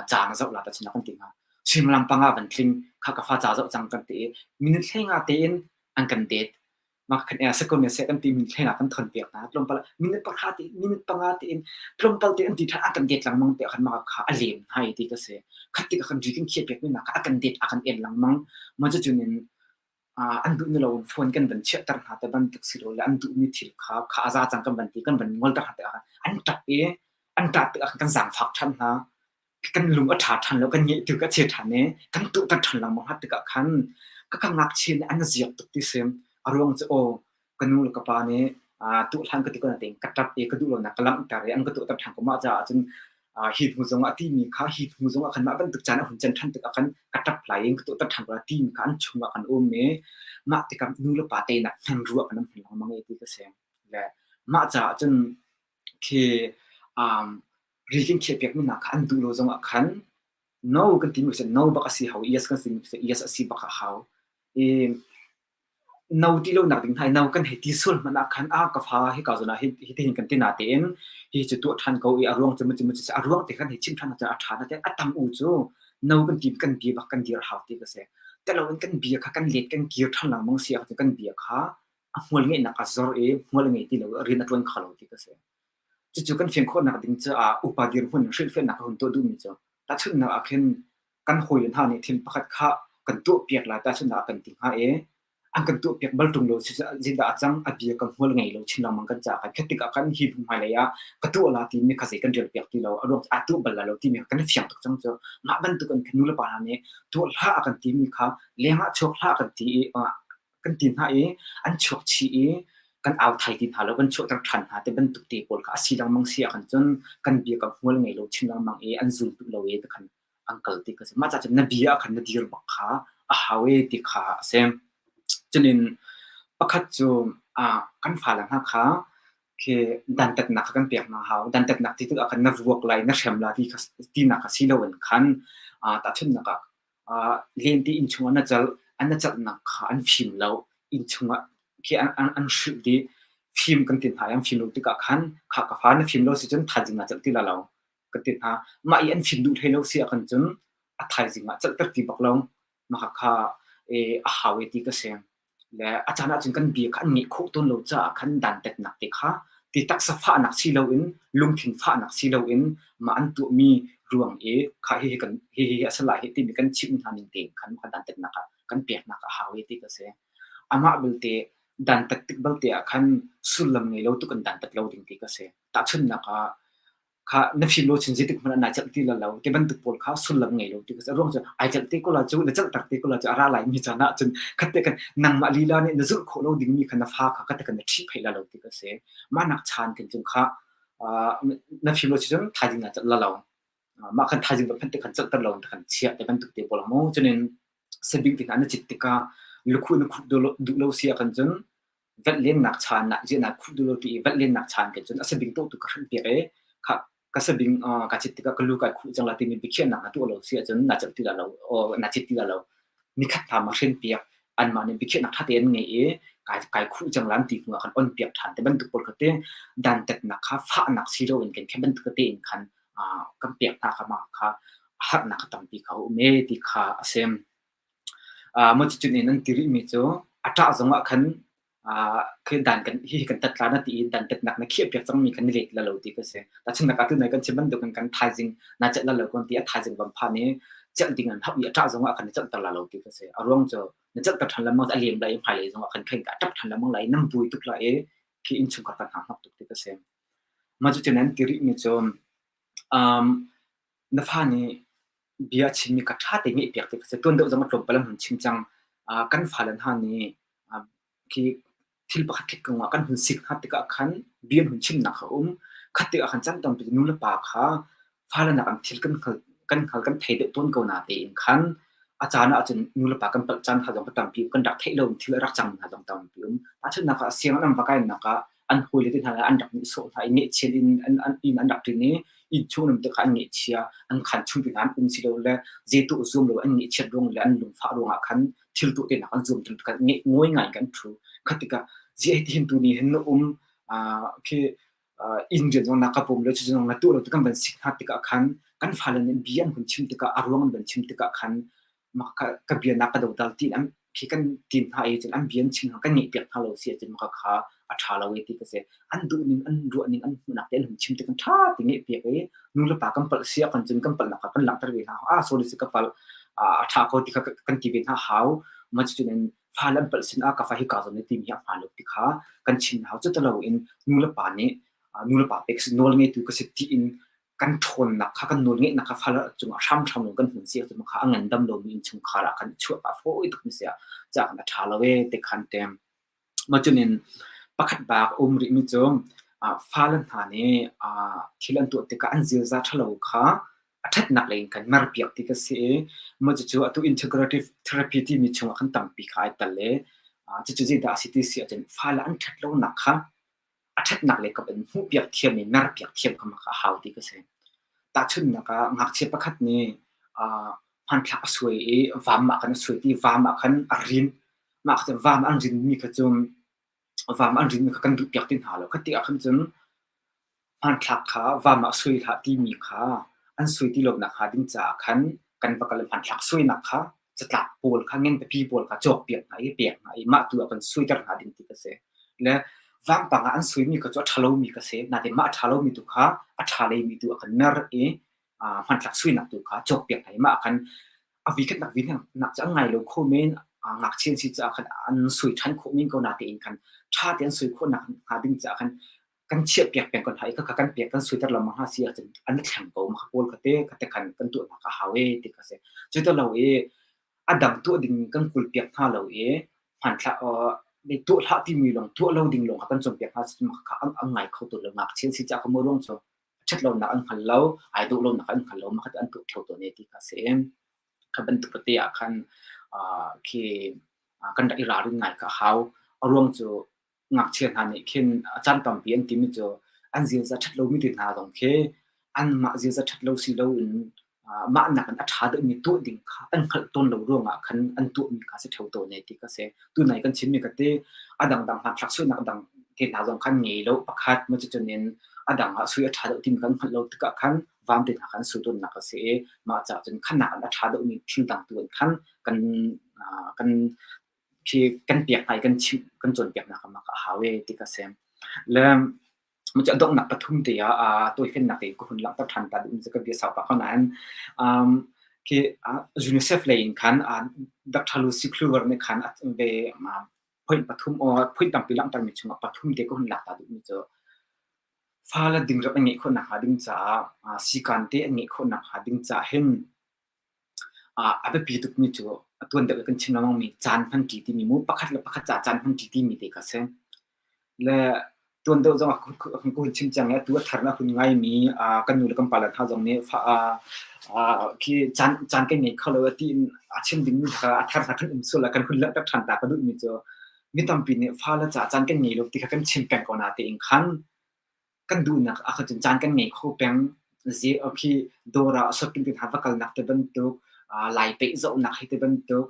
ca na zoh la tahchunhnak kan ti hnga. Suimilam panga van tling kha ka fa ca zoh cang kan ti i minute hleinga tein an kan det. Mah khan eh seko ne seh kan ti min thlen ah kan thon piak hna tlawmpal minute pakha ti minute panga tiin tlawmpal te an ti than a kan det lengmang te khan mah kha a lem hai ti ka si khat ti kan ri kan khiah piak mi na kha a kan det a kan en lengmang ma cu cun in an duh ni lo phone kan van chiah ter hna te bantuk si lo le an duh mi thil kha kha a za cang kan van ti kan van ngol ter hna te an tap i an tap tik ah kan zaangfak than hna kan lung a ṭha ṭhan lo, kan ngeih tu ka chia ṭhan i kan tuhter ṭhan lengmang hat tikah khan ka ka ngakchia nih an ziak tuk ti si. A ruang cu aw ka nu le ka pa nih tuh hlan ka ti ko natein ka ṭap i ka duh lonak ka langhter i an ka tuahter ṭhan ko mah caah cun hi hnu zongah timi kha hi hnu zongah khan mah bantuk caan a hun can ṭhan tikah khan ka ṭap lai i ka tuahter ṭhan ko lai timi kha an chungah kan um i mah tikah nu le pa teinak hmanrua kan hman lengmang i ti ka si. Le mah caah cun khi um, ri kan khiahpiakmi hna kha an duh lo zongah khan no kan timi cu no bak a si hau, yes kan timi cu yes a si bak a hau. I no ti lo nak ding hna no kan hei ti sual hmanh ah khan ah ka fa hika zawn ah hi hitin kan ti na tein hi cu tuah ṭhan ko i a ruang cu mu cu a ruang te khan hei chim ṭhan ahcun a ṭha na tein a tam u cu no kan ti kan bia bak kan dir hau ti ka si. Teloin kan bia kha kan let kan kir ṭhan lengmang si ahcun kan bia kha a hmual ngeihnak a zor i hmual a ngei ti lo rian a ṭuan kho lo ti ka si. Cucu kan fian khawhnak ding caah upa dirhmun hrilhfiahnak ka hun tuah duhmi cu tahchunhnak ah khin kan hawile hna nih thil pakhat kha kan tuahpiak lai tahchunhnak ah kan ti hnga i an kan tuahpiak bal ṭung lo zeidah a cang a bia ka hmual ngei lo chin lengmang kan caah khan khat tikah khan hi hnu hmailei ah ka tuah la timi kha zei kan rialpiak ti lo a ruang aa tuah bal lai lo timi kha kan i fiang tuk cang cu mah bantuk in nu le pa hna nih tuah hlah a kan timi kha leng ah chuak hlah a kan ti i kan ti hna i an chuak chih i kan au thai ti hna lo kan chuahter ṭhan hna te bantuk te pawl kha a si lengmang si ahkhan cun kan bia kan hmual ngei lo chin lengmang i an zul duh lo i ti khan an kal ti kha si mah cah cun na bia ah khan na dir bak kha a hau i ti kha a si cunin pakhat cu kan fale hna kha khi dantatnak kha kan pek hna hau dantatnak ti tikah khan na vuak lai na hrem la ti kha tinak kha si loin khan tahchunhnak ah lente inn chungah na cal an na calhnak kha an fim lo inn chungah khi an, an, an hrilh dih fim kan ti hna i an fim lo tikah khan kha ka fa na fim lo si cun thaizing ah calh ti la lo ka ti hna mah i an fim duh hlei lo si ahkhan cun a thaizing ah calhter ti bak lo mah kha. a hau e ti ka si. Le a caan ahcun kan bia kha an ngeih khawh tawn lo caah khan dantatnak te kha ti taksa fahnak si loin lungthin fahnak si loin mah an tuahmi ruang i kha hihi kan hihi a si lai hi timi kan chimh hna ning tein khan mah dantatnak ah kan peknak a hau e ti ka si. Amah belte dantat tik belte ah khan sullam ngei lo tuk in dantat lo ding ti ka si. Tahchunhnak ah kha na fim lo chin zeitik hmanh ah nai celh ti la lo ti bantuk pawl kha sullam ngei lo ti ka si. A ruang cu ai celh te ko la cu na celhter te ko la cu a ra lai mi caan ah cun khatte kan nangmah lila nih na zulh khawh lo dingmi kha na fa kha khatte kan na ṭhihphaih la lo ti ka si. Mah nak chan kan cung kha na fim lo si cun thaizing naa celh la lo. Mah khan thaizing va phanh te khan celhter lo te khan chiah te bantuk te pawl mu. Cunin sabing te hna na cit tikah lukhuh na khuh duh lo si ah kan cun velhlennak chaan ah ziahnak khuh duh lo ti i velhlennak chaan kan cun a sabing tawhtu ka hrenh piak i kha ka sabing ka cit tikah ka lu kai khuh cang la timi biakhiahnak na tuah lo si ahcun na celh ti la lo na cit ti la lo nikhat hna ma hren piak anmah nih biakhiahnak ṭha tein an ngei i kai kai khuh cang la an ti hnu ah khan on piak ṭhan te bantuk pawl kha te dantatnak kha fahnak si loin kan khe bantuk te in khan kan pek hna kha mah kha harnak tampi kha a um e ti kha a si. Maw cucun in an ti rihmi cu a ṭah zongah khan khi dan kan hihi kan tat la na ti i dantatnak na khiahpiak cangmi kha na let la lo ti ka si. Tahchunhnak ah tunai kan chim bantukin kan thaizing na celh la lo kan ti a thaizing van phan i celh ding an hauh i a ṭah zongah khan na celhter la lo ti ka si. A ruang cu na celhter ṭhan lengmang a lem lai i hmailei zongah khan khan a ṭap ṭhan lengmang lai i nan bui tuk lai i khi innchungkhar kan hna hnok tuk ti ka si. Mah cucun an ti rihmi cu um, na fa nih bia a chimmi kha ṭha tein ngaihpiak ti kha si. Tuan deuh zong a tlawmpal an hun chim cang. Kan fale hna nih khi thil pakhat khat kong ah kan hun sik hna tikah khan bia an hun chimnak a um. Khat tikah khan caan tampi nu le pa kha fale nak an thil kan hngal kan hngal kan thei deuh tawn ko na tein khan a caan ahcun nu le pa kan palh caan kha zong tampi kan rak theih lo thil a rak cang hna zong tampi um. Tahchunhnak ah sianginn an va kainak ah an hawile te hna an rak nihsawh hna i ngeihchiat in an, an inn an rak ṭin i inn chung um tikah an ngeihchia an khan chung pinah an um si lo le zeituh zuam lo an ngeihchiat ruang le an lungfah ruangah khan thil tuah tenak an zuam ṭun tikah ngeih ngawi ngai kan ṭhu kha tikah ziah hi hin tu ni hin na um khi inn rian zong na ka pum lo cu zong na tuah lo ti kan van sik hna tikah khan kan fale nih bia an hun chim tikah a ruang an van chim tikah khan mah kha ka bia na ka dodal ti an khi kan tin hna i cun an bia an chim hna kan ngeih piak hna lo si ahcun maka kha a ṭha lo i ti ka si an duh ning an ruah ning an hmuhnak te an hun chim ti kan ṭha ti ngeih piak i nu le pa kan palh si ah kan cun kan palhnak kha kan langhter ve hna ah sorry si ka palh a ṭha ko ti kha kan ti ve hna hau ma cucun in fale an palh sin ah ka fa hi ka zawn ti mi hi a hmaan lo ti kha kan chim hau cu lo in nu le pa nih nu le pa pek si nawl ngeitu ka si ti in kan ṭhawnnak kha kan nawlngeihnak kha fale cungah hramhram in kan hmun si ahcun kha a ngandam lomi innchungkhar ah khan chuah a fawi tuk mi si ah cah a ṭha lo ee ti khan tem. Mah cunin pakhat bak a um rihmi cu fale hna nih thil an tuah tikah an ziaza ṭhalo kha a ṭhatnak lei in kan merpiak ti ka si i mah cucu atu integrative therapy timi chungah khan tampi kha ai tel i cucu zeidah a si ti si ahcun fale an ṭhat lonak kha a ṭhatnak lei kap in hmuhpiak thiam i merpiak thiam kha a hau ti ka si. Tahchunhnak ah ngakchia pakhat nih hmanthlak a suai i vam ah khan a suai ti vam ah khan a rin. Mah kha vam an rinmi kha cu vam an rinmi kha kan duhpiak ti hna lo. Kha ti ah khan cun hmanthlak kha vam ah sui hlah timi kha an sui ti lonak hnga ding caah khan kan va kal i hmanthlak suainak kha catlap pawl kha ngen pipi pawl kha cawkpiak hna i pek hna i mah tu ah kan suiter hna ding ti ka si. Le vampang ah an suimi kha cu a ṭhalomi ka si. Nain mah a ṭhalomi tu kha a ṭha leimi tu ah kan mer i hmanthlak suinak tu kha cawkpiak hna i mah ah khan a vi khatnak vi nak cu an ngai lo kho men ngakchia si caah khan an sui ṭhan khawh men ko natein khan ṭha tein an sui khawhnak hnga ding caah khan kan chiahpiak peng ko hna i khakha kan pek kan suiter lengmang hna si ahcun an i thleng ko mah pawl kha te kha te khan kan tuahnak a hau e ti kha si. Cu ti lo i a dang tuah ding kan kulpiak hna lo i hmanthlak tuah hlah timi lawng tuah lo ding lawng kha kan cawnpiak hna si kha an, an ngai kho tawn lo ngakchia si caah ka maw ruang cu ṭhat lonak an hngal lo ai dawh lonak an hngal lo mah kha an tuah ṭheo tawn e ti kha si. Kha bantuk te ah khan khi kan rak i ralrin ngai ka hau. A ruang cu ngakchia hna nih khin a caan tampi an timi cu an ziaza ṭhat lomi te hna zong khi anmah ziaza ṭhat lo si loin mah nakin a ṭha deuhmi tuah ding kha an hngalh tawn lo ruangah khan an tuahmi kha si ṭheo tawn e ti ka si. Tunai kan chimmi ka ti a dangdang hmanthlak suainak dang te hna zong khan ngei lo pakhat ma cucun in a dang ah sui a ṭha deuh timi kan hngalh lo tikah khan vam te hna khan su tawnnak a si i mah caah cun khan nakin a ṭha deuhmi thil dang tu in khan kan. kan khi kan piak hna i kan chimh kan cawnpiak hna kha mah kha a hau ee ti ka si. Le cu a donghnak pathum te ah tawifennak te ka hun langhter ṭhan ta duhmi cu ka bia sau pah ko nain um, khi UNICEF lei in khan Dr. Lucy Kluwer nih khan ve point pathum or point tampi langhtermi chungah pathum te ka hun lak ta duhmi cu fale dingrep an ngeih khawh nakhnga ding caah sikaan te an ngeih khawh nakhnga ding caah hin a biapi tukmi cu a tuan deuh i kan chim lengmangmi caan hmanṭi timi mu pakhat le pakhat caah caan hmanṭi timi te kha a si. Le tuan deuh zong ah ka hun chim cang i atu a thar in a hun ngaimi kan nu le kan pale hna zong nih khi caan caan kan ngei kho lo tiin a chim dingmi kha a thar hna kan um sual ah kan hun langhter ṭhan ta ka duhmi cu mi tampi nih fale caah caan kan ngei lo ti kha kan chim peng ko natein khan kan duhnak ah khan cun caan kan ngei kho peng. Zi khi dawr ah shopping te hna va kalnak te bantuk, lai peih zohnak hi te bantuk,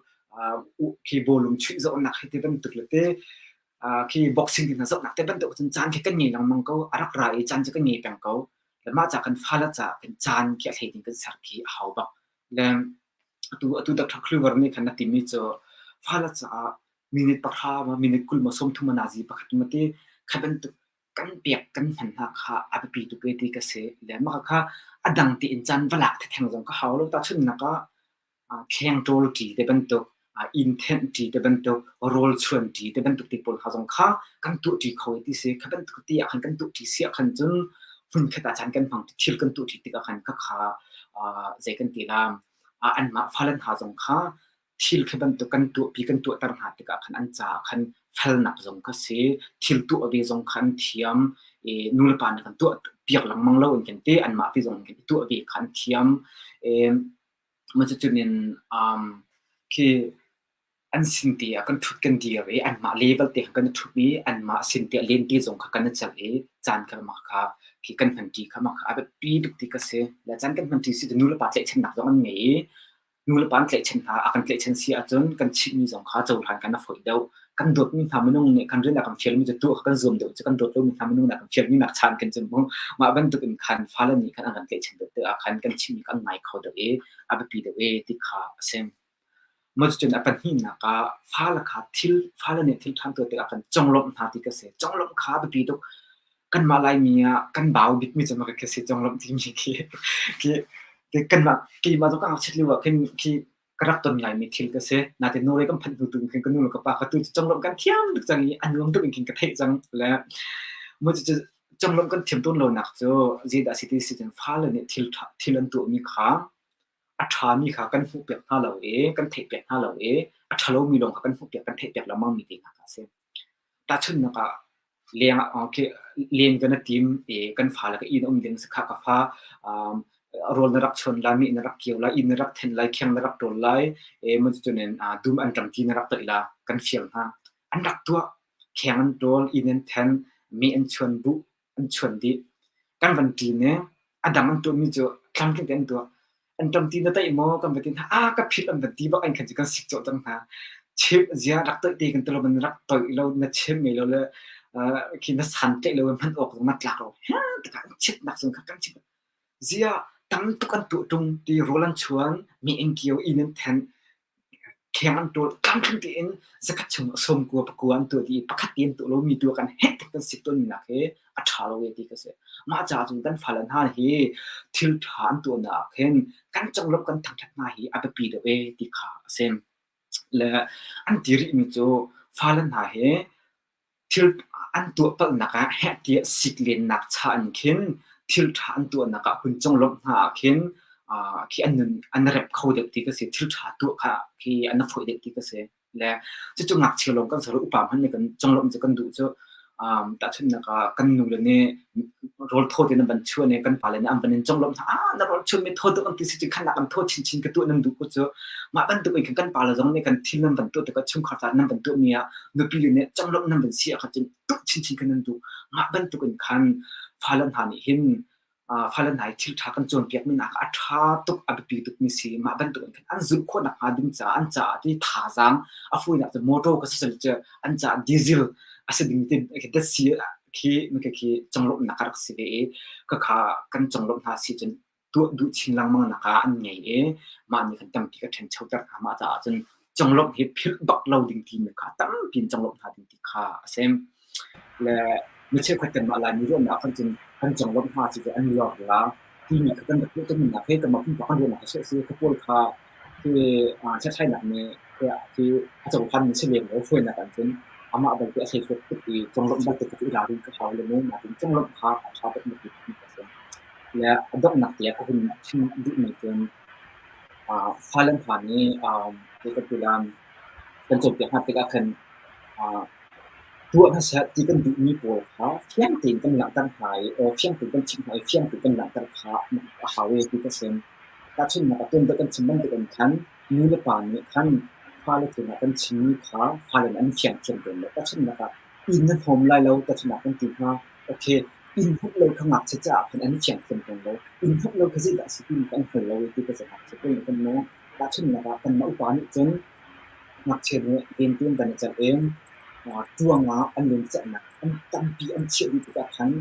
khi bawlung chuih zohnak hi te bantuk le te khi boxing te hna zohnak te bantuk cun caan khi kan ngei lengmang ko. A rak ra i caan cu kan ngei peng ko. Le mah ca kan fale ca kan caan khi a hlei ding kan ser khi a hau bak. Le atu atu Dr. Kluwer nih khan a timi cu fale caah minute pahra ma minute 20 ma 30 ma nazi pakhat ma ti kha bantuk kan pek kan hman hna kha a biapi tuk e ti ka si. Le mah kha a dang tein caan va lak theng zong ka hau lo. Tahchunhnak ah kheng ṭawl ṭi te bantuk, inn thenh ṭi te bantuk, rawl chuan ṭi te bantuk ti pawl kha zong kha kan tuah ṭi kho ti si. Kha bantuk ti ah khan kan tuah ṭi si ah khan cun hmunkhat ah caan kan hmang thil kan tuah ṭi tikah khan khakha zei kan ti la anmah fale hna zong kha Thil khi bantuk kan tuahpi kan tuahter hna tikah khan an caah khan felnak zong kha si, thil tuah ve zong kha an thiam i nulepa nih kan tuah piak lengmang lo in kan ti, anmah ti zong in kan i tuah ve kha an thiam. I cucun in um, khi an sin te ah kan ṭhut kan dir i anmah level te khan kan i ṭhut i anmah sin te ah lente zong kha kan i celh i caan kha mah kha khi kan hmanṭi kha mah kha a biapi tuk ti ka si. Le caan kan hmanṭi si cu nulepa tlaihchannak zong an ngei i Nulepa an tlaihchan hna, a kan tlaihchan si ahcun kan chimhmi zong kha cohlan kan a fawih deuh. Kan dawtmi hna minung nih kan rian a kan fialmi cu tuah kha kan zuam deuh cu kan dawt lomi hna minung nih a kan fialmi nak chan kan cun mu. Mah bantuk in khan fale nih khan an kan tlaihchan deuh tikah khan kan chimhmi kha an ngai kho deuh i a biapi deuh i ti kha a si. Mah cucun a pahnihnak ah fale kha thil fale nih thil ṭha tuah tikah kan conglawmh hna ti ka si. Conglawmh kha a biapi tuk. Kanmah Laimi ah kan bau bikmi cu mah khi si conglawmh timi khi khi kanmah keimah zong ka ngakchiat lio ah khin khi ka rak ton ngaimi thil ka si. Nain Norway kan phanh hnu tu khin ka nu le ka pa kha tu cu conglawmh kan thiam tuk cang i a nuam tuk in khin ka theih cang. Le mu cucu conglawmh kan thiam tawn lonak cu zeidah a si ti si cun fale nih thil ṭha thil an tuahmi kha a ṭhami kha kan hmuhpiak hna lo i kan theihpiak hna lo i a ṭhalomi lawng kha kan hmuhpiak kan theihpiak lengmangmi te hna kha a si. Tahchunhnak ah leng ah okay, len kan i tim i kan fale ka inn a um ding si kha ka fa um, rawl na rak chuan lai, mi na rak kio lai, inn na rak then lai, kheng na rak ṭawl lai, e mun cucun in dum an ṭam ti na rak toih la, kan fial hna. An rak tuah. Kheng an ṭawl, inn an then, mi an chuan buh, an chuan dih. Kan van ṭin i a dang an tuahmi cu tlamtling tein an tuah. An ṭam ti na taih maw kan va ti hna. Ah ka philh an van ti bak an khan cu kan sik cawh cang hna. Chim zia rak toih te kan ti lo man rak toih lo na chim ngei lo le khi na san tlaih lo hman awk zong na tlak lo. Tikah an chitnak zong kha kan chim. Zia tam tuk an tuah ṭung ti rawl an chuan mi an kio inn an then Kheng an ṭawl tlamtling tein zakhat chung ah sawmkua pakua an tuah dih i pakhat te an tuah lomi tu ah kan heh tuk kan sik tawnmi nak hi a ṭha lo e ti ka si. Mah caah cun kan fale hna hi thil ṭha an tuahnak ah khin kan conglawmh kan thangṭhat hna hi a biapi deuh e ti kha a si. Le an ti rihmi cu fale hna hi Thil an tuah palhnak ah heh tiah sik lennak cha in khin thil ṭha an tuahnak ah hun conglawmh hna ah khin khi an nun an rep kho deuh ti ka si. Thil ṭha tuah kha khi an fawih deuh ti ka si. Le cucu ngakchia lawng kan si lo, upa hmanh nih kan conglawmh cu kan duh cu. Tahchunhnak ah kan nule nih rawl thaw tein an van chuan i kan pale nih an van in conglawmh hna. Ah, na rawl chuanmi thaw tuk an ti si cu khan nak an thaw chinchin ka tuah nan duh ko cu. Mah bantuk in khan kan pale zong nih kan thil nan van tuah tikah chungkhar caah nan van tuahmi ah nupi le nih conglawmh nan van si ahkhan cun tuk chinchin khan nan duh. Mah bantuk in khan fale hna nih hin fale hna hi thil ṭha kan cawnpiakmi hna kha a ṭha tuk a biapi tukmi si. Mah bantuk in khan an zulh khawh nakhnga ding caah an caah ti thazaang a fawinak cu motor ka si cu an caah diesel a si ding ti datsi khi khi conglawmhnak a rak si ve i khakha kan conglawmh hna si cun tuah duh chin lengmang nak ah an ngei i mah nih khan tampi ka ṭhenchoter hna. Mah caah cun Conglawmh hi philh bak lo ding timi kha tampi in conglawmh hna ding ti kha a si. Le mi cheukhat kanmah Laimi ruahnak khan cun kan conglawmh hna cu an luar la timi kha kan rak tuah tawnnak he kanmah pumpak kan ruahnak a si kha pawl kha khi hlathlainak nih khi a cohlanmi si lem lo hruainak ah cun amah belte a hleihluat tuk i conglawmh belte kha cu i ralrin ka hau le mu nain conglawmh kha a ṭha tukmi ti a si. Le a donghnak tiah ka hun chim duhmi cun fale hna nih kan cawnpiak hna tikah khan tuah hmasat ti kan duhmi pawl kha fiang tein kan langhter hna i fiang tein kan chimh hna i fiang tein kan langhter kha a hau i ti ka si. Tahchunhnak ah tuanbia kan chim bantukin khan nu le pa nih khan fale cungah kan chimmi kha fale nih an fiang thiam tawn lo. Tahchunhnak ah inn na hnawm lai lo tahchunhnak kan ti hna. Okay, inn hmuh lo kha ngakchia caah khan an fiang thiam tawn lo. Inn hmuh lo kha zeidah a si timi kha an hngal lo i ti ka si ngakchia pawl nih khan maw tahchunhnak ah kanmah upa nih cun ngakchia nih riantuan kan i celh i ṭuang ah an lentecelhnak an tampi an chiah dih tikah khan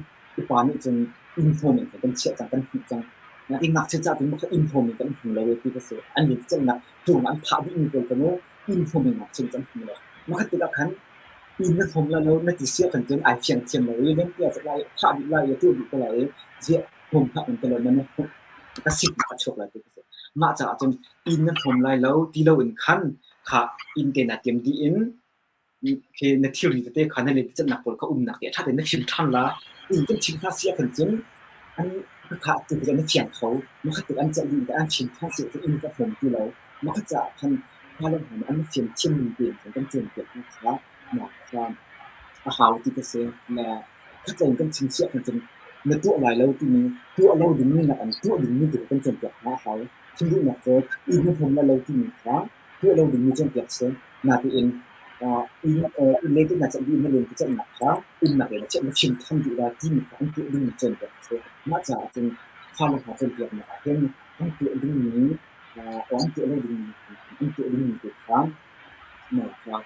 upa nih cun inn hnawm in kan chiah cang, kan hmuh cang. Nain ngakchia caah cun mah inn hnawm in kan hmu lo ti ka si. An lentecelhnak ṭuang ah an phah dihmi pawl kha mu inn hnawm in ngakchia nih an hmu lo. Mah tikah khan inn na hnawm lai lo na ti si ahkhan cun ai fiang thiam lo i lengpia cak lai, phah dih lai i tuah dih ko lai i ziah hnawm hlah in ti lo na ka siknak a chuak lai ti ka si. Mah caah cun inn na hnawm lai lo ti loin khan kha inn te naa tiam dih in khi na thilri tete kha na lentecelhnak pawl kha umnak te a ṭha tein na fim ṭhan la. Inn kan chim hna si ahkhan cun an kha tu cu na fiang kho. Makhat tuk an celh dih in an chim ṭhan si ahcun inn ka hnawm ti lo. Makhat caah khan fale hna nih an fim thiam ning tein khan kan cawnpiak hna kha nak kha a hau ti ka si. Le khatlei in kan chim si ahkhan cun na tuah lai lo timi tuah lo dingmi nakin tuah dingmi tu kan cawnpiak hna a hau. Chim duhnak cu inn na hnawm lai lo timi kha tuah lo dingmi cawnpiak si. Natein inn inn le na celh dih na len ti celhnak kha umnak le na chiah na chim than dih lai timi kha an tuah dingmi cawnpiak a si. Mah caah cun fale hna cawnpiaknak ah hin an tuah dingmi an tuah lo dingmi an tuah dingmi tu kha kha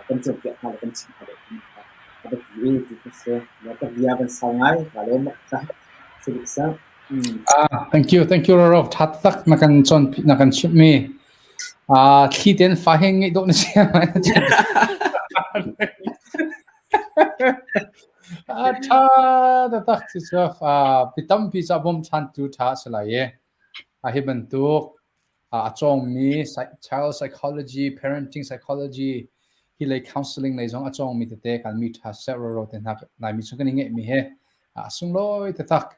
kan cawnpiak hna le kan chimh hna deuh kha a biapi i ti ka si. Ka bia kan sau ngai ka lawm ka si sa. Ah, thank you, thank you Roro. Tha tak na kan chon na kan chimh mi. Ah, thli ten fa he ngai dawh na si. Ah, tha ta tak ti chu ah pitam pi cha bom chan tu tha salai e. A hi bantuk a cawngmi child psychology, parenting psychology hi lei counseling lei zong a cawngmi tete kan mi ṭha seh roro te hna Laimi chung kan i ngeihmi he a sunglawi taktak.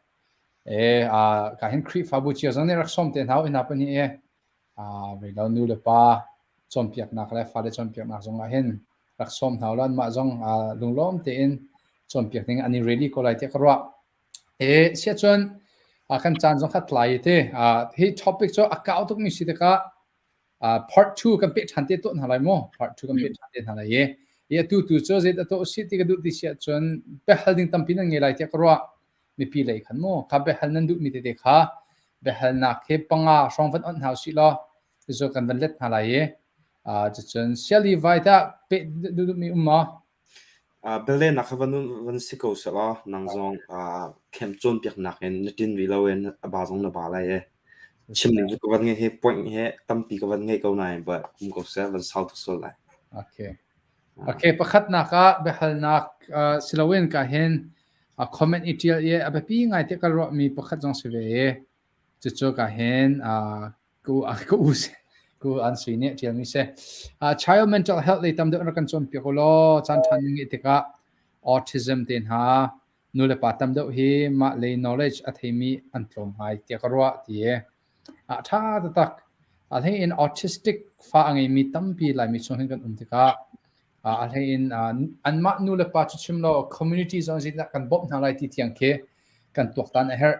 E ka hin Khrihfabu cio zong nih rak sawm te hna u hna pan hi e vei lo nu le pa cawnpiaknak le fale cawnpiaknak zong ah hin rak sawm hna u law anmah zong lunglawm tein cawnpiak ding an i ready ko lai tiah ka ruah. E siahcun kan caan zong kha tlai te. Hi topic cu a kau tukmi si tikah part 2 kan peh ṭhan te tawn hna lai mu. Part 2 kan peh ṭhan te hna lai i. I atu tu cu zei dah tuah usih ti ka duh ti si ahcun biahal ding tampi nan ngei lai tiah ka ruah. Mipi lei khan mu. Kha biahal nan duhmi tete kha biahalnak hi panga hrawng van onh hna usih law cucu kan van let hna lai i. Cucun siali vai tah peh duh duhmi um maw? Bialehnak kha van si ko sehlaw nang zong camp cawnpiaknak in na ṭin rih lo i a ba zong na ba lai i chim ding cu ka van ngei hi point hi tampi ka van ngei ko nain but um ko seh van sau tuk sual lai. Okay. Okay, pakhatnak ah biahalnak si loin ka hin comment i ṭial i a biapi ngai tiah ka ruahmi pakhat zong si ve i cucu ka hin Ku ka u si ku an sui nih ṭialmi si. Child mental health lei tam deuh rak kan cawnpiak u law caan ṭha nan ngeih tikah autism te hna nu le pa tam deuh hi mah lei knowledge a theimi an tlawm ngai tiah ka ruah ti i a ṭha taktak. A hlei in autistic fa a ngeimi tampi Laimi chung hin kan um tikah a hlei in anmah nu le pa cu chim lo community zong zeitindah kan bawmh hna lai ti tiang khi kan tuaktan a herh.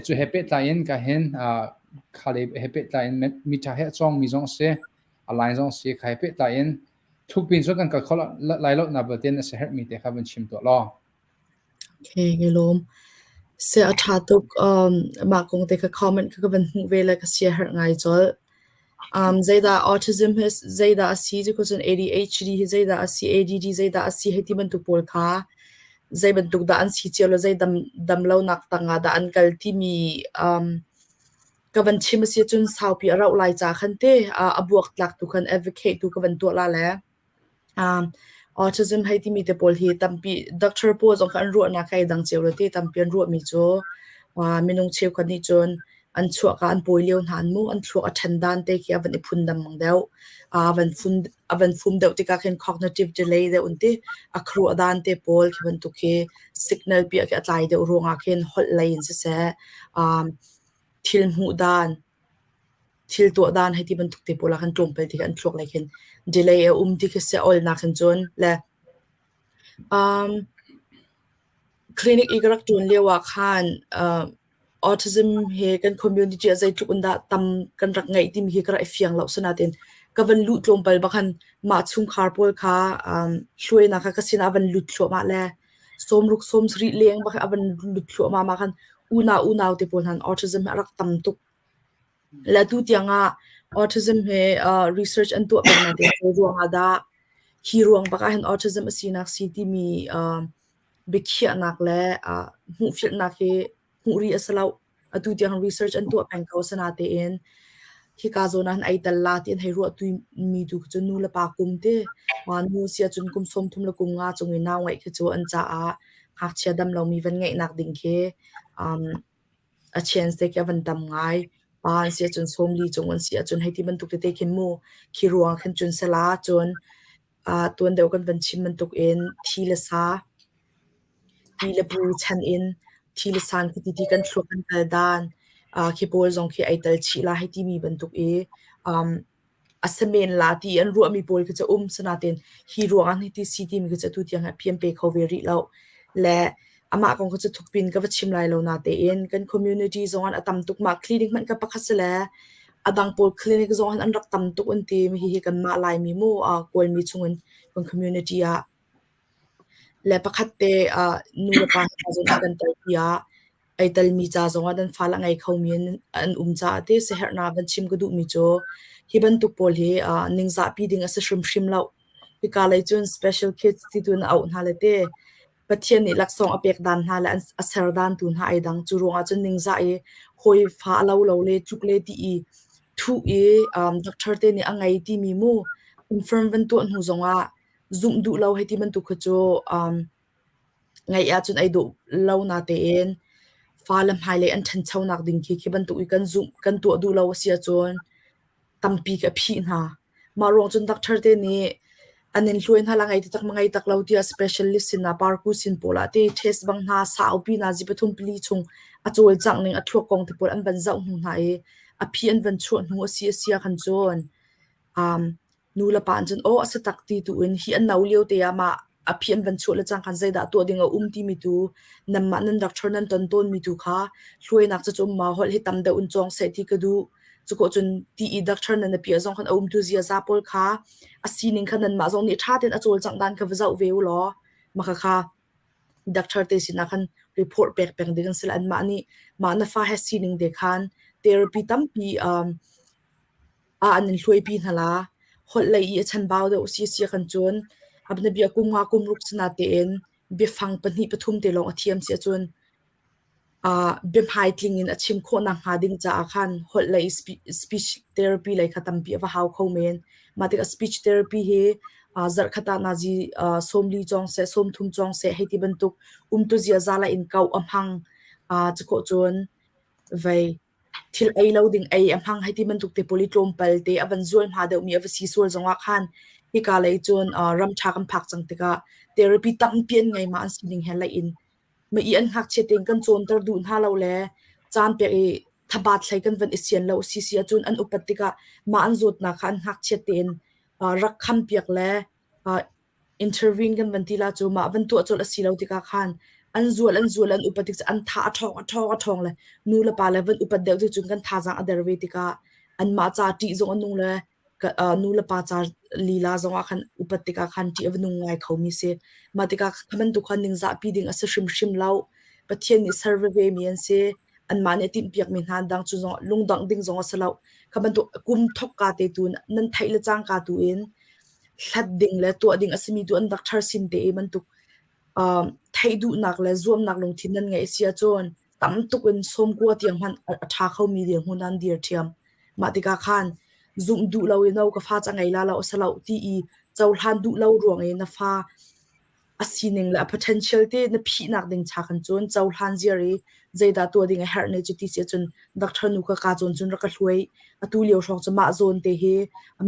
Cu he pehtlai in ka hin kha le he pehtlai in mi ṭha he a cawngmi zong a si, a lai zong a si, kha he pehtlai in thukpi in cun kan kal kho lai lo na batin a si herhmi te kha van chim tuah law. Okay, ka lawm. Sia a ṭha tuk. Um, mah kong te kha comment kha ka van hmuh ve le ka sia herh ngai colh. Um, zeidah autism hi zeidah a si ti ko cun ADHD hi zeidah a si, ADD zeidah a si hei ti bantuk pawl kha zei bantuk dah an si cio le zei dam damlonak tangah dah an kal timi um, Ka van chim a si ahcun saupi a rauh lai ca khan te a buaktlak tu khan advocate tu ka van tuah la le autism hei timi te pawl hi tampi doctor pawl zong kha an ruahnak hi ai dang cio lo te tampi an ruahmi cu minung cheukhat nih cun an chuahka an pawi lio hna an mu an thluak a ṭhan dan te khi a van i phundang deuh. A van fun a van fum deuh tikah khin cognitive delay deuh an ti. A khuaruah dan te pawl khi bantuk khi signal piah khi a tlai deuh ruangah khin holh lei in siseh thil hmuh dan thil tuah dan hei ti bantuk te pawl ah khan tlawmpal ti kha an thluak lei khin delay a um ti khi si olnak hin cun le um, clinic i ka rak ṭuan lio ah khan uh, autism he kan community ah zeitluk in dah tam kan rak ngeih timi hi ka rak i fiang lo sinain ka van luh tlawmpal bak khan mah chungkhar pawl kha um, hruainak kha ka sinah a van lut thluahmah le sawmruk sawmsarih leng bak a van lut thluahmah ma khan unau unau te pawl hna autism hi a rak tam tuk. Le tu tiang ah autism he uh, research an tuah peng na te ruang ah dah hi ruang bak ah hin autism a sinak si timi uh, biakhiahnak le uh, hmuhfilhnak hi hmuh rih a si lo. Atu tiang research an tuah peng ko sinatein hika zawn ah hin ai tel la ti an hei ruah mi tu cu nu le pa kum te nu si ahcun kum 30 le kum nga cung i nau ngeih khi cu an caah ngakchia dam lomi van ngeihnak ding khi um, a chance te khi a van tam ngai. Pa an si ahcun 40 cung an si ahcun hei ti bantuk tete khin mu khi ruang khin cun sala cun uh, tuan deuh kan van chim bantuk in thi le sa Ti le bu chan in thi le san khi ti kan thluak kan kal dan khi pawl zong khi ai tel chih la hei timi bantuk i um, a si men la ti an ruahmi pawl khi cu um sinain hi ruangah hi ti si timi khi cu atu tiang hi a pe kho ve rih lo. Le amah kong kha cu thukpin ka va chim lai lo natein kan community zong an a tam tuk mah clinic hmanh ka pakhat si le a dang pawl clinic zong an rak tam tuk an ti hihi kanmah Laimi mu Kawlmi chungin kan community ah Le pakhat te ah nu le pa hna zong an kan telpi ah ai telmi ca zongah nan fale a ngei khomi an um caah te siaherhnak van chim ka duhmi cu hi bantuk pawl hi ah ningzahpi ding a si hrimhrim lo. Hika lei cun special kids ti tu in a auh hna le te Pathian nih laksawng a pek dan hna le a ser dan tu hna ai dang. Cu ruangah cun ningzah i hawi fa a lo lo le tluk le ti i thuh i um, doctor te nih a ngei timi mu confirm van tuah hnu zongah zumh duh lo hei ti bantuk kha cu um, ngaih ahcun ai dawh lo natein fale hmailei an ṭhanchonak ding khi khi bantuk i kan zumh kan tuah duh lo a si ahcun tampi ka phih hna. Mah ruang cun doctor te nih an in hluai hna la ngei tak ma ngei tak lo tiah specialist sin ah parku sin pawl ah te test bang hna saupi na zi pathum pali chung a cawlcangh ning a thluak kong te pawl an van zoh hnu hna i a phi an van chuah hnu a si a sia khan cun um, Nu le pa an cun aw a si tak ti tu in hi an no lio te ah mah a phi an van chuah le cang khan zeidah tuah ding a um timi tu nanmah nan doctor nan ton tawnmi tu kha hluainak cu um ma holh hi tam deuh in cawng seh ti ka duh. Cuko cun ti i doctor nan na piah zong khan a um tu ziaza pawl kha a sining kha nanmah zong nih ṭha tein a cawlcangh dan kha va zoh ve u law maka kha doctor te sinah khan report pek peng ding an si le anmah nih mah na fa he sining te khan therapy tampi um, ah an in hluaipi hna la. Holh lei i a chanbau deuh si sia kan cun a bia kum nga kum ruk sana tein biafang pahnih pathum te lawng a thiam si ahcun uh, biahmai tling in a chim khawh nak hnga ding caah khan holh lei speech therapy lei kha tampi a va hau kho men. Mah tikah speech therapy hi uh, zarhkhat ah nazi uh, sawmli cawng seh sawmthum cawng seh hei ti bantuk umtu ziaza la in kau a hmang uh, cukhawh cun vei Thil ei lo ding ei a hmang hei ti bantuk te pawl i tlawmpal te a van zual hma deuhmi a va si sual zongah khan hika lei cun uh, ram ṭha kan phak cang tikah therapy tampi an ngei ma an sining he laih in ma i an ngakchia tein kan cawnter duh hna lo le caan pek i thabat hlei kan van i sian lo si si ahcun an upat tikah mah an zawtnak kha an ngakchia tein uh, rak kham piak le uh, intervene kan van ti la cu mah van tuah colh a si lo tikah khan an zual an zual an upat tik an tha a ṭhawng a ṭhawng a ṭhawng le nu le pa le van upat deuh ti cun kan thazaang a der ve tikah anmah ca ṭih zong a nung le nu le pa ca lila zong ah khan upat tikah khan ṭih a va nung ngai khomi si. Mah tikah kha bantuk khan ningzahpi ding a si hrimhrim lo. Pathian nih ser veve mi an si. Anmah nih a timhpiakmi hna dang cu zong lungdongh ding zong a si lo. Kha bantuk kum thokka te tu nan theih le cangka tu in hlat ding le tuah ding a simi tu an doctor sin te i bantuk um, theih duhnak le zuamnak lungthin nan ngeih si ahcun Tam tuk in sawmkua tiang hmanh a ṭha khomi dirhmun ah an dir ṭhiam. Mah tikah khan zumh duh lo i no ka fa ca ngei la lo a si lo ti i cohlan duh lo ruang i na fa a sining le a potential te na phihnak ding cha khan cun cohlan ziar i zeidah tuah ding a herh ne cuti si ahcun doctor nu ka ka zawn cun rak ka hluai. Atu lio hrawng cu mah zawn te hi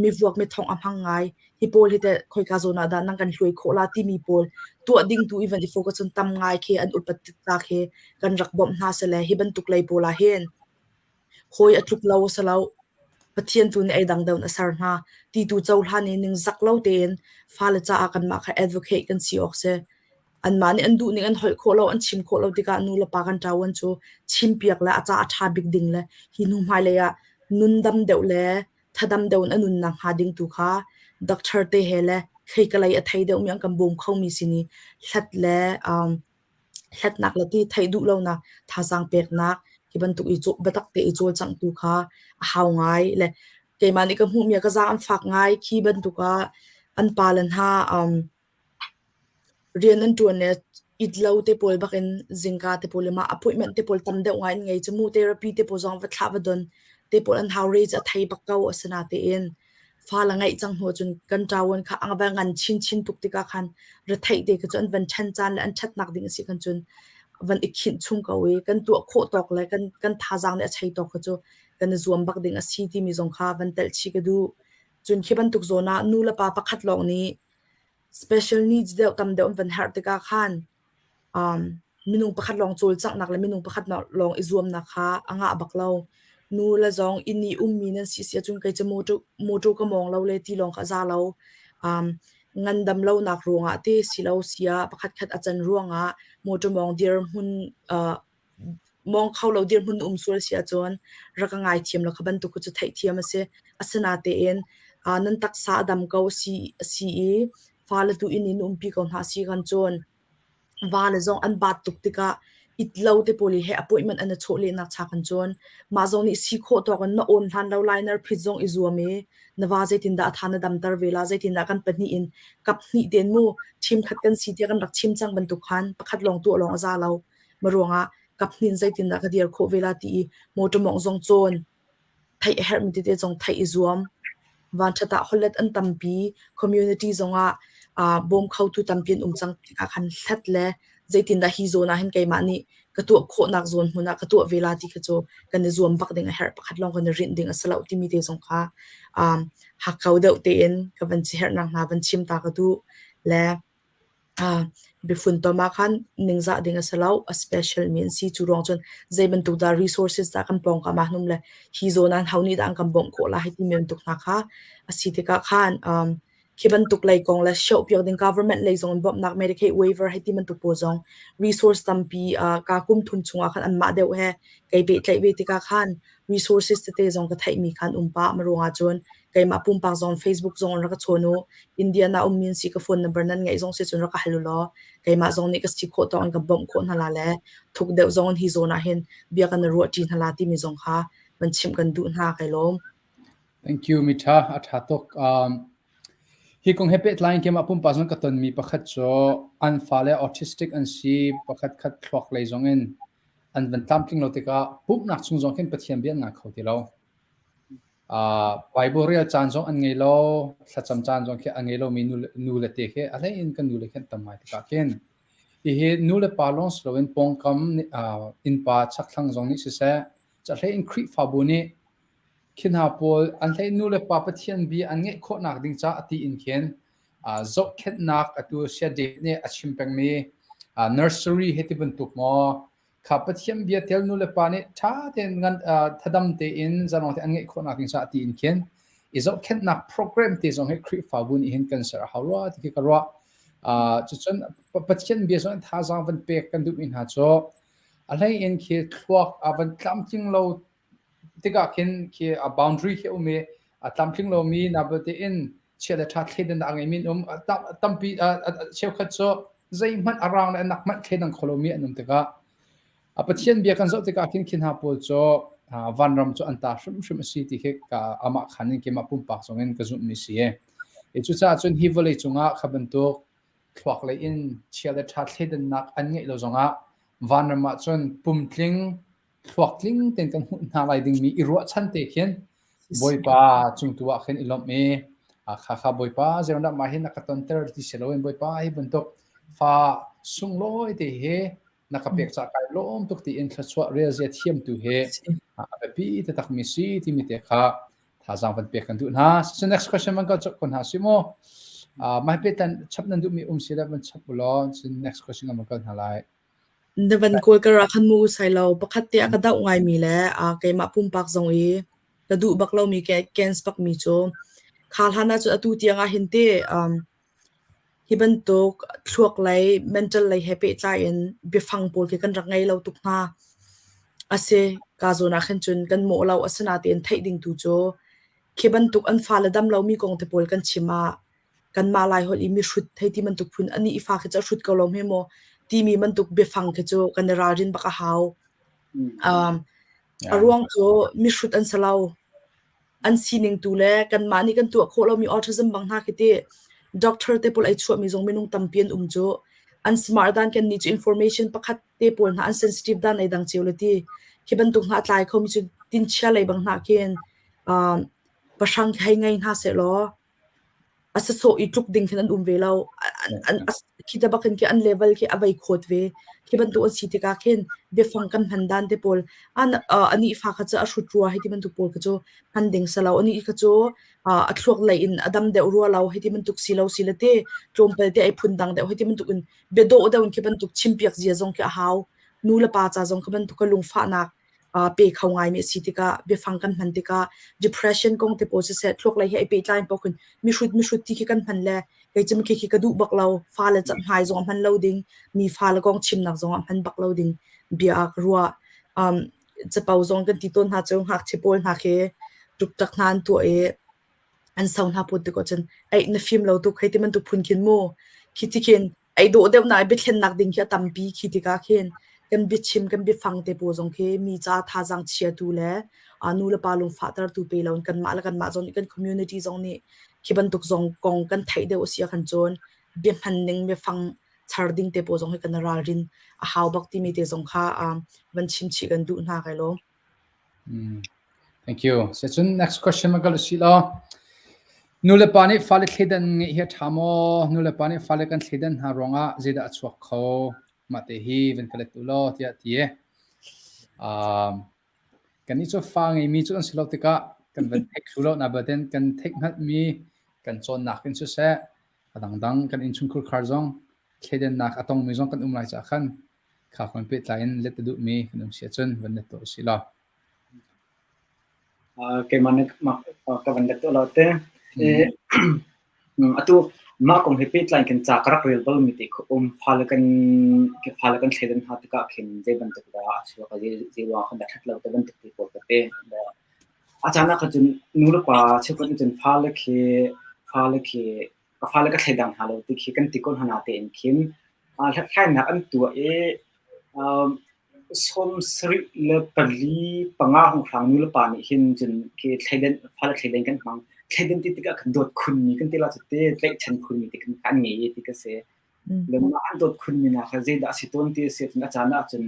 mivuak mithongh a hmang ngai. Hi pawl hi teh khoika zawn ah dah nan kan hluai khawh la timi pawl tuah ding tu i van i focus cun tam ngai khi an upat tik khi kan rak bawmh hna sile hi bantuk lei pawl ah hin hawi a tluk lo a si lo. Pathian tu nih ei dang deuh in a ser hna. Ti tu cohlan i ningzak lo tein fale caah kanmah kha advocate kan si awk si. Anmah nih an duhning an holh khawh lo, an chim khawh lo tikah nu le pa kan ṭavuan cu chimpiak le a ca a ṭha bik ding le hi hnu hmailei ah nun dam deuh le thadam deuh in a nunnak hnga ding tu kha doctor te he le kheikalei a thei deuhmi an kan bawm khomi sin i hlat le um, hlatnak le ti theih duh lonak thazaang peknak hi bantuk i biatak te i cawlcangh tu kha a hau ngai le keimah nih ka hmuhmi ah ka zaang an fak ngai khi bantuk ah an pa le hna um, Rian an ṭuan le it lo te pawl bakin zingka te pawl le mah appointment te pawl tam deuh ngai an ngei cu mu. Therapy te pawl zong va thlah va don te pawl an hau re cu a thei bak ko asinatein fa le ngeih cang hnu ahcun kan ṭavuan kha a va ngan chinchin tuk tikah khan retheih te kha cu an van ṭhen caan le an ṭhatnak ding a si khan cun van i khinh chung ko i kan tuah khawh tawk le kan kan thazaang nih a chei tawk kha cu kan i zuam bak ding a si timi zong kha van telh chih ka duh. Cun khi bantuk zawn ah nu le pa pakhat lawng nih Special needs deuh tam deuh an van herh tikah khan um, minung pakhat lawng cawlcanghnak le minung pakhat lawng i zuamnak kha a ngah bak lo. Nu le zong inn i ummi nan si si ahcun kei cu motor, motor ka mawng lo le ti lawng kha a za lo. Um, ngandam lonak ruangah te si lo sia pakhat khat a can ruangah motor mawng dirhmun uh, Mawng kho lo dirhmun na um sual si ahcun rak ka ngaithiam law kha bantuk cu theihthiam a si. Asinatein nan taksa a dam ko a si, a si i fale tu inn in umpi ko hna si kan cun vale zong an baat tuk tikah it lo te pawl he appointment an i chawh lehnak cha kan cun mah zong nih si khawh tawk in na awn hlan lo lai nar phit zong i zuam i na va zeitindah a tha na damter ve la zeitindah kan pahnih in kap hnih ten mu team khat kan si tiah kan rak chim cang bantuk khan pakhat lawng tuah lawng a za lo Ma ruangah kaphnin zeitindah ka dir khawh ve la ti i motor mawngh zong cawn, theih a herhmi tete zong theih i zuam. Vanṭhat ah holhlet an tampi, community zongah aa bawm khotu tampi an um cang tikah khan hlat le zeitindah hi zawn ah hin keimah nih ka tuah khawhnak zawn hmun ah ka tuah ve la ti kha cu kan i zuam bak ding a herh. Pakhat lawng kan i rinh ding a si lo timi te zong kha um, hakkau deuh tein ka van siaherhnak hna van chim ta ka duh. Le Biafuntom ah khan ningzah ding a si lo. A special mi an si. Cu ruang cun zei bantuk dah resources dah kan pawngkam ah hnum le hi zawn ah ho nih dah an kan bawmh khawh lai hei timi bantuk hna kha a si tikah khan um, khi bantuk lei kong le shohpiak ding government lei zong in bawmhnak Medicaid waiver hei ti bantuk pawl zong resource tampi uh, ka kum thum chungah khan anmah deuh he kei pehtlaih ve tikah khan resources tete zong ka theihmi khan um pah. Ma ruangah cun keimah pumpak zong Facebook zong rak ka chawn u. Indian ah ummi an si ka phone number nan ngeih zong si cun rak ka hal u law keimah zong nih ka si khawh tawk in ka bawmh khawh hna la le thuk deuh zong in hi zawn ah hin bia kan i ruah ṭi hna la timi zong kha van chimh kan duh hna kai lawm. Thank you Mitha a ṭha tuk. Um, hi kong he pehtlai in keimah pumpak zong ka tonmi pakhat cu an fale autistic an si pakhat khat thluak lei zong in an van tlamtling lo tikah pumhnak chung zong khin Pathian bia an ngai kho ti lo. Uh, Bible rel caan zong an ngei lo, thlacam caan zong khi a ngei lomi nu, nu le te khi a hlei in kan nu le khi an tam ngai tikah khin hihi nu le pa lawng si loin pawngkam uh, innpa chakthlang zong nih siseh, cahlei in Khrihfabu nih khi hna pawl an hlei nu le pa Pathian bia an ngeih khawhnak ding caah ti in khin uh, zohkhenhnak atu Saya David nih a chim pengmi uh, nursery he ti bantuk maw kha Pathian bia tel nu le pa nih ṭha tein ngan thadam tein zalong te an ngeih khawhnak ding caah tiin khin i zohkhenhnak program te zong hi Khrihfabu nih hin kan ser a hau rua ti khi ka ruah. Uh, cucun Pathian bia zong thazaang van pek kan duhmi hna cu a hlei in khi thluak a van tlamtling lo tikah khin khi a boundary khi um i a tlamtling lomi na tein chia le ṭha thleidannak a ngeimi an um tampi cheukhat cu zeihmanh a rang le a nak hmanh thleidang kho lomi an um tikah a Pathian bia kan zoh tikah khin khi hna pawl cu vanram cu an ta hrimhrim a si ti khi ka amah khan in keimah pumpak zong in ka zumhmi si e cucaah cun hi vawlei cungah kha bantuk thluak lei in chia le ṭha thleidannak an ngeih lo zongah. Vanram ah cun pumtling thluak tling tein kan hmuh hna lai dingmi i ruahchan te khin Bawipa cung tu ah khin i lawmh i kha kha Bawipa zeiruangdah mah hi na ka tonter ti si loin Bawipa hi bantuk fa sunglawi te hi na ka pek caah kai lawm tuk tiin thluachuah relzia thiam tu hi a biapi taktakmi si timi te kha thazaang van pek kan duh hna. So next question van kal chap ko hna si mu. Uh, mai pe tan chap nan duhmi um si le van chap ulaw next question kan van kal hna lai. Na van kawl ka ra khan mu sai lo pakhat te a ka doh ngaimi le uh, keimah pumpak zong i ka duh bak lomi ke cans bak mi cu kha hlan ah cun atu tiang ah hin te um, Hi bantuk thluak lei, mental lei he pehtlai in biafang pawl khi kan rak ngei lo tuk hna. A si, kaa zawn ah khin cun kan mawh lo. Asinain theih ding tu cu khi bantuk an fale dam lomi kong te pawl kan chim ah kanmah Laiholh i mihrut hei ti bantuk phun anih i fa khi cu a hrut ko lo hme maw timi bantuk biafang khi cu kan i ralrin bak a hau. Um, a ruang cu mihrut an si lo. An sining tu le kanmah nih kan tuah khawh lomi autism bang hna khi ti doctor te pawl ei chuahmi zong minung tampi an um cu. An smart dan kan nih cu information pakhat te pawl hna an sensitive dan ei dang cio le ti. Khi bantuk hna a tlai khomi cu tinchia lei bang hna khin uh, pahrang hei ngei hna sehlaw A sasawh i tluk ding khin an um ve lo. Khi te bak in khi an level khi a vei khawt ve. Khi bantuk an si tikah khin biafang kan hman dan te pawl anih fa kha cu a hrut rua hei ti bantuk pawl kha cu hman ding si lo. Anih kha cu a thluak lei in a dam deuh rua lo hei ti bantuk si lo si le te tlawmpal te ai phun dang deuh hei ti bantuk in biadawh deuh in khi bantuk chimpiak zia zong khi a hau. Nu le pa ca zong khi bantuk kha lungfahnak pe kho ngaimi a si tikah biafang kan hman tikah depression kong te pawl siseh thluak lei he ai pehtlai paoh khin mihrut mihrut ti khi kan hman le kei cu khi khi ka duh bak lo fale hmai zong ah hman lo ding mi fale kong chimnak zong ah hman bak lo ding bia ah ka ruah um, capo zong kan ti tawn hna cu ngakchia pawl hna khi ṭukṭak hna an tuah i an so hna put tik ahcun ei na fim lo tuk hei ti bantuk phun khin mu khi ti khin Ei dawh deuh na i biathlennak ding khi a tampi khi tikah khin kan biachim kan biafang te pawl zong khi mi ca thazaang chiatu le nu le pa lungfahtertu pe loin kanmah le kanmah zong nih kan community zong nih khi bantuk zong kong kan theih deuh a si ahkhan cun bia hman ning biafang char ding te pawl zong hi kan i ralrin a hau bak timi te zong kha van chim chih kan duh hna kai lawm. Thank you. Cun next question ma kal usih law. Nu le pa nih fale thleidan ngeih hi a ṭha maw? Nu le pa nih fale kan thleidan hna ruangah zeidah a chuak kho? Mah te hi van ka let u law tiah ti. Um, kannih cu fa ngeimi cu kan si lo tikah kan van theih thlu lo na baten kan theih hngalhmi kan cawnnak in siseh a dangdang kan innchungkhar khar zong thleidannak a tongmi zong kan um lai caah khan Kha kong pehtlai in let a duhmi kan um si ahcun van let tuah usih law. Keimah nih ka van let tuah lo te. Atu mah kong he pehtlai in ca ka rak rel balmi te kha um fale kan fale kan thleidan hna tikah khin zei bantuk dah a chuak zei ruang khan dah ṭhat lo te bantuk te pawl ka te. A caan ah khan cun nu le pa cheukhat nih cun fale khi fale khi ka fale ka thleidang hna lo ti khi kan ti ko hna natein khin hlathlainak an tuah i 74 5 hngawnghrang nu le pa nih hin cun khi thleidan fale thleidan kan hmang. Thleidan ti tikah kan dawt khunmi kan ti la cu te tlaihchan khunmi ti kan an ngei i ti ka si. Le mah an dawt khunmi hna kha zeidah a si tawn ti a si ahcun a caan ahcun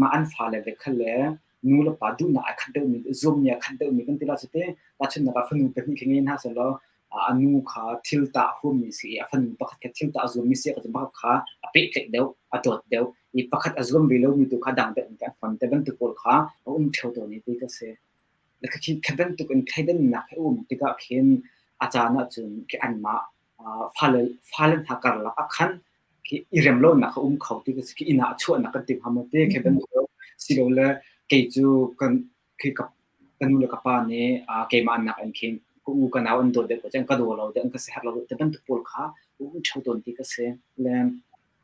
mah an fale le kha le nu le pa duhnak ai khat deuhmi zuammi ai khat deuhmi kan ti la cu te tahchunhnak ah fanu pahnih khi ngei hna sehlaw a nu kha thil tah huammi si i a fanu pakhat kha thil tah a zuammi si ahcun pakhat kha a pehtlaih deuh a dawt deuh i pakhat a zuam ve lomi tu kha dang deuh in kan hman te bantuk pawl kha a um ṭheo tawn i ti ka si. Kha bantuk in thleidannak a um tikah khin a caan ahcun khi anmah fale fale hna karlak ah khan khi i rem lonak a um kho ti ka si khi inn ah chuahnak kan ti hnga maw ti khi bantuk silole kei cu kan khi ka ka nu le ka pa nih keimah nak in khin ka u ka nau an dawt deuh ko cang ka daw lo deuh an ka siherh lo te bantuk pawl kha um ṭheo tawn ti ka si le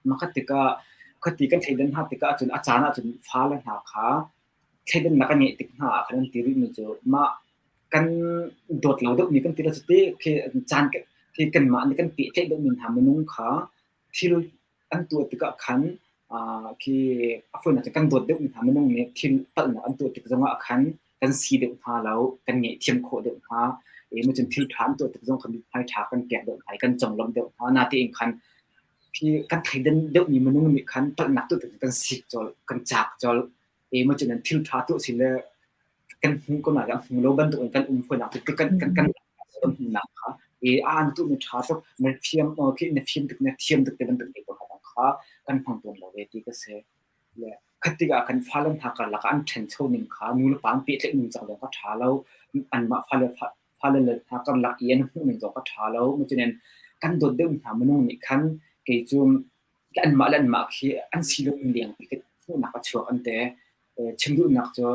makhat tikah khati kan thleidan hna tikah cun a caan ahcun fale hna kha thleidannak kan ngeih tik hna ah khan an ti rihmi cu mah kan dawt lo deuhmi kan ti lo cu ti khi caan khi kanmah nih kan pehtlaih deuhmi hna minung kha thil an tuah tikah khan khi a fawinak cu kan dawt deuhmi hna minung nih thil palhnak an tuah tik zongah khan kan si deuh hna lo, kan ngaihthiam khawh deuh hna. I cun thil ṭha an tuah tik zong khan mithmai ṭha kan pek deuh hna i kan conglawmh deuh hna. Natein khan. Khi kan thleidan deuhmi minung nih khan palhnak tuah tikah kan sik colh, kan caak colh. E maw cunan thil ṭha tuah si le kan hmu ko nain a hmu lo bantuk in kan um fawinak cu kan kan kan kan hmuhnak kha e a an tuahmi ṭha tuk na thiam khi na fim tuk na thiam tuk te bantuk te pawl kha kan hmang tawn lo ve ti ka si. Le khat tikah kan fale hna karlak ah an ṭhancho ning kha nu le pa an pehtlaih ning cang zong kha ṭha lo. Anmah fale fale le hna karlak i an hmuh ning zong kha ṭha lo. Cutin kan dawt deuh hna minung nih khan kei cu anmah le anmah khi an si lo ning lengpi khi hmuhnak a chuak an te. Chim duhnak cu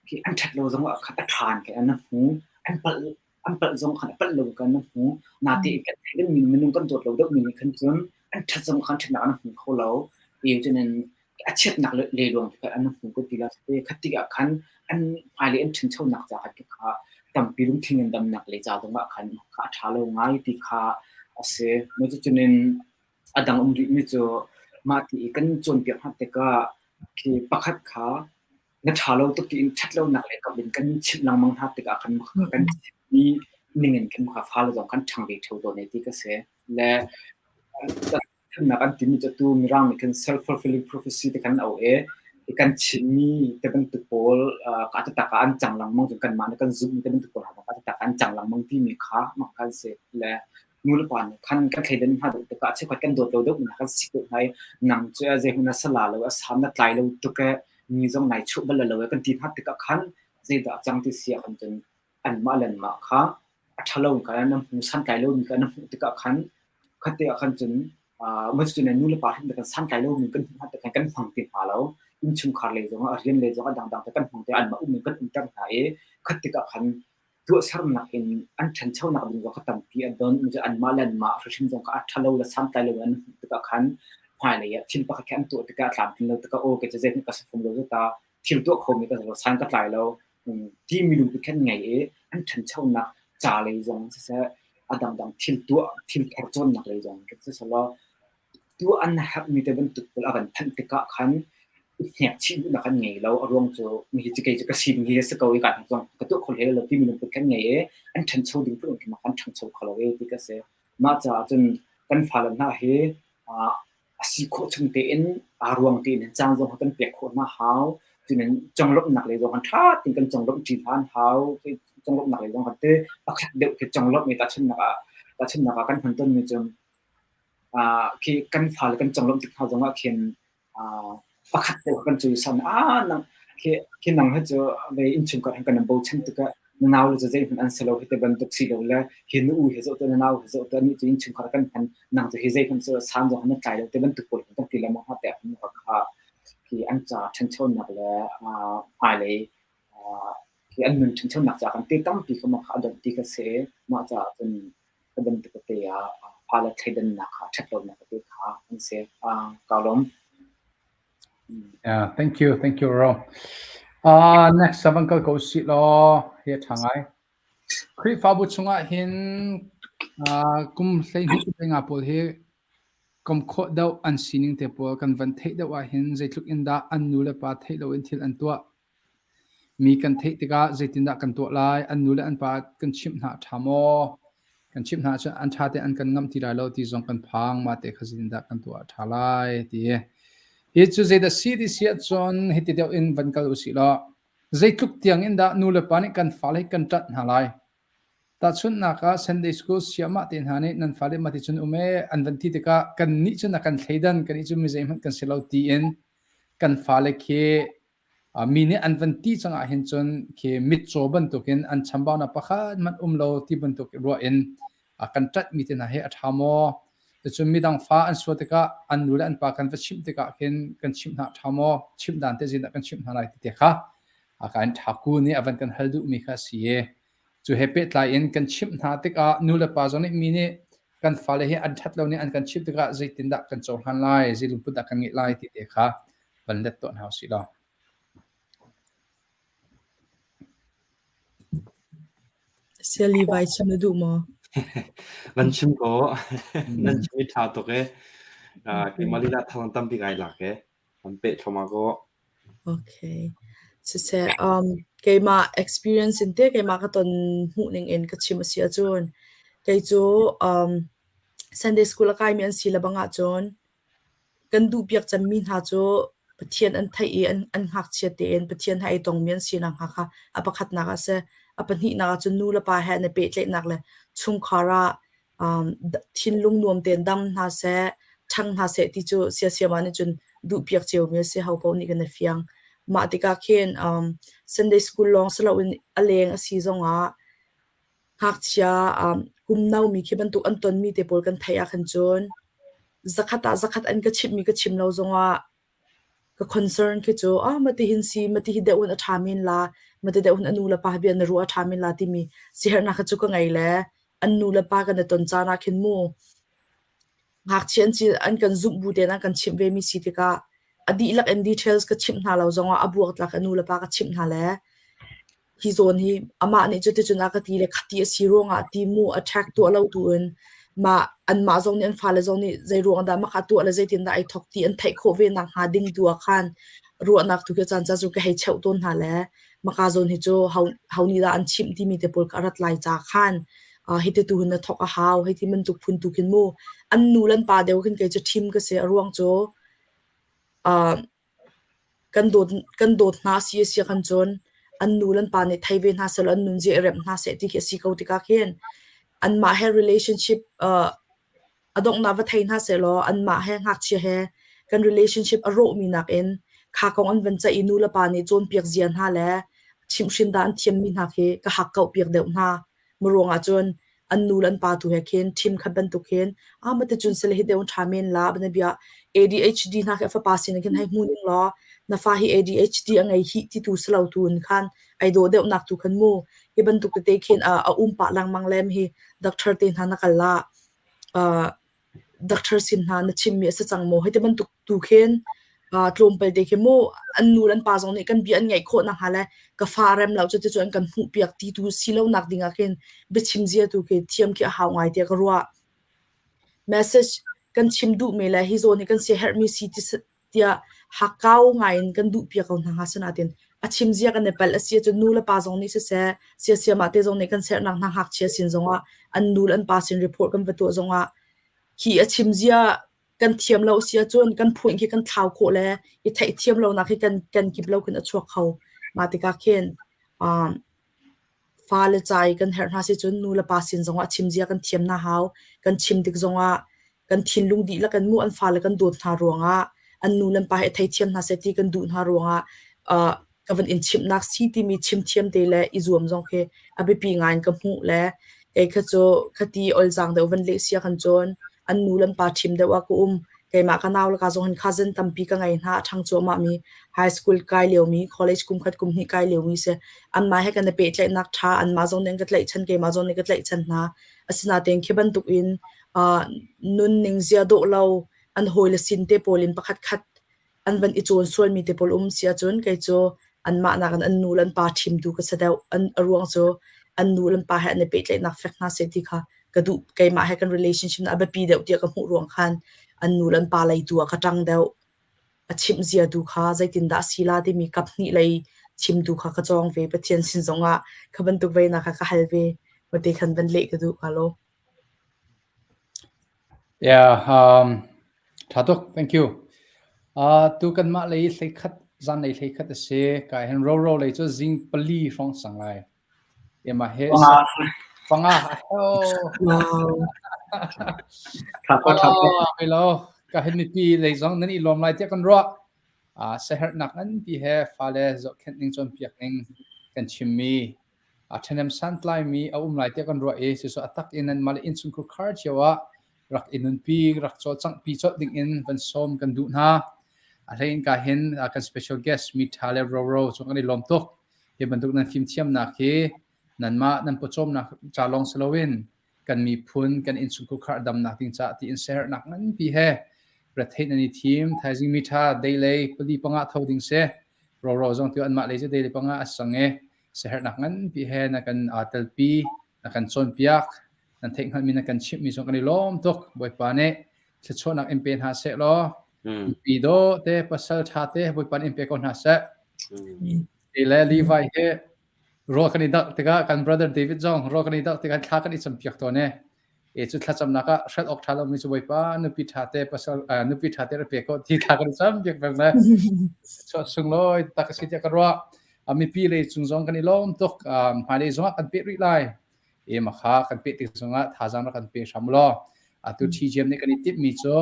khi an ṭhat lo zong ah khan a ṭha in khan an hmu. An palh an palh zong khan a palh lo kan na hmu. Natein kan theih deuhmi minung kan dawt lo deuhmi nih khan cun an ṭhat zong khan ṭhatnak an hmu kho lo. I cunin a chiatnak le luang kha an hmu ko ti la. Khat tikah khan an hmailei an ṭhanchonak ca khan kha tampi lungthin in damnak le ca zongah khan kha a ṭha lo ngai ti kha a si. Cucunin a dang um rihmi cu mah ti i kan cawnpiak hna tikah khi pakhat kha na ṭha lo tuk tiin ṭhat lonak lei kap in kan chimh lengmang hna tikah khan kan chimmi ning in khan kha fale zong kan ṭhang ve ṭheo tawn e ti ka si. Le ṭhannak an timi cu atu Mirang nih khan self-fulfilling prophecy ti khan an auh i kan chimmi te bantuk pawl ka taktak ah an cang lengmang cun kanmah nih kan zumhmi te bantuk pawl ka taktak ah an cang lengmang timi kha mah kha an si. Le nulepa nih khan kan thleidan hna deuh tikah cheukhat kan dawt lo deuh hna kan sik deuh hna i nang cu zeihmanh na sala lo a sam na tlai lo tuk e mi zong nai chuh bal lo e kan ti hna tikah khan zeidah a cang ti si ah khan cun anmah le anmah kha a ṭhalo kha nan hmu santlai lomi kha nan hmuh tikah khan khatte ah khan cun uh, nu le pa hrim kan santlai lomi kan hmuh hna kan hmang ti hna lo innchungkhar lei zongah rian lei zongah dangdang te kan hmang te anmah um in kan umter hna i khat tikah khan tuahsernak in an ṭhanchonak ding zong kha tampi a don. Anmah le anmah hrimhrim zong kha a ṭhalo le santlai lo an hmuh tikah khan hmailei ah thil pakhat khi an tuah tikah a tlamtling lo tikah aw kei cu zeihmanh ka si fom lo cu ta thil tuah khomi ka si lo san ka tlai lo timi lungput khan ngei i an ṭhanchonak ca lei zong siseh a dangdang thil tuah thil thar cawnnak lei zong siseh law tuah an herhmi te bantuk pawl a van phanh tikah khan i hnek chih duhnak an ngei lo. A ruang cu hi cu kei cu ka sining hi a si ko i ka zong ka tuah kho hlei lo timi lungput kan ngei i an ṭhancho ding phun in an ṭhangcho kho lo i ti ka si. Mah caah cun kan fale hna hi a si khawh chung tein aa ruang tein caan zong kan pek khawh hna hau. Cunin conglawmhnak lei zong kan ṭha tein kan conglawmh ṭi hna an hau. Conglawmhnak lei zong kan te pakhat deuh khi conglawmh i tahchunhnak ah tahchunhnak ah kan hman tawnmi cu khi kan fale kan conglawmh tik hna zongah khin pakhat deuh kan cu san ah nang khi khi nang hi cu ve innchungkhar hin kan bochan tikah na nau le cu zeihmanh an si lo hi te bantuk si lo le hi nu u hi zoh te na nau hi zoh te ni cu innchungkhar kan hman nang cu hi zeihmanh cu san zong na tlai lo te bantuk pawl kan ti lengmang ha te kha khi an ca ṭhanchonak le hmailei khi an nun ṭhanchonak ca kan te tampi kha mah kha a donh ti kha si mah caah cun Ka bantuk te ah fale thleidannak kha ṭhat lonak te kha an si. Kaa lawm. Yeah, thank you, thank you, Ro. Uh, next van kal ko si law hi a ṭha ngai. Khrihfabu chungah hin uh, kum 12 kum pawl hi kom khawh deuh an sining te pawl kan van theih deuh ah hin zeitluk in dah an nu le pa theih loin thil an tuah Mi kan theih tikah zeitindah kan tuah lai? An nu le an pa kan chimh hna a ṭha maw? Kan chimh hna ahcun an ṭha tein an kan ngamh ti lai lo ti zong kan phang. Mah te kha zeitindah kan tuah a ṭha lai ti. Hi cu zeidah si ti si ahcun hiti deuh in van kal usih law zeitluk tiang in dah nu le pa nih kan fale hi kan ṭanh hna lai? Tahchunhnak ah Sunday school siamah te hna nih nan fale mah ti cun um ee an van ti tikah kannih cun a kan thleidan kannih cu mi zeihmanh kan si lo tiin kan fale khi Mi nih an van ti cang ahhin cun khi mitcaw bantukin an chambaunak pakhat hmanh um lo ti bantuk ruah in kan ṭanhmi te hna hi a ṭha maw? Cucun midang fa an sual tikah an nu le an pa kan va chimh tikah khin kan chimh hna a ṭha maw? Chimh dan te zeidah kan chimh hna lai ti te kha kan ṭhaku nih a van kan hal duhmi kha a si i cu he pehtlai in kan chimh hna tikah nu le pa zong nih mi nih kan fale hi an ṭhat lo nih an kan chimh tikah zeitindah kan cohlan lai, zei lungput dah kan ngeih lai ti te kha van let tuah hna usih law. Sia Levi chim na duh maw? Van chim ko. Nan chim i ṭha tuk e. Keimah lila thawng tampi kai lak e. Kan peh thluahmah ko. Okay. Siseh, um, keimah experience in te keimah ka ton hmuh ning in ka chim a si ahcun kei cu um, Sunday school a kaimi an si le bang ahcun kan duhpiak cemmi hna cu Pathian an theih i an ngakchia tein Pathian he ai tongmi an si nakhnga kha a pakhatnak ah a si. A pahnihnak ah cun nu le pa he an i pehtlaihnak le chungkhar ah thinlung nuam tein dam hna seh, ṭhang hna seh ti cu siasiam ah nih cun duhpiak ciomi a si. Ho paoh nih kan i fiang. Mah tikah khin Sunday school lawng si loin a leng a si zongah Ngakchia kum nomi khi bantuk an tonmi te pawl kan theih ahkhan cun zakhat ah zakhat an ka chimhmi ka chim lo zongah ka concern khi cu ah mati hin si mati hi deuh in a ṭha men la mati deuh hin a nu le pa bia na ruah a ṭha men la timi siaherhnak kha cu ka ngei le an nu le pa kan i ton caan ah khin mu ngakchia an ci an kan zumh bu tein an kan chimh ve mi si tikah a dihlak in details ka chimh hna lo zongah a buaktlak a nu le pa ka chimh hna le Hi zawn hi amah nih cuticun a ka ti le khati a si ruangah ti mu attack tuah lo tu in mah anmah zong nih an fale zong nih zei ruang dah maka tuah le zeitin dah ai thok ti an theih khawh ve nak hnga ding tu ah khan ruahnak tu khi caan ca cu ka hei cheuh tawn hna le maka zawn hi cu ho ho nih dah an chimh timi te pawl ka rat lai ca khan hi te tu hin na thok a hau hei ti bantuk phun tu khin mu an nu le an pa deuh khin kei cu ṭhim ka si a ruang cu Kan dawt hna si a si ahkhan cun an nu le an pa nih thei ve hna sehlaw an nunzia i remh hna seh ti khi a si ko tikah khin anmah he relationship a donghnak va thei hna sehlaw anmah he ngakchia he kan relationship a rawhmi nakin kha kong an van ceih i nu le pa nih cawnpiak zia hna le chimhhrin dah an thiammi hna khi ka hakkauh piak deuh hna. Maruang ahcun an nu le an pa tu he khin ṭhim khat bantuk hin ah mate cun sile hi deuh ṭha men la bia ADHD hna khi a fapa sin khin hei hmu ning law na fa hi ADHD a ngei hi ti tu silo tu in khan ai dawh deuh nak tu khan mu hi bantuk tete khin a um pah lengmang lem hi doctor te hna na kal la Doctor sin hna na chimmi a si cang maw? Hiti bantuk tu khin tlawmpal te khi mu an nu le an pa zong nih kan bia an ngaih khawh nakhnga le ka fa a rem lo cu ti cu an kan hmuhpiak ti tu si lo nak ding ah khin biachim zia tu khi thiam khi a hau ngai tiah ka ruah. Message kan chim duhmi le hi zawn hi kan siaherhmi si ti tiah hakkau ngai in kan duhpiak ko hna hnga sinain a chim zia kan i palh a si ahcun nu le pa zong nih siseh siasiamah te zong nih kan sernak hna ngakchia sin zongah an nu le an pa sin report kan va tuah zongah hi a chim zia kan thiam lo si ahcun kan phuin khi kan thlau khawh le i theihthiam lonak hi kan kan kip lo khin a chuak kho mah tikah khin um, Fale ca i kan herh hna si cun nu le pa sin zongah chimzia kan thiam hna hau. Kan chim tik zongah kan thinlung dihlak in mu an fale kan dawt hna ruangah an nu le an pa hi a theithiam hna seh ti kan duh hna ruangah uh, ka van in chimhnak si timi chimthiam te le i zuam zong khi a biapi ngai in ka hmuh le kei kha cu khati olzaang deuh van leh sia kan cawn an nu le an pa ṭhim deuh ah ka um. Keimah ka nau le ka zong hin cousin tampi ka ngei hna. A ṭhang cuahmah mi high school kai liomi, college kum khat kum hnih kai liomi si. Anmah he kan i pehtlaihnak ṭha, anmah zong nih an ka tlaihchan, keimah zong nih ka tlaihchan hna. Asinain khi bantuk in uh, nunning zia dawh lo an hawile sin te pawl in pakhat khat an van i cawn sualmi te pawl um si ahcun kei cu anmah nakin an nu le an pa ṭhimtu ka si deuh. An a ruang cu an nu le an pa he an i pehtlaihnak fek hna seh ti kha ka duh. Keimah he kan relationship a biapi deuh tiah ka hmuh ruang khan an nu le an pa lei tu ah ka ṭang deuh. A chimh zia tu kha zeitindah a si la timi kap hnih lei chimtu kha ka cawng ve. Pathian sin zongah kha bantuk veinak kha ka hal ve. Mate khan van leh ka duh ka lo. Yeah, um, ṭha tuk. Thank you. Uh, tu kanmah lei hleikhat zanlei hleikhat a si. Ka hin roro lei cu zing pali hrawng sang lai. Ema he panga. Oh. Wow. Tha ko tha ko. Hello. Ka hin mipi lei zong nan i lawm lai tiah kan ruah. Uh, saherhnak nganpi he fale zohkhenh ning cawnpiak ning kan chimmi a ṭhahnem santlaimi a um lai tiah kan ruah i cucu a tak in nanmah le innchungkhar khar cio ah rak i nunpi rak cawlcanghpi colh ding in van sawm kan duh hna. A hlei in ka hin kan special guest mi ṭha le roro cu kan i lawm tuk. Hi bantuk nan fimthiamnak hi nanmah nan pawcawmnak ca lawng si loin kan miphun kan innchungkhar khar damnak ding caah tiin siaherhnak nganpi he retheih nan i thim thaizing mi ṭha deilei pali panga tho ding si roro zong tu anmah lei cu deilei panga a sang i siaherhnak nganpi he na kan aa telpi na kan cawnpiak nan theih hngalhmi na kan chimhmi zong kan i lawm tuk bawipa nih thluachuahnak in pe hna seh law nupi dawh te pasal ṭha te bawipa nih in pe ko hna seh le Levi he rawl kan i dangh tikah kan brother David zong rawl kan i dangh tikah thla kan i campiak tawn e. E cu thlacamnak ah hrelh awk ṭha lomi cu Bawipa nupi ṭha te pasal nupi ṭha te ra pe ko ti thla kan cam piak peng le chuah sunglawi tak a si tiah ka ruah. Mipi lei cung zong kan i lawm tuk. Hmailei zong ah kan peh rih lai. E makha kan peh tik zongah thazaang rak kan pe hram law. Atu TGM nih kan i timhmi cu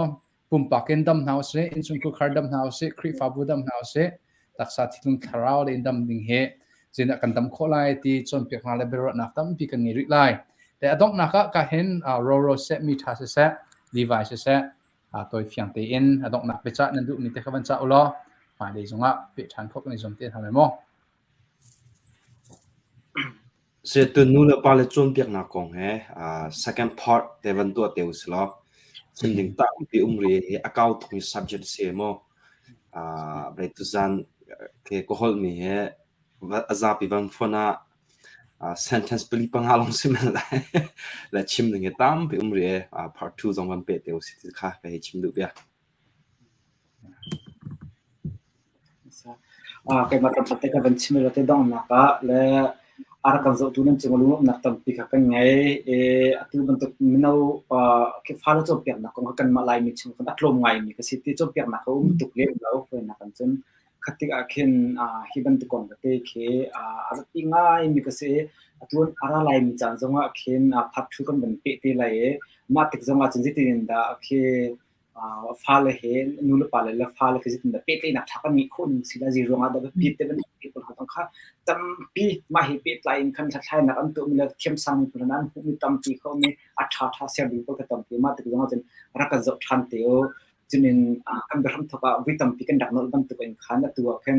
pumpak in dam hna usih, innchungkhar dam hna usih, Khrihfabu dam hna usih, taksa thinlung thlarau le in dam ding hi zeidah kan dam khawh lai ti cawnpiaknak le biaruahnak tampi kan ngei rih lai. Le a donghnak ah ka hin Roro seh, mi ṭha siseh, Levi siseh, tawi fiang tein a donghnak biacah nan duhmi te kha van cah u law hmailei zongah peh ṭhan khawh kan i zuam te hna lai maw? Setu nu le pa le cawnpiaknak kong he second part te van tuah te usih law chim ding tampi um rih hi a kau tukmi subject a si maw? Vei tuzan ke ka holhmi he a zapi van phone ah sentence pali panga lawng si men lai. Le chim ding hi tampi um rih i part 2 zong van peh te usih ti kha ka hei chim duh bia. Keimah tlawmpal te ka van chim i te donghnak ah le a rak kan zohtu nan cung lunglawmhnak tampi kha kan ngei. I atu bantuk mino fale cawnpiaknak kong kha kanmah Laimi chung khan a tlawm ngaimi ka si. Ti cawnpiaknak a um tuk lem lo. Fawinak kan cun khat tikah khin hi bantuk kong tete khi a biapi ngaimi ka si. Atu a ra laimi caan zongah khin part 2 kan van peh te lai i mah tik zongah cun zeitin in dah khi fale he nu le pa le le fale khi zeitindah pehtlaihnak ṭha kan ngeih khawh ning si la zei ruangah dah biapi te bantuk pawl kha kha tampi mah hi pehtlai in khan hlathlainak an tuahmi le thiamsang pawl an hmuhmi tampi kha um i a ṭha ṭha ser ding pawl kha tampi mah tik zongah cun rak kan zoh ṭhan te u cunin kan biahram thawk ah vui tampi kan rak nolh bantuk in khan atu ah khin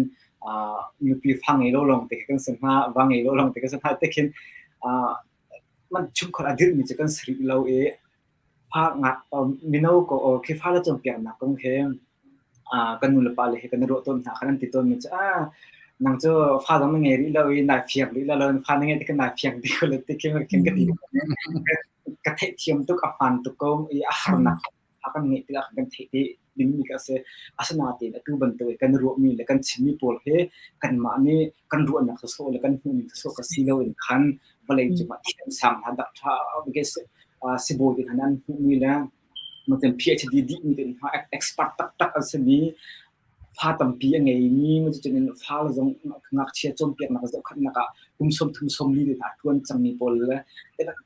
nupi fa ngei lo lawng te kan si hna va ngei lo lawng te kan si hna te khin man chungkhar a dirhmi cu kan si rih lo i Mino Khrihfa le cawnpiaknak kong he kan nulepa le he kan i ruah tawn hna khan an ti tawnmi cu nang cu fa zong na ngei rih lo i nai fiang rih lo fa na ngei tikah nai fiang dih ko ti khi ka ti. Ka theihthiam tuk, a hmaan tuk ko i a harnak a kan ngeih tikah kan theih dih dingmi ka si. Asinain atu bantuk i kan ruahmi le kan chimmi pawl hi kanmah nih kan ruahnak sawsawh le kan hmuhning sawsawh ka si loin khan vawlei cungah thiamsang hna dakṭha sibawi te hna an hmuhmi le PhD dihmi te hna expert taktak an simi fa tampi a ngeimi cucun in fale zong ngakchia cawnpiaknak zohkhenhnak ah kum 30 40 te hna ṭuan cangmi pawl le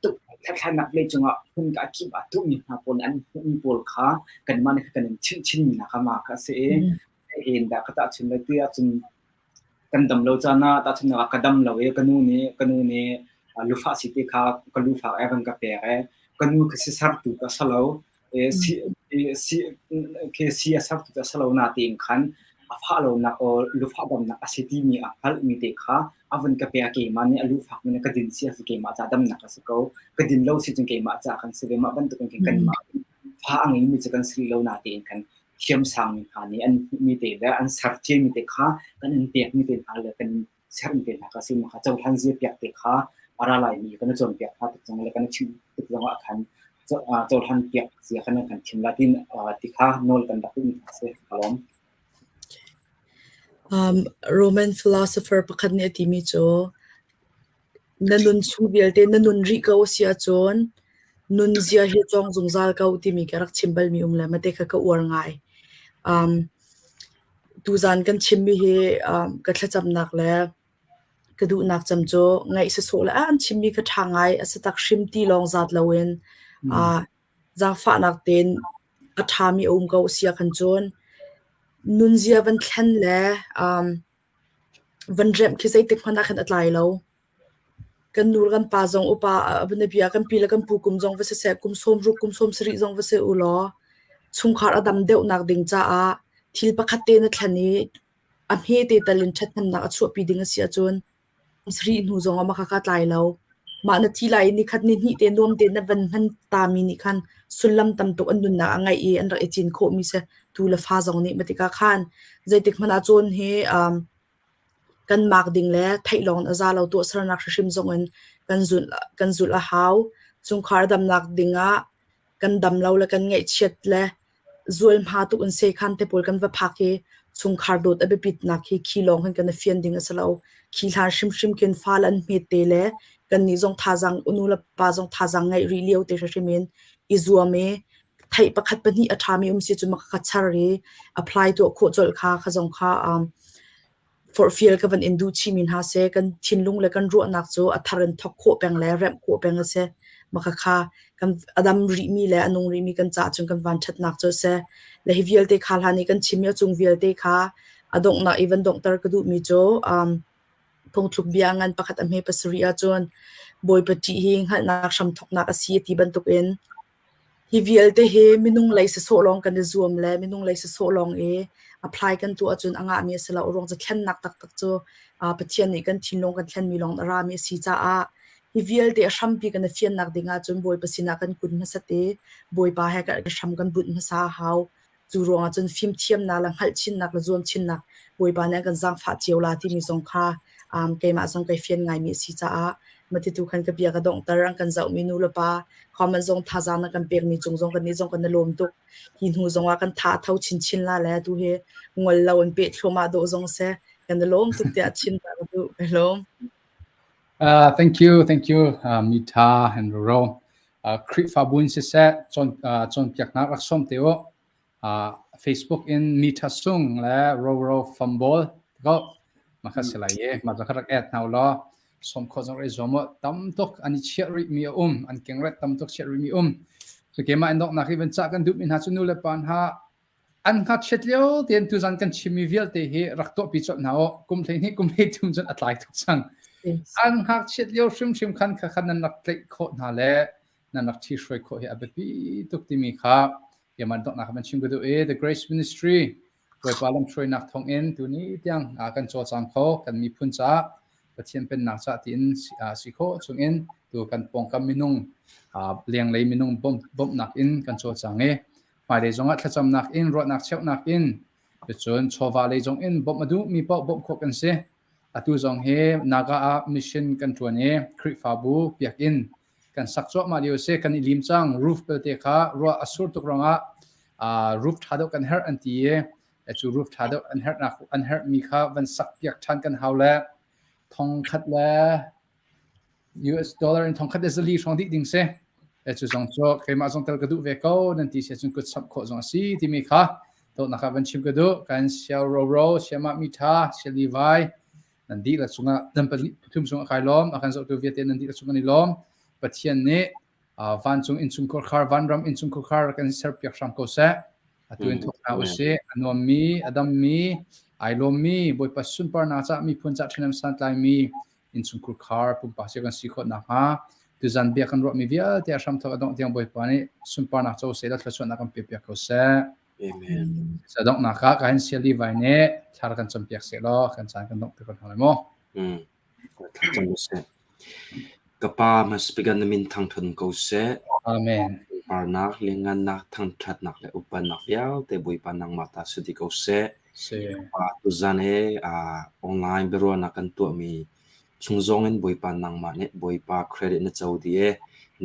tuk hlathlainak vawlei cungah hmun ka kip ah tuhmi hna pawl nih an hmuhmi pawl kha kanmah nih kan in chimh chinmi hna kha ma kha a si i hin dah ka tahchun lai ti ahcun Kan dam lo caan ah tahchunhnak ah ka dam lo i ka nu nih ka nu nih lufah sii te kha ka lufak ai van ka pek i ka nu khi si sertu ka si lo i si si khi si a sertu ka si lo natein khan a fah lonak or lufah damnak a si timi a hngalhmi te kha a vun ka pek keimah nih a lufak mi ka din si a si keimah ca damnak a si ko ka din lo si cun keimah ca kan si ve mah bantuk in kanmah fa a ngeimi cu kan si lo natein khan thiamsangmi hna nih an hmuhmi te le an ser ciami te kha kan in pekmi te hna le kan sermi te hna kha si kha cohlan zia piak te kha a ra laimi kan i cawnpiak hna tik zong le kan i chimh tik zong ah khan cohlan piak zia khan kan chim la tin ti kha nawl kan rak duhmi hna si ka lawm. Um, Roman philosopher pakhat nih a timi cu Na nun chung vialte na nun rih ko a si ahcun nunzia hi cawng zungzal ko timi ka rak chim balmi um le mate kha ka uar ngai. Um, tuzan kan chimmi hi um, ka thlacamnak le ka duhnak cem cu ngaih sawsawh le ah an chimmi kha ṭha ngai a si tak hrim ti lawng zat loin uh, zaangfahnak tein a ṭhami a um ko a si ahkhan cun nunzia van thlen le um, Van remh khi zeitik hmanh ah khan a tlai lo. Kan nu le kan pa zong upa bianabia kan pi le kan pu kum zong va siseh, kum sawmruk, kum 70 zong va si u law chungkhar a dam deuhnak ding caah thil pakhat te na thlen i a hmete tal in ṭhathnemnak a chuahpi ding a si ahcun sarih hnu zong ah mah khakha tlai lo. Mah na thi lai i nikhat nihnih te nuam tein na van hman tami nih khan sullam tam tuk an nunnak a ngeih i an rak i cin khawhmi si. Tu le fa zong nih mah tikah khan zeitik hmanh ah cawn hi um, kan mak ding le theih lawng a za lo tuahsernak hrimhrim zong in kan zulh kan zulh a hau. Chungkhar damnak ding ah kan dam lo le kan ngaihchiat le Zualhma tuk in sekhan te pawl kan va phak i chungkhar dawt a biapitnak hi khi lawng hin kan i fian ding a si lo. Khi hlan hrimhrim khin fale an hmet te le Kannih zong thazaang nu le pa zong thazaang ngeih rih lio te hrim in i zuam i theih pakhat pahnih a ṭhami um si cu maka ka char i apply tuah khawh colh kha kha zong kha forhfial ka van in duh chihmi hna seh. Kan thinlung le kan ruahnak cu a thar in thawk khawh peng le remh khawh peng a si. Maka kha kan a dam rihmi le a nung rihmi kan caah cun kan vanṭhatnak cu a si. Le hi vialte kha hlan i kan chimmi a cung vialte kha a donghnak i van donghter ka duhmi cu um, phungthluk bia ngan pakhat a hme pasarih ahcun Bawipa ṭih hi hngalhnak hramthawknak a si ti bantukin Hi vialte hi minung lei sawsawh lawng kan i zuam le minung lei sawsawh lawng i apply kan tuah ahcun a ngahmi a si lo. A ruang cu thlennak taktak cu Pathian nih kan thinlung kan thlenmi lawng a rami a si caah hi vialte a hrampi kan i fiannak ding ahcun Bawipa sinah kan kun hmasat i Bawipa he kan hram kan bunh hmasa a hau. Cu ruangah cun fimthiamnak le hngalhchinnak le zuamchinnak Bawipa nih a kan zaangfah cio la timi zong kha um, keimah zong kai fian ngaimi a si caah matitu khan ka bia ka donghter an kan zohmi nu le pa comment zong thazaang na kan pekmi cung zong kan nih zong kan i lawm tuk. Hi hnu zong ah kan tha a tho chinchin la le tu hi ngol lo in peh thluahmah dawh zong seh kan i lawm tuk tiah chim ta ka duh. Ka lawm. Thank you, thank you, Mita and Roro. Khrihfabu in siseh, cawn, cawnpiaknak rak sawm te u. Facebook in Mita Sung le Roro Fambol ko ma kha si lai i ma kha rak add hna law sawm khawh zong rak i zuam u. Tam tuk an i chiah rih mi a um, an kengret tam tuk chiah rih mi um. So keimah in donghnak i van cah kan duh mi hna cu nu le pa hna An ngakchiat lio tein tuzan kan chimmi vialte hi rak tuahpi colh hna u. Kum 12 kum 13 cun a tlai tuk cang. An ngakchiat lio hrimhrim khan kha khan nan rak tlaih khawh hna le nan rak ṭhihruai khawh hi a biapi tuk timi kha keimah donghnak van chim ka duh i The Grace Ministry Bawipa lamhruainak thawngin tuni tiang kan cawlcang kho kan miphun caah Pathian pennak caah tiin si khawh chungin tu kan pawngkam minung lenglei minung bawmhnak in kan cawlcang i Hmailei zongah thlacamnak in ruahnak cheuhnak in cun chawva lei zong in bawmh a duhmi paoh bawmh khawh kan si. Atu zong hi Naga ah mission kan ṭuan i Khrihfabu biakinn kan sak cuahmah lio a si. Kan i lim cang. Roof belte kha ruah a sur tuk ruangah roof ṭha deuh kan herh an ti i cu roof ṭha deuh an herhnak an herhmi kha van sak piak ṭhan kan hau le thong khat le US dollar in thongkhat le zali hrawng dih ding si. E cu zong cu keimah zong tel ka duh ve ko nan ti si cun kut samh khawh zong a si timi kha dawtnak ah van chim ka duh. Kan siao roro siamah mi tha sia Levi nan dihlak cungah nan pahnih pathum cungah kai lawm a kan zohtu vialte nan dihlak cung kan i lawm. Pathian nih vancung innchungkhar khar vanram innchungkhar khar kan serpiak hram ko seh. Atu in thawk hna usih. A nuammi, a dammi, ai lawmmi, Bawipa sunparnak cah miphun cah ṭhahnem santlaimi innchungkhar khar pumpak cio kan si khawh nakhnga tuzan bia kan ruahmi vialte a hramthawk a dongh tiang Bawipa nih sunparnak co seh law thluachuahnak kan pepiak ko seh. Amen. Sa donghnak ah ka hin Siali Vai nih thla kan campiak seh law kan caan kan dongh te ko hna lai mu. Mm. Thlacam seh. Ka pa hmasbikan na min thangṭhat ko seh. Amen. Parnak, lianngannak, thangṭhatnak le upatnak vialte Bawipa nangmah ta si dih ko seh. Si. Pa tuzan he online biaruahnak kan tuahmi chung zong in Bawipa nangmah nih Bawipa credit na co dih i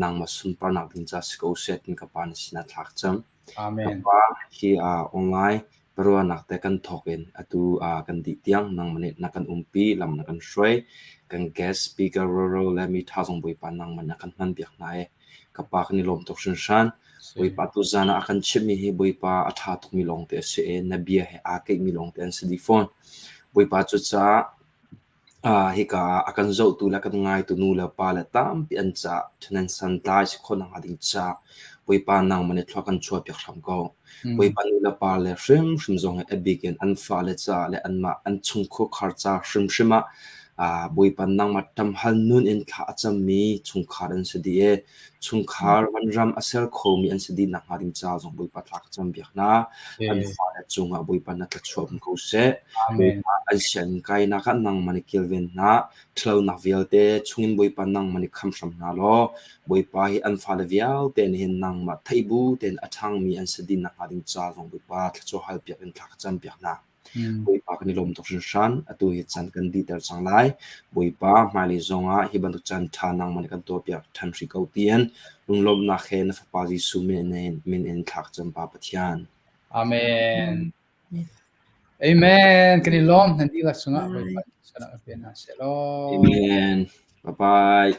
nangmah sunparnak ding ca si ko seh tin ka pa na sinah thla ka cam. Amen. Ka pa hi online biaruahnak te kan thawk in atu kan dih tiang nangmah nih na kan umpi, lam na kan hruai. Kan guest speaker roro le mi ṭha zong Bawipa nangmah na kan hman piak hna i ka pa kan i lawm tuk hringhran. Bawipa tuzan ah a kan chimhmi hi Bawipa a ṭha tukmi lawngte a si i na bia he aa keihmi lawngte an si dih fawn. Bawipa cucaah hika ah a kan zohtu le a kan ngaitu nu le pa le tampi an caah ṭhahnem santlai si khawh nakhnga ding caah Bawipa nangmah nih thlua kan chuahpiak hram ko. Bawipa nu le pa le hrimhrim zong hi a bik in an fale caah le anmah an chungkhar ca hrimhrim ah Bawipa nangmah ṭamhal nun in thla a cammi chungkhar an si dih i chungkhar vanram a ser khomi an si dih nakhnga ding ca zong Bawipa thla ka campiak hna. An fale cungah Bawipa na thluachuah um ko seh. Bawipa an sianginn kainak ah nangmah nih kilven hna. Ṭhalonak vialte chungin Bawipa nangmah nih kham hram hna law Bawipa hi an fale vialte nih hin nangmah theih bu tein a ṭhangmi an si dih nakhnga ding ca zong Bawipa thluachuah halpiak in thla ka campiak hna. Bawipa kan i lawm tuk hringhran. Atu hi caan kan dihter cang lai. Bawipa hmailei zongah hi bantuk caan ṭha nangmah nih kan tuahpiak ṭhan hri ko tiin lunglawmhnak he na Fapa Jesuh min in, min in thla ka cam Pa Pathian. Amen. Amen. Kan i lawm. Nan dihlak cungah Bawipa nih sanak in pe hna seh law. Amen. Bye bye.